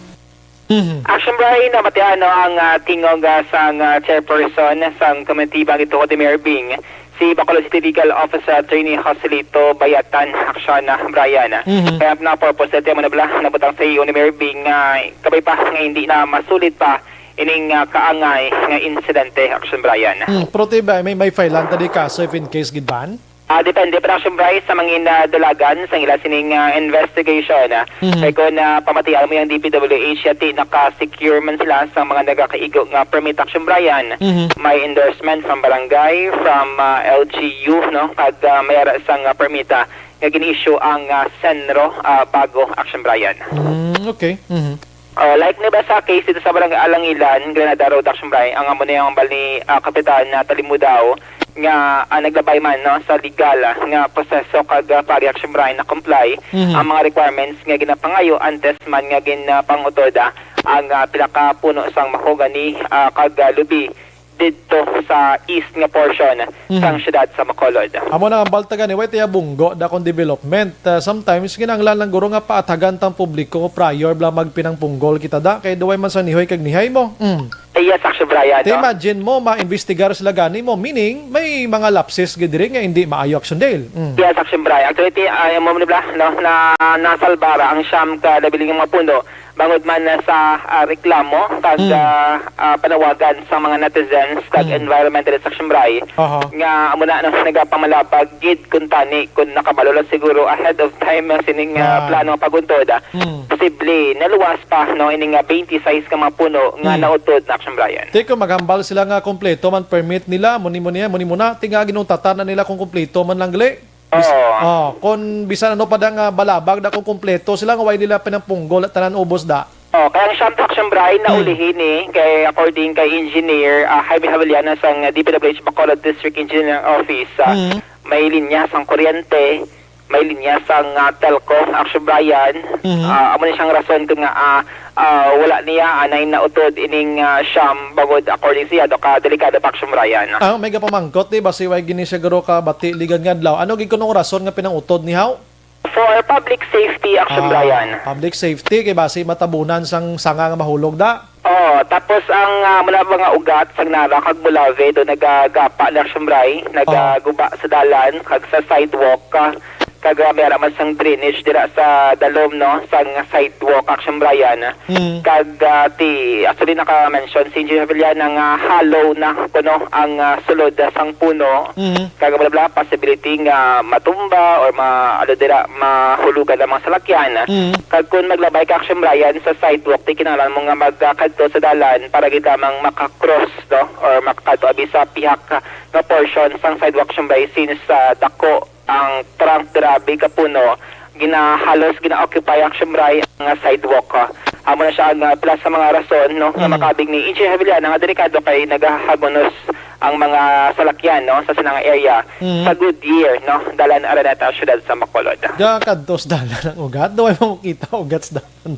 Mhm. Action Bray, namatian, no, ang, ah, tingog, ah, sang, ah, chairperson sang komitiba nga gituhod ni Mayor Bing, si Bacolod City Legal Officer Attorney Joselito Bayatan, Action, ah, Brian. Mhm. Kaya na purpose dati mo na bala nabutang sa iyo ni Mayor Bing nga kabay pa nga hindi na masulit pa ining, ah, kaangay nga insidente, Action Brian. Hmm, pero ti ba, may, may file-an ta di kaso if in case gid ban? Ah, depende pa, Action Bray, sa mga, ah, dalagan sang ila sining, ah, investigation. Mhm. Kay kung, ah, pamatian mo yung D P W H, yati naka-secure man sila sa mga nagakaigo nga permit, Action Brian. Mhm. May endorsement from barangay, from, ah, L G U, no? Kag, ah, may ara sang, ah, permit, ah, nga gin-issue ang, ah, Senro, ah, bago, Action Brian. Mm, okay. Mhm. Oh, like ni ba sa case dito sa Barangay Alangilan, Granada Road, Action Bray, ang amo na yung bali, ah, Kapitan na Talimudaw nga, ah, naglabay man, no, sa legal, ah, nga proseso kag, ah, pag-action, Bray, na comply Mhm. ang mga requirements nga ginapangayo antes man nga ginapangutod, ah, ang, ah, pinakapuno sang mahogany, ah, kag, ah, lubi didto sa east nga portion Mhm. sang siyudad sa Bacolod. Amo na ang balta gani, way tiya bunggo da kon development. Ah, sometimes, kinahanglan lang guro nga paathagan tang publiko prior bala magpinangpunggol kita da, kay duway man sang nihoy kag nihay mo. Mm. Eh, yes, Action Brian, Te, no? Imagine mo, ma-investigar sila gani mo, meaning may mga lapses gid diri nga hindi maayo, Action Dale. Mm. Yes, Action Brian. Actually, ti-, ah, amo ni bala, no, na nasalbara ang siyam ka nabiling mga puno bangod man na sa, ah, reklamo kag, Mm. ah, ah, panawagan sa mga netizens kag Mm. environmentalist, Action Bray, Aha. nga amo na, no, nagapamalabag gid kuntani kun nakabalo lang siguro ahead of time ang sining, ah, Ah. plano nga pag-untod, ah, Mm. posible naluwas pa, no, ining, ah, twenty-six ka mga puno nga Mm. nautod na, Action Brian. Ti kon maghambal sila nga kompleto man permit nila, muni, muni, muni, muna, ti nga ginutatan na nila kung kompleto man lang gali. Bis-, Oo. Oh, kung bisan ano pa da nga balabag da kung kompleto sila nga way nila pinampunggol at tanan ubos da. Oh, kaya ang siyam ka, Action Bray, Hmm. naulihi ni kay, according kay Engineer, ah, Jaime Javellana sang D P W H Bacolod District Engineering Office, ah, Hmm. may linya sang kuryente, may linya sang, ah, telco, Action Brian. Hmm. Ah, amo ni siyang rason kung nga, ah, ah, wala niya anay nautod ining, ah, siyam bangod according siya, do ka delikado pa, Action Brian. Ah, may gapamangkot, di ba, si way gini siguro ka bati ligad nga adlaw? Ano gid kunong rason nga pinangutod ni haw? For public safety, Action Ah, Brian. Public safety, kay basi matabunan sang sanga nga mahulog da. Oo, tapos ang, ah, mula mga ugat sang Nara kag Bulave do nagagapa na, Action Bray, Ah. nagaguba sa dalan kag sa sidewalk, ah, kag, ah, may ara man sang drainage dira sa dalom, no, sang sidewalk, Action Brian. Mm. Kag, ah, ti, actually, naka-mention si Engineer Villana nga hollow na kuno ang, ah, sulod, ah, sang puno. Mm. Kag bla, bla, possibility nga matumba or ma-, ano dira, mahulugan ang mga salakyan. Mm. Kag kung maglabay ka, Action Brian, sa sidewalk, di kinahanglan mo nga magkadto sa dalan para gid lamang maka-cross, no? Or makakadto abi sa pihak nga portion sang sidewalk, Action Bray, since, ah, dako ang trunk, grabe ka puno, gina-, halos gina-occupy, Action Bray, ang sidewalk. Amo na siya ang, ah, pila sa mga rason, no, nga Mm. makabig ni Engineer Javellana nga delikado kay nagahagunos ang mga salakyan, no, sa sinang area Mm. sa Goodyear, no, Dalan Araneta, siyudad sa Bacolod. Ga kadtos dalan ang ugat, do ay makita ugat sa dalan.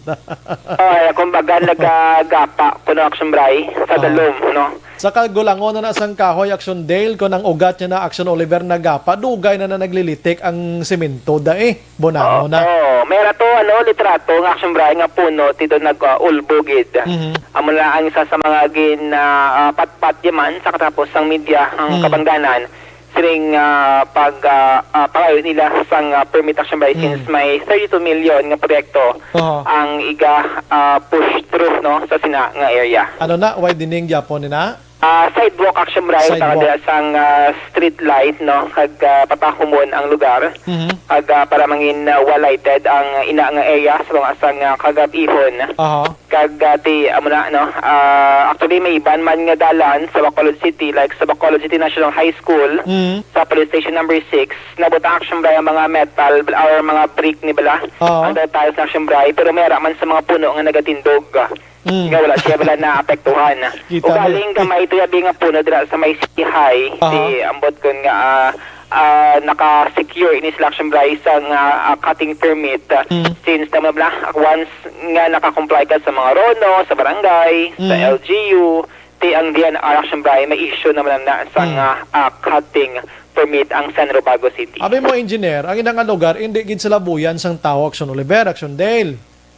Ay, kumbaga, nagagapa kuno, Action Bray, sa Ah. dalom, no? Sa kagulangon na na sang kahoy, Action Dale, kung ang ugat niya na, Action Oliver, nagapa, dugay na na naglilitik ang semento da eh. Bonano Oo, na. Oo. May rato, ano, litrato nga, Action Bray, nga puno, tito nag, ah, ulbo gid. Mhm. Amo na ang isa sa mga gin, ah, ah, patpat di man sa katapos sang media ang Mm. kabangdanan. Siring, ah, pag, ah, ah, pangayo nila sang, ah, permit, Action Bray, Mm. since may thirty-two million nga proyekto Oo. ang iga, ah, push through, no, sa sina nga area. Ano na, why dining gyapon ni na? Ah, sidewalk, Action Bray, Sidewalk. Para diha sang, ah, street light, no, kag, ah, patahumon ang lugar. Mhm. Kag, ah, para mangin, ah, well lighted ang ina nga area sa mga sang, ah, kagab-ihon. Aha. Kag, ah, ti, amo na, no, ah, actually, may iban man nga dalan sa Bacolod City, like sa Bacolod City National High School, Mm. sa Police Station Number Six, nabutang, Action Bray, ang mga metal or mga brick ni bala. Oo. Ang tiles na, Action Bray, pero may ara man sa mga puno nga nagatindog. Mm. Nga wala siya bala naapektuhan. Kita mo. Ugaling gamay to yabi nga puno dira sa may City High, Aha. Ti ambot kon nga, ah, ah, naka-secure ini sila, Action Bri, sang, ah, ah, cutting permit, ah, Mm. since tama na, once nga naka-comply ka sa mga RONO, sa barangay, sa Mm. L G U, ti ang D N R, Action Bri, may issue naman na sang, Mm. ah, ah, cutting permit ang San Robago City. Abi mo, engineer, ang inang lugar, hindi gid sila buyan sang tawo, Action Oliver, Action Dale.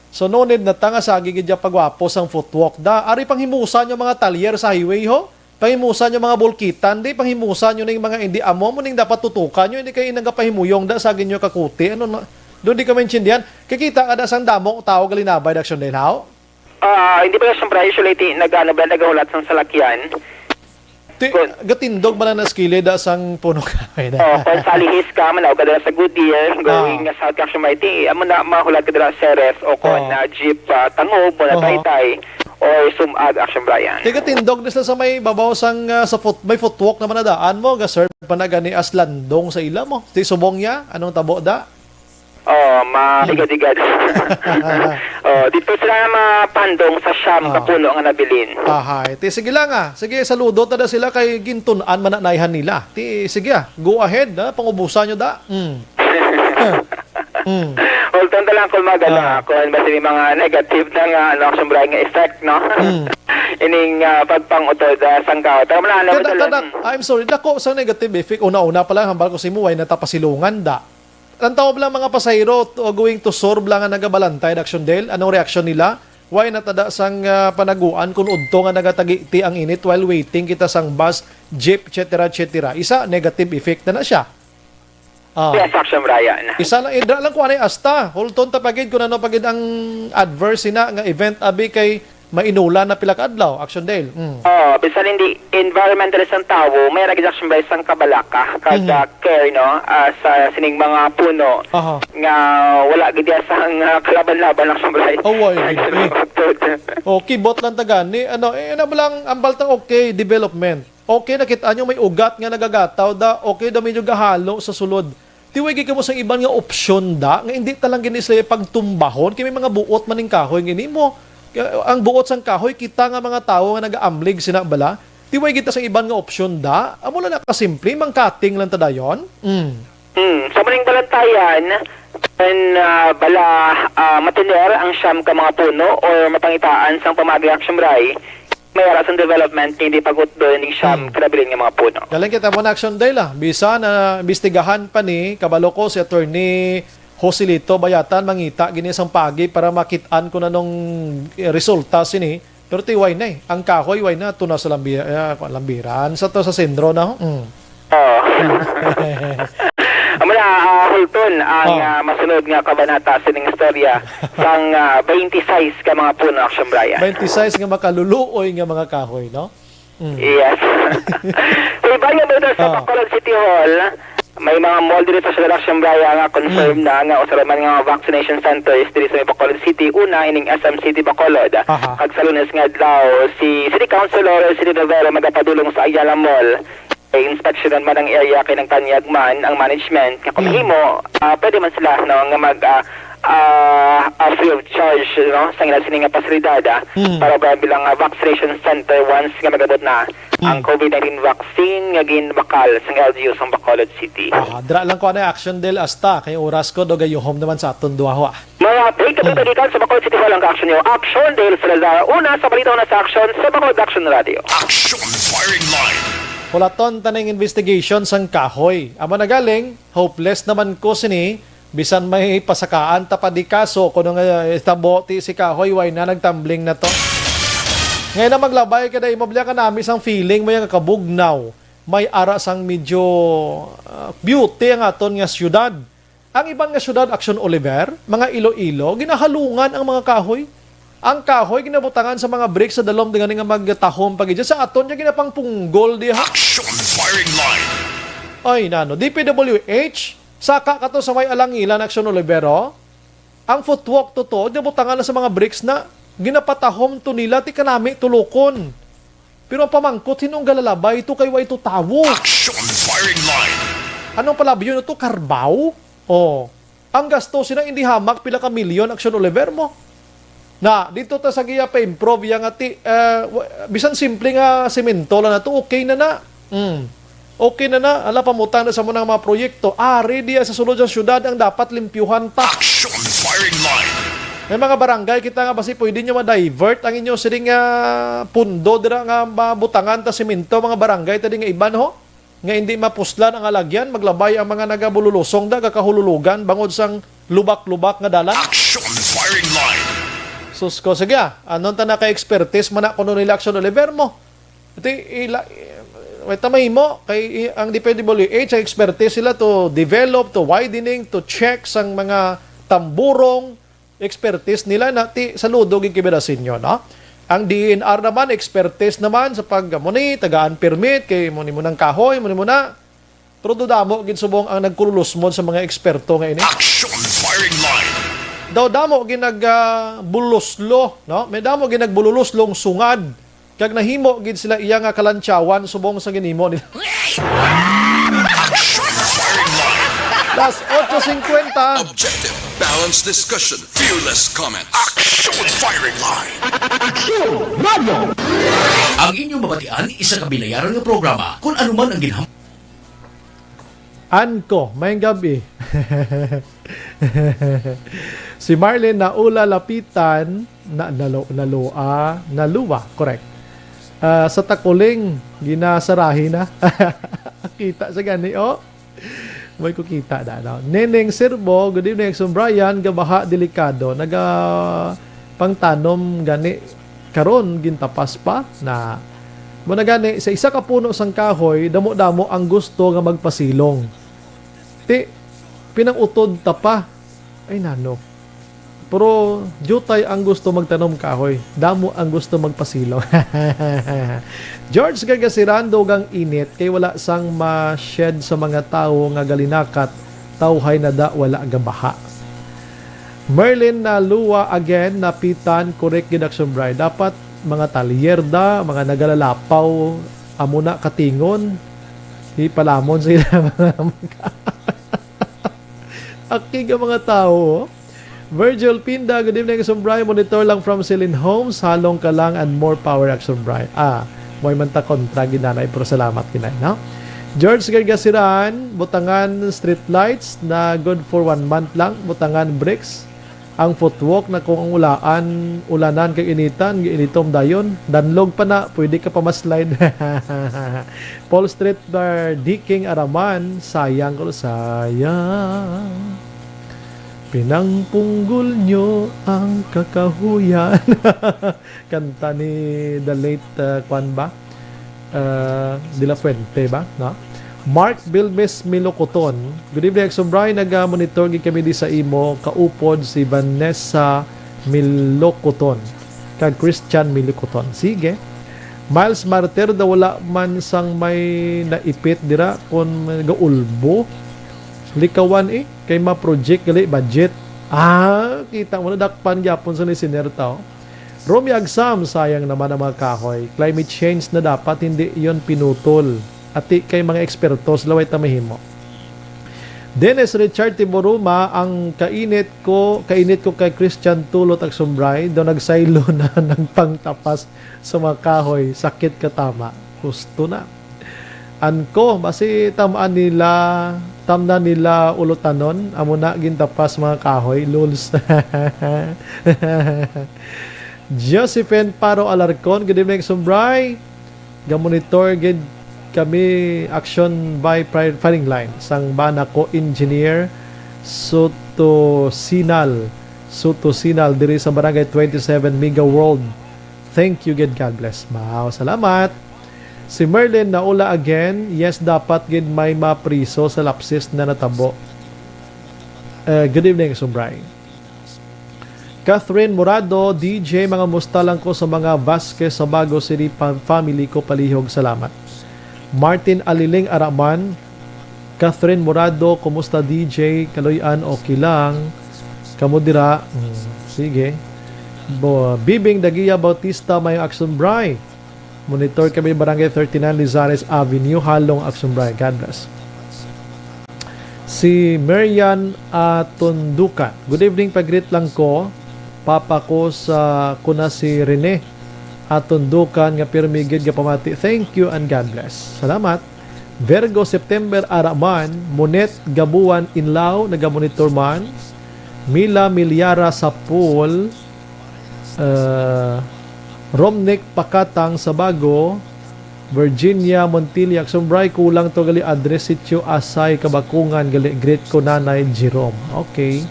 So, no need na ta nga sagi gid ya pagwapo sang footwalk da. Ari panghimusa nyo mga talyer sa highway, ho? Panghimusa nyo mga bulkitan, di panghimusa nyo ning mga hindi amo mo ning dapat tutukan nyo, hindi kayo nagapahimuyong da sa ginyo kakuti. Ano na? Doon di ka maintindihan. Kikita ka da sang damo tao galinabay da, Action Dale, haw? Ah, hindi pa na siyempre, usually, ti-, nag-ano ba, naghulat sang salakyan. Ti-, Kun- gatindog man na sa kilid, ah, sang puno kahoy na. Oh, kung sa Alihis ka, manaw ka dala sa Goodyear, Ah. going nga south ka, siyempre, ti, amo na, mahulat ka dala sa Ceres o kung Oh. na jeep, ah, Tangub, o na Oho. Taytay, or Sumag, Action Brian. Ti gatindog na sila sa may babaw sang, ah, sa foot-, may footwalk naman na daan mo, ga-serve pa na gani as landong sa ila mo. Ti subong niya, anong tabo da? Oh, maigad-igad. Oh, dito sila na mapandong sa siyam ka Ah. puno nga nabilin. Ahay. Ti, sige lang, ah. Sige, saludo ta da sila kay gintun-an man na naihan nila. Ti, sige, ah. Go ahead, ah. Pangubusan nyo da. Mm. Mm. Ulton ta lang kung magana. Ah. Kung ano ba sila mga negative na nga, ano, Action Brian, nga effect, no? Mm. Ining, ah, pagpangutod, ah, sang kahoy. Pero wala, ano, Kada, madala. kada, I'm sorry, dako sa negative effect. Una-una pa lang, hambal ko sa imo, way natapasilungan da. Ang tao bala mga pasahero to, going to Sur bala nga nagabalantay, Action Dale, anong reaksyon nila? Why natada sang, ah, panaguan kung udto nga nagatagiti ang init while waiting kita sang bus, jeep, et cetera, et cetera? Isa, negative effect na na siya. Ah. Yes, Action Brian. Isa lang, idra lang kung anay asta. Hulton ta pagid kung ano pagid ang adverse ina nga event, abi, kay mainulan na pila ka adlaw, Action Dale. Mm. Oh, bisan hindi environmentalist ang tawo, may ra gid, Action Brian, sang kabalaka kag, Mhm. ah, care, no, ah, sa sining mga puno Aha. nga wala gid ya sang, ah, kalaban-laban, Action Brian. Oh, why gid, eh? Oh, kibot lang ta gani. Ano, eh, ano ba lang, ang balta, okay, development. Okay, nakita nyo may ugat nga nagagataw da. Okay daw, medyo gahalo sa sulod. Ti way gid kamo sang iban nga opsyon da, nga hindi ta lang gini sila pagtumbahon, kay may mga buot man ning kahoy nga nimo. Kaya ang buot sang kahoy, kita nga mga tawo nga nagaamlig sina bala. Ti way gid ta sang iban nga opsyon da, amo lang na kasimple, mangkating lang ta dayon. Mm. Hmm, sa maling balantayan, when, ah, bala, ah, matiner ang siyam ka mga puno or mapangitaan sang pamagi, Action Brian, may ara sang development nga hindi pag-utdo ning siyam Hmm. ka nabilin nga mga puno. Galing kita mo na, Action Dale, ah. Bisan na imbestigahan pa ni, kabalo ko si Attorney Joselito Bayatan, mangita gini sang pagi para makit-an kung anong, eh, resulta sini. Pero ti way na, eh. Ang kahoy, way na, tuna sa lambi-, ah, lambiran. Sa to, sa sentro na, oh. Mm. Oo. Amo na, ah, Hulton, ang, Oh. ah, masunod nga kabanata sining istorya sang, ah, twenty-six ka mga puno, Action Brian. Twenty-six nga makaluluoy nga mga kahoy, no? Mm. Yes. Sa iba nga balita sa Oh. Bacolod City Hall, may mga mall diri sa siyudad, Action Brian, nga confirm Mm. na nga usa ra man nga vaccination centers diri sa may Bacolod City. Una, ining S M City Bacolod. Aha. Kag sa Lunes nga adlaw, si City Councilor City Rivera magapadulong sa Ayala Mall. Inspeksyonan man ang area kay nagtanyag man ang management nga kung Mm. mahimo, ah, pwede man sila, no, nga mag, ah, ah, ah, free of charge, no, sa ila sini nga pasilidad, ah, Mm. para ba bilang, ah, vaccination center once nga magabot na ang Mm. COVID nineteen vaccine nga ginbakal sang L G U sang Bacolod City. Ah, dira lang ko anay, Action Dale, asta kay oras ko do gayuhom naman sa aton duha, ha. Mga update ka Hmm. gikan sa Bacolod City Hall ang Action News. Action Dale Salazar, una sa balita, una sa aksyon sa Bacolod Action Radio. Action Firing Line. Hulaton ta ning investigation sang kahoy. Amo na galing, hopeless naman ko sini. Bisan may pasakaan ta pa di kaso, kuno nga itabo ti si kahoy, way na nagtambling na to. Ngayon na maglabay ka na imo, bala ka nami sang feeling mo yung kabugnaw. May ara sang medyo, ah, beauty ang aton nga syudad. Ang iban nga syudad, Action Oliver, mga Iloilo, ginahalungan ang mga kahoy. Ang kahoy ginabutangan sa mga bricks sa dalom, di nga magtahom pa gid. Sa aton, niya ginapangpunggol diha. Action Firing Line. Ay, nano, D P W H, saka kato sa may Alangilan, Action Oliver, oh. Ang footwalk to, to, ginabutangan na sa mga bricks na ginapatahom to nila, ti kanami tulukon. Pero ang pamangkot, sinong galalabay to kay way to tawo? Action Firing Line. Anong palabyo na to? Karbaw? Oh. Ang gasto sila, hindi hamak pila ka milyon, Action Oliver mo. Na, dito ta sa giya pa-improve, ya nga ti, eh, wa-, bisan simple nga semento lang na to, okay na na. Mm. Okay na na, ala, pamutang na sa mo ng mga proyekto. Ari diya sa sulod sa syudad ang dapat limpyuhan ta. Action firing line. May mga barangay kita nga basi pwede nyo ma-divert ang inyo siling nga pundo dira nga mabutangan ta semento, mga barangay ta di nga iban, ho, nga hindi mapuslan ang alagyan, maglabay ang mga nagabululusong da, gakahululugan bangod sang lubak-lubak nga dalan. Action firing line. Sus ko, sige, ah. Anon ta na kay expertise man na kuno nila Action Oliver mo? Iti, ila, may ta mahimo kay i-, ang D P W H ang expertise sila to develop, to widening, to check sang mga tamburong, expertise nila na ti saludo gid kay bida sinyo, no? Ang D E N R naman, expertise naman sa pag, amo ni, tagaan permit, kay mo ni mo nang kahoy, mo ni mo na. Pero damo gid subong ang nagkululusmod sa mga eksperto nga ini. Action firing line. Daw damo gid nag, ah, buluslo, no? May damo gid nagbululuslo ang sungad. Kag nahimo gid sila iya nga kalantsawan subong sa ginhimo nila. Action firing line. Las otso singkwenta. Objective, balanced discussion, fearless comments. Action firing line. Action Radio. Ang inyong mabatian, isa ka binayaran nga programa. Kung ano man ang ginham- Anko, may gabi. Si Marlene Naula Lapitan, na, nalo, nalua, nalua, correct. Ah, sa Takuling, ginasarahi na. Kita sa gani, oh. May ko kita na, no? Neneng Sirbo, good evening, Exxon Brian, gabaha, delikado. Naga pangtanom gani karon, gintapas pa na. Mo na gani, sa isa ka puno sang kahoy, damo-damo ang gusto nga magpasilong. Ti, pinang-utod ta pa. Ay, nano. Pero diutay ang gusto magtanom kahoy, damo ang gusto magpasilong. George Gargasiran, dugang init, kay wala sang ma-shed sa mga tawo nga galinakat, tawhay na da, wala gabaha. Merlin na Lua again, napitan, correct gid, Action Brian. Dapat mga talyer da, mga nagalalapaw, amo na katingon, ipalamon sila mga Aki nga mga tawo. Virgil Pinda, good evening, Action Brian. Monitor lang from Celine Homes. Halong ka lang and more power, Action Brian. Ah, may man ta kontra ginanay, pero salamat ginay, no? George Gargasiran, butangan street lights na good for one month lang. Butangan bricks. Ang footwalk na kung ang ulaan, ulanan kag initan, initom dayon. Danlog pa na, pwede ka pa ma-slide. Paul Street Bar, Diking Araman, sayang ko, sayang. Pinangpunggol nyo ang kakahuyan. Kanta ni the late, uh, kwan ba? Uh, De La Fuente ba? No? Mark Bilmes Milocoton. Good evening, Exxon Brian. Naga-monitor gid kami di sa imo kaupod si Vanessa Milocoton kag Christian Milocoton. Sige. Miles Martir, daw wala man sang may naipit dira kon gaulbo. Likawan eh, kay ma-project gali budget. Ah, kita mo na, dakpan gyapon sa listener ta, oh. Romy Agsam, sayang naman ang mga kahoy. Climate change na dapat, hindi yon pinutol. Ati kay mga eksperto, sila way ta mahimo. Dennis Richard Tiburuma, ang kainit ko, kainit ko kay Christian Tulot Agsumbray, daw nagsaylo na nagpangtapas sa mga kahoy, sakit ka tama. Husto na. Anko, basi tam-an nila, tamnan nila ulutanon, amo na gintapas mga kahoy, lols. Josephine Paro Alarcon, good evening, Sumbray. Gamonitor gid kami action by pri-, firing line sang bana ko, Engineer Soto Sinal, Soto Sinal, diri sa Barangay twenty-seven Mega World. Thank you gid, God bless. Wow, salamat. Si Merlin Naula again, yes, dapat gid may mapriso sa lapses na natabo. Eh, good evening, Sumbray. Catherine Morado, D J, mga musta lang ko sa mga Vasquez sa Bago City pa-, family ko palihog. Salamat. Martin Aliling Araman, Catherine Morado, kumusta, D J? Kaloy-an, okay lang. Kamo dira? Mm, sige. Bo-, Bibing Dagia Bautista, may action, Bray. Monitor kami, Barangay thirty-nine Lizares Avenue, Halong, action, Bray. God bless. Si Marian Atundukan. Good evening, pag-greet lang ko. Papa ko sa, ko na si Rene Atundukan nga pirmi gid nga pamati. Thank you and God bless. Salamat. Virgo September Araman, Monet Gabuan Inlaw, nagamonitor man. Mila Milyara Sapul, uh, Romnick Pakatang Sabago, Virginia Montilla, Aksumbray, kulang to gali address, Sitio Asay, Kabakungan, gali greet ko Nanay Jerome. Okay.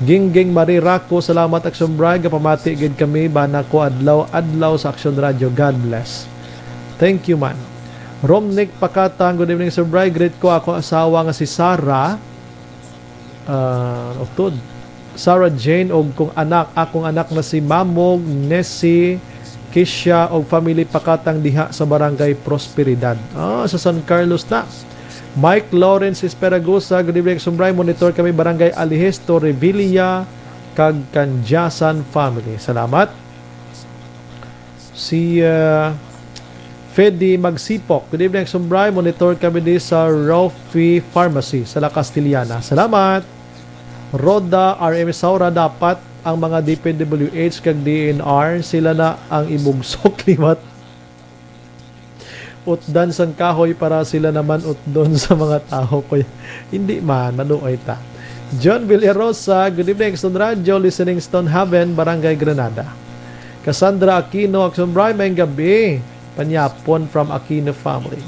Gingging Marie Raco, salamat Aksumbray, gapamati gid kami bana ko adlaw-adlaw sa Aksyon Radio. God bless. Thank you man. Romnick Pakatang, good evening Sir Bry, greet ko ako asawa nga si Sarah. Ah, utod. Sarah Jane og kong anak, akong anak na si Mamog, Nessie, Kisha og family Pakatang diha sa Barangay Prosperidad. Ah, sa San Carlos na. Mike Lawrence Esperagosa, good evening, Sumbray. Monitor kami, Barangay Alihesto, Revilla, kag Kanjasan family. Salamat. Si, ah, Fedi Magsipok, good evening, Sumbray. Monitor kami di sa Rofi Pharmacy sa La Castellana. Salamat. Roda R M Saura, dapat ang mga D P W H kag D N R, sila na ang ibugsok liwat utdan sang kahoy para sila naman utdon sa mga tawo ko. Hindi man, maluoy ta. John Villarosa, good evening, Stone Radio, listening Stone Haven, Barangay Granada. Cassandra Aquino, Aksumbray, maayong gabi. Panyapon from Aquino family.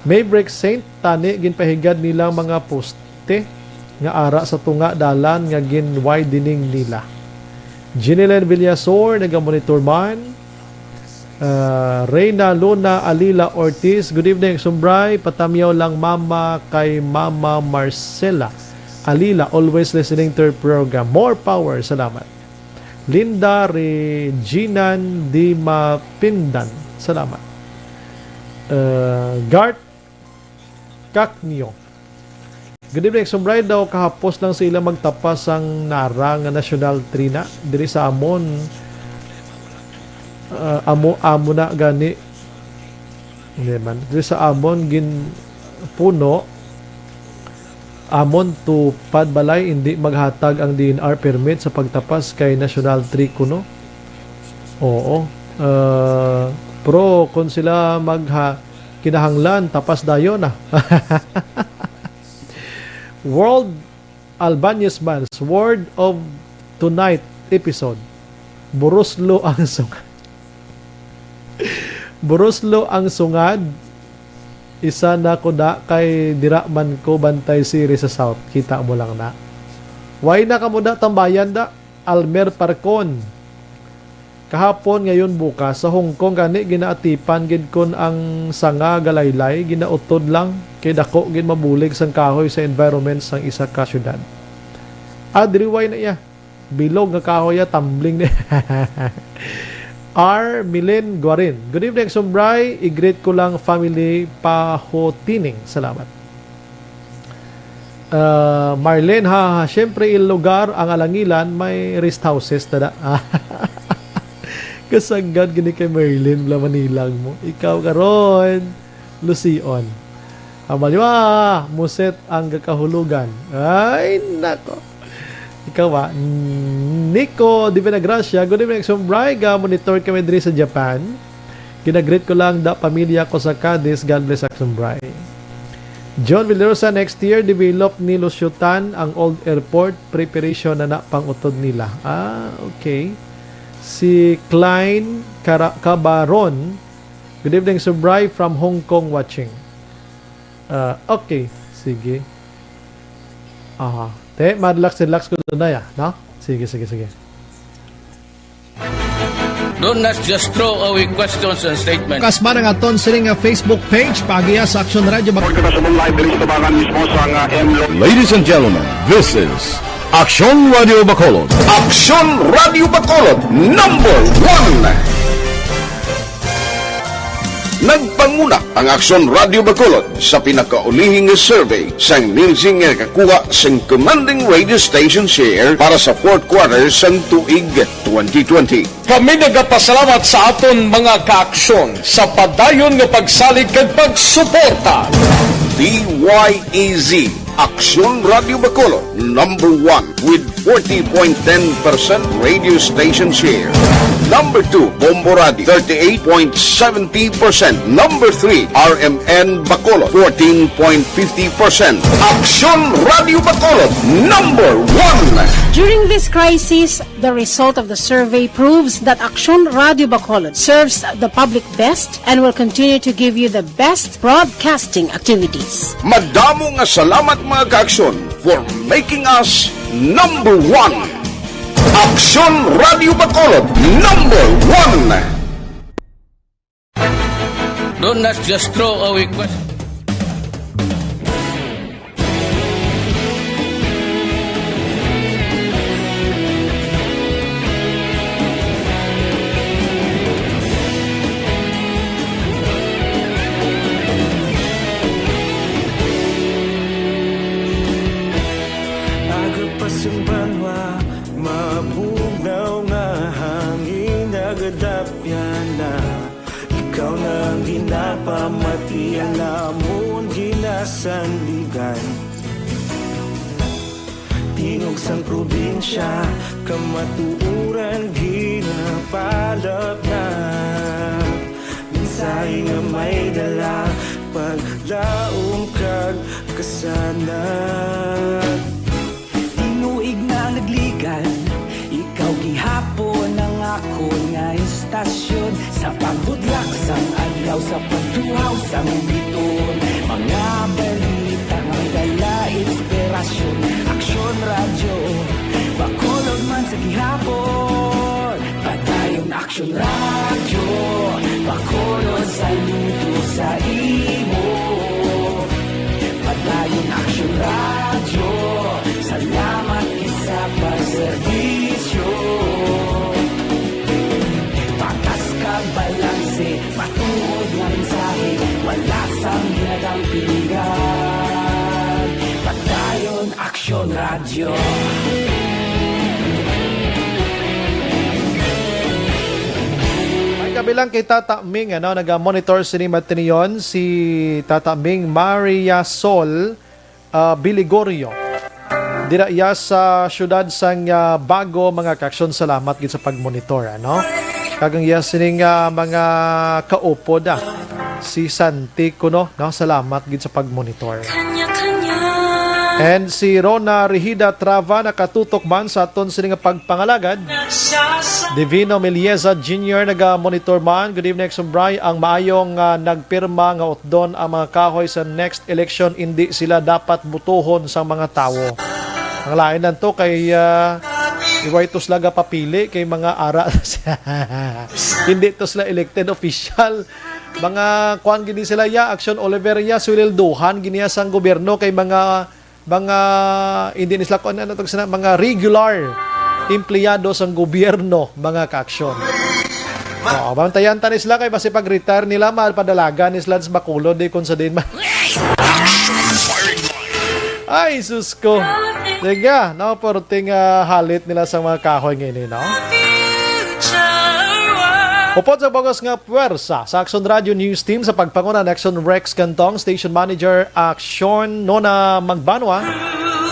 May break Saint, tani ginpahigad nilang mga poste nga ara sa tunga dalan nga gin-widening nila. Jeanilyn Villasor, nagamonitor man. Ah, Reyna Luna Alila Ortiz, good evening, Sumbray. Patamyaw lang mama kay Mama Marcela Alila, always listening to your program. More power. Salamat. Linda Reginan Di Mapindan. Salamat. Uh, Garth Cacnio. Good evening, Sumbray. Daw kahapos lang sila magtapas sang nara nga National Tree na diri sa amon. Ah, amo, amo na gani. Hindi man. Diri sa amon gin puno, amon tupad balay, hindi maghatag ang D N R permit sa pagtapas kay National Tree kuno. Oo. Ah, pero kung sila magha-, kinahanglan, tapas dayon na. World Albanese Man's Word of Tonight episode. Buruslo ang sungad. Buruslo ang sungad. Isa na ko da kay dira man ko bantay siri sa South. Kita mo lang na. Why na kamo da tambayan da? Almer Parcon. Kahapon, ngayon, bukas, sa Hong Kong gani ginaatipan gid kon ang sanga galaylay, ginautod lang kay dako gid mabulig sang kahoy sa environment sang isa ka syudad. Adriway na iya. Bilog nga kahoy ya, tumbling na. R. Milen Guarin. Good evening, Sumbray. I-greet ko lang family Pahotining. Salamat. Ah, Marlene, ha, ha, siyempre, il lugar, ang Alangilan, may rest houses, tada. Kasagad gini kay Marlene, bla manilag mo. Ikaw karon, Lucion. Amalwa, muset ang gakahulugan. Ay, nako. Ikaw ba? Nico Divina Gracia, good evening, Sumbray. Ga-monitor kami diri sa Japan. Ginagreet ko lang da pamilya ko sa Cadiz. God bless, Aksumbray. John Villarosa, next year, develop ni Lucio Tan ang old airport. Preparation na na pang utod nila. Ah, okay. Si Klein Cara-, Cabaron, good evening, Sumbray, from Hong Kong watching. Ah, okay. Sige. Aha. Te, ma-relax, relax ko doon na ya, no? Sige, sige, sige. Do not just throw away questions and statements. Kasman ang aton sining nga Facebook page, pagiya sa Aksyon Radio Bac- Report kita sa live diri sa Tubangan mismo sa nga M Lo- Ladies and gentlemen, this is Aksyon Radio Bacolod. Aksyon Radio Bacolod, number one. Nagpanguna ang Aksyon Radio Bacolod sa pinakaulihing nga survey sang Nielsen nga nakakuha sang commanding radio station share para sa fourth quarter sang tuig twenty twenty. Kami nagapasalamat sa aton mga kaaksyon sa padayon nga pagsalig kag pagsuporta. D Y E Z Aksyon Radio Bacolod, number one with forty point ten percent radio station share. Number two, Bombo Radio, thirty-eight point seventy percent. Number three, R M N Bacolod, fourteen point fifty percent. Aksyon Radio Bacolod, number one. During this crisis, the result of the survey proves that Aksyon Radio Bacolod serves the public best and will continue to give you the best broadcasting activities. Madamo nga salamat, mga ka-Aksyon, for making us number one. Aksyon Radio Bacolod, number one. Don't, not just throw away question. Aga pa sang banwa, mabugnaw nga hangin, nagadapyan na. Ikaw na ang ginapamatian namon, ginasandigan. Tingog sang probinsya, kamatuoran, ginapalapnat. Mensahe nga may dala, paglaom kag kasanag. Tinuig na nagligan, ikaw gihapon ang akon nga istasyon. Sa pagbudlak sang adlaw, sa pagtuhaw sang biton, mga balita nga may dala inspirasyon. Aksyon Radyo Bacolod man sa gihapon. Padayon Aksyon Radyo Bacolod, saludo sa imo. Padayon Aksyon Radyo, salamat gid sa pagserbisyo. Patas kag balanse, matuod nga mensahe, wala sang ginadampingan. Padayon Aksyon Radyo. May kabilang kay Tata Ming, ano, naga-monitor sini matinion si Tata Ming Maria Sol, ah, Biligorio. Dira iya sa siyudad sang, ah, Bago, mga ka-Aksyon, salamat gid sa pagmonitor, ano? Kag ang iya sining, ah, mga kaupod, ah, si Santi kuno, no? Salamat gid sa pagmonitor. And si Rona Rehida Trava nakatutok man sa aton sini nga pagpangalagad. Divino Melieza Junior naga-monitor man. Good evening, Aksyon Bri. Ang maayong, ah, nagpirma nga utdon ang mga kahoy sa next election, indi sila dapat butuhon sang mga tawo. Ang lain lang to kay, ah, iway to sila gapapili kay mga ara. Hindi to sila elected official. Mga kuan gini sila ya, Aksyon Oliver ya, sweldohan gini ya sang gobyerno kay mga, mga, hindi ni sila kuan, ano to sila, mga regular empleyado sang gobyerno, mga ka-Aksyon. Oo, bantayan ta ni sila kay basi pag-retire nila, mapadalagan ni sila sa Bacolod, di kung sa din man. Ay, sus ko. Sige, no, perting, ah, halit nila sa mga kahoy ngayon, no? Upod sa bug-os nga pwersa sa Aksyon Radio News Team, sa pagpanguna ni Aksyon Rex Cantong, Station Manager Aksyon Nona Magbanwa.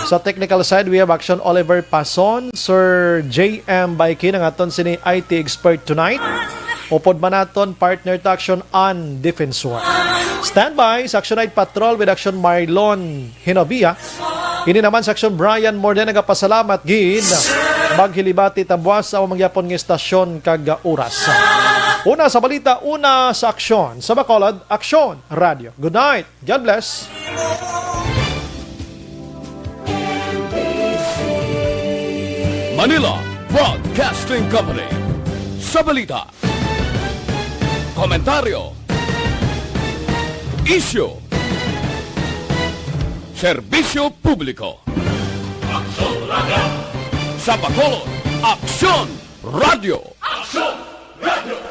Sa technical side, we have Aksyon Oliver Pason, Sir J M Baikin, ang aton sini I T expert tonight. Upod man naton partner ta Aksyon Ann Defensor. Standby sa Aksyon Night Patrol with Aksyon Marlon Hinovia. Ini naman sa Aksyon Brian Morden nagapasalamat gid. Maghilibati ta buwas sa among gyapon nga istasyon kag oras. Una sa balita, una sa aksyon. Sa Bacolod, Aksyon Radio. Good night. God bless. Manila Broadcasting Company. Sa balita, komentaryo, isyu, serbisyo publiko. Aksyon Radio. Sa Bacolod, Aksyon Radio. Aksyon Radio.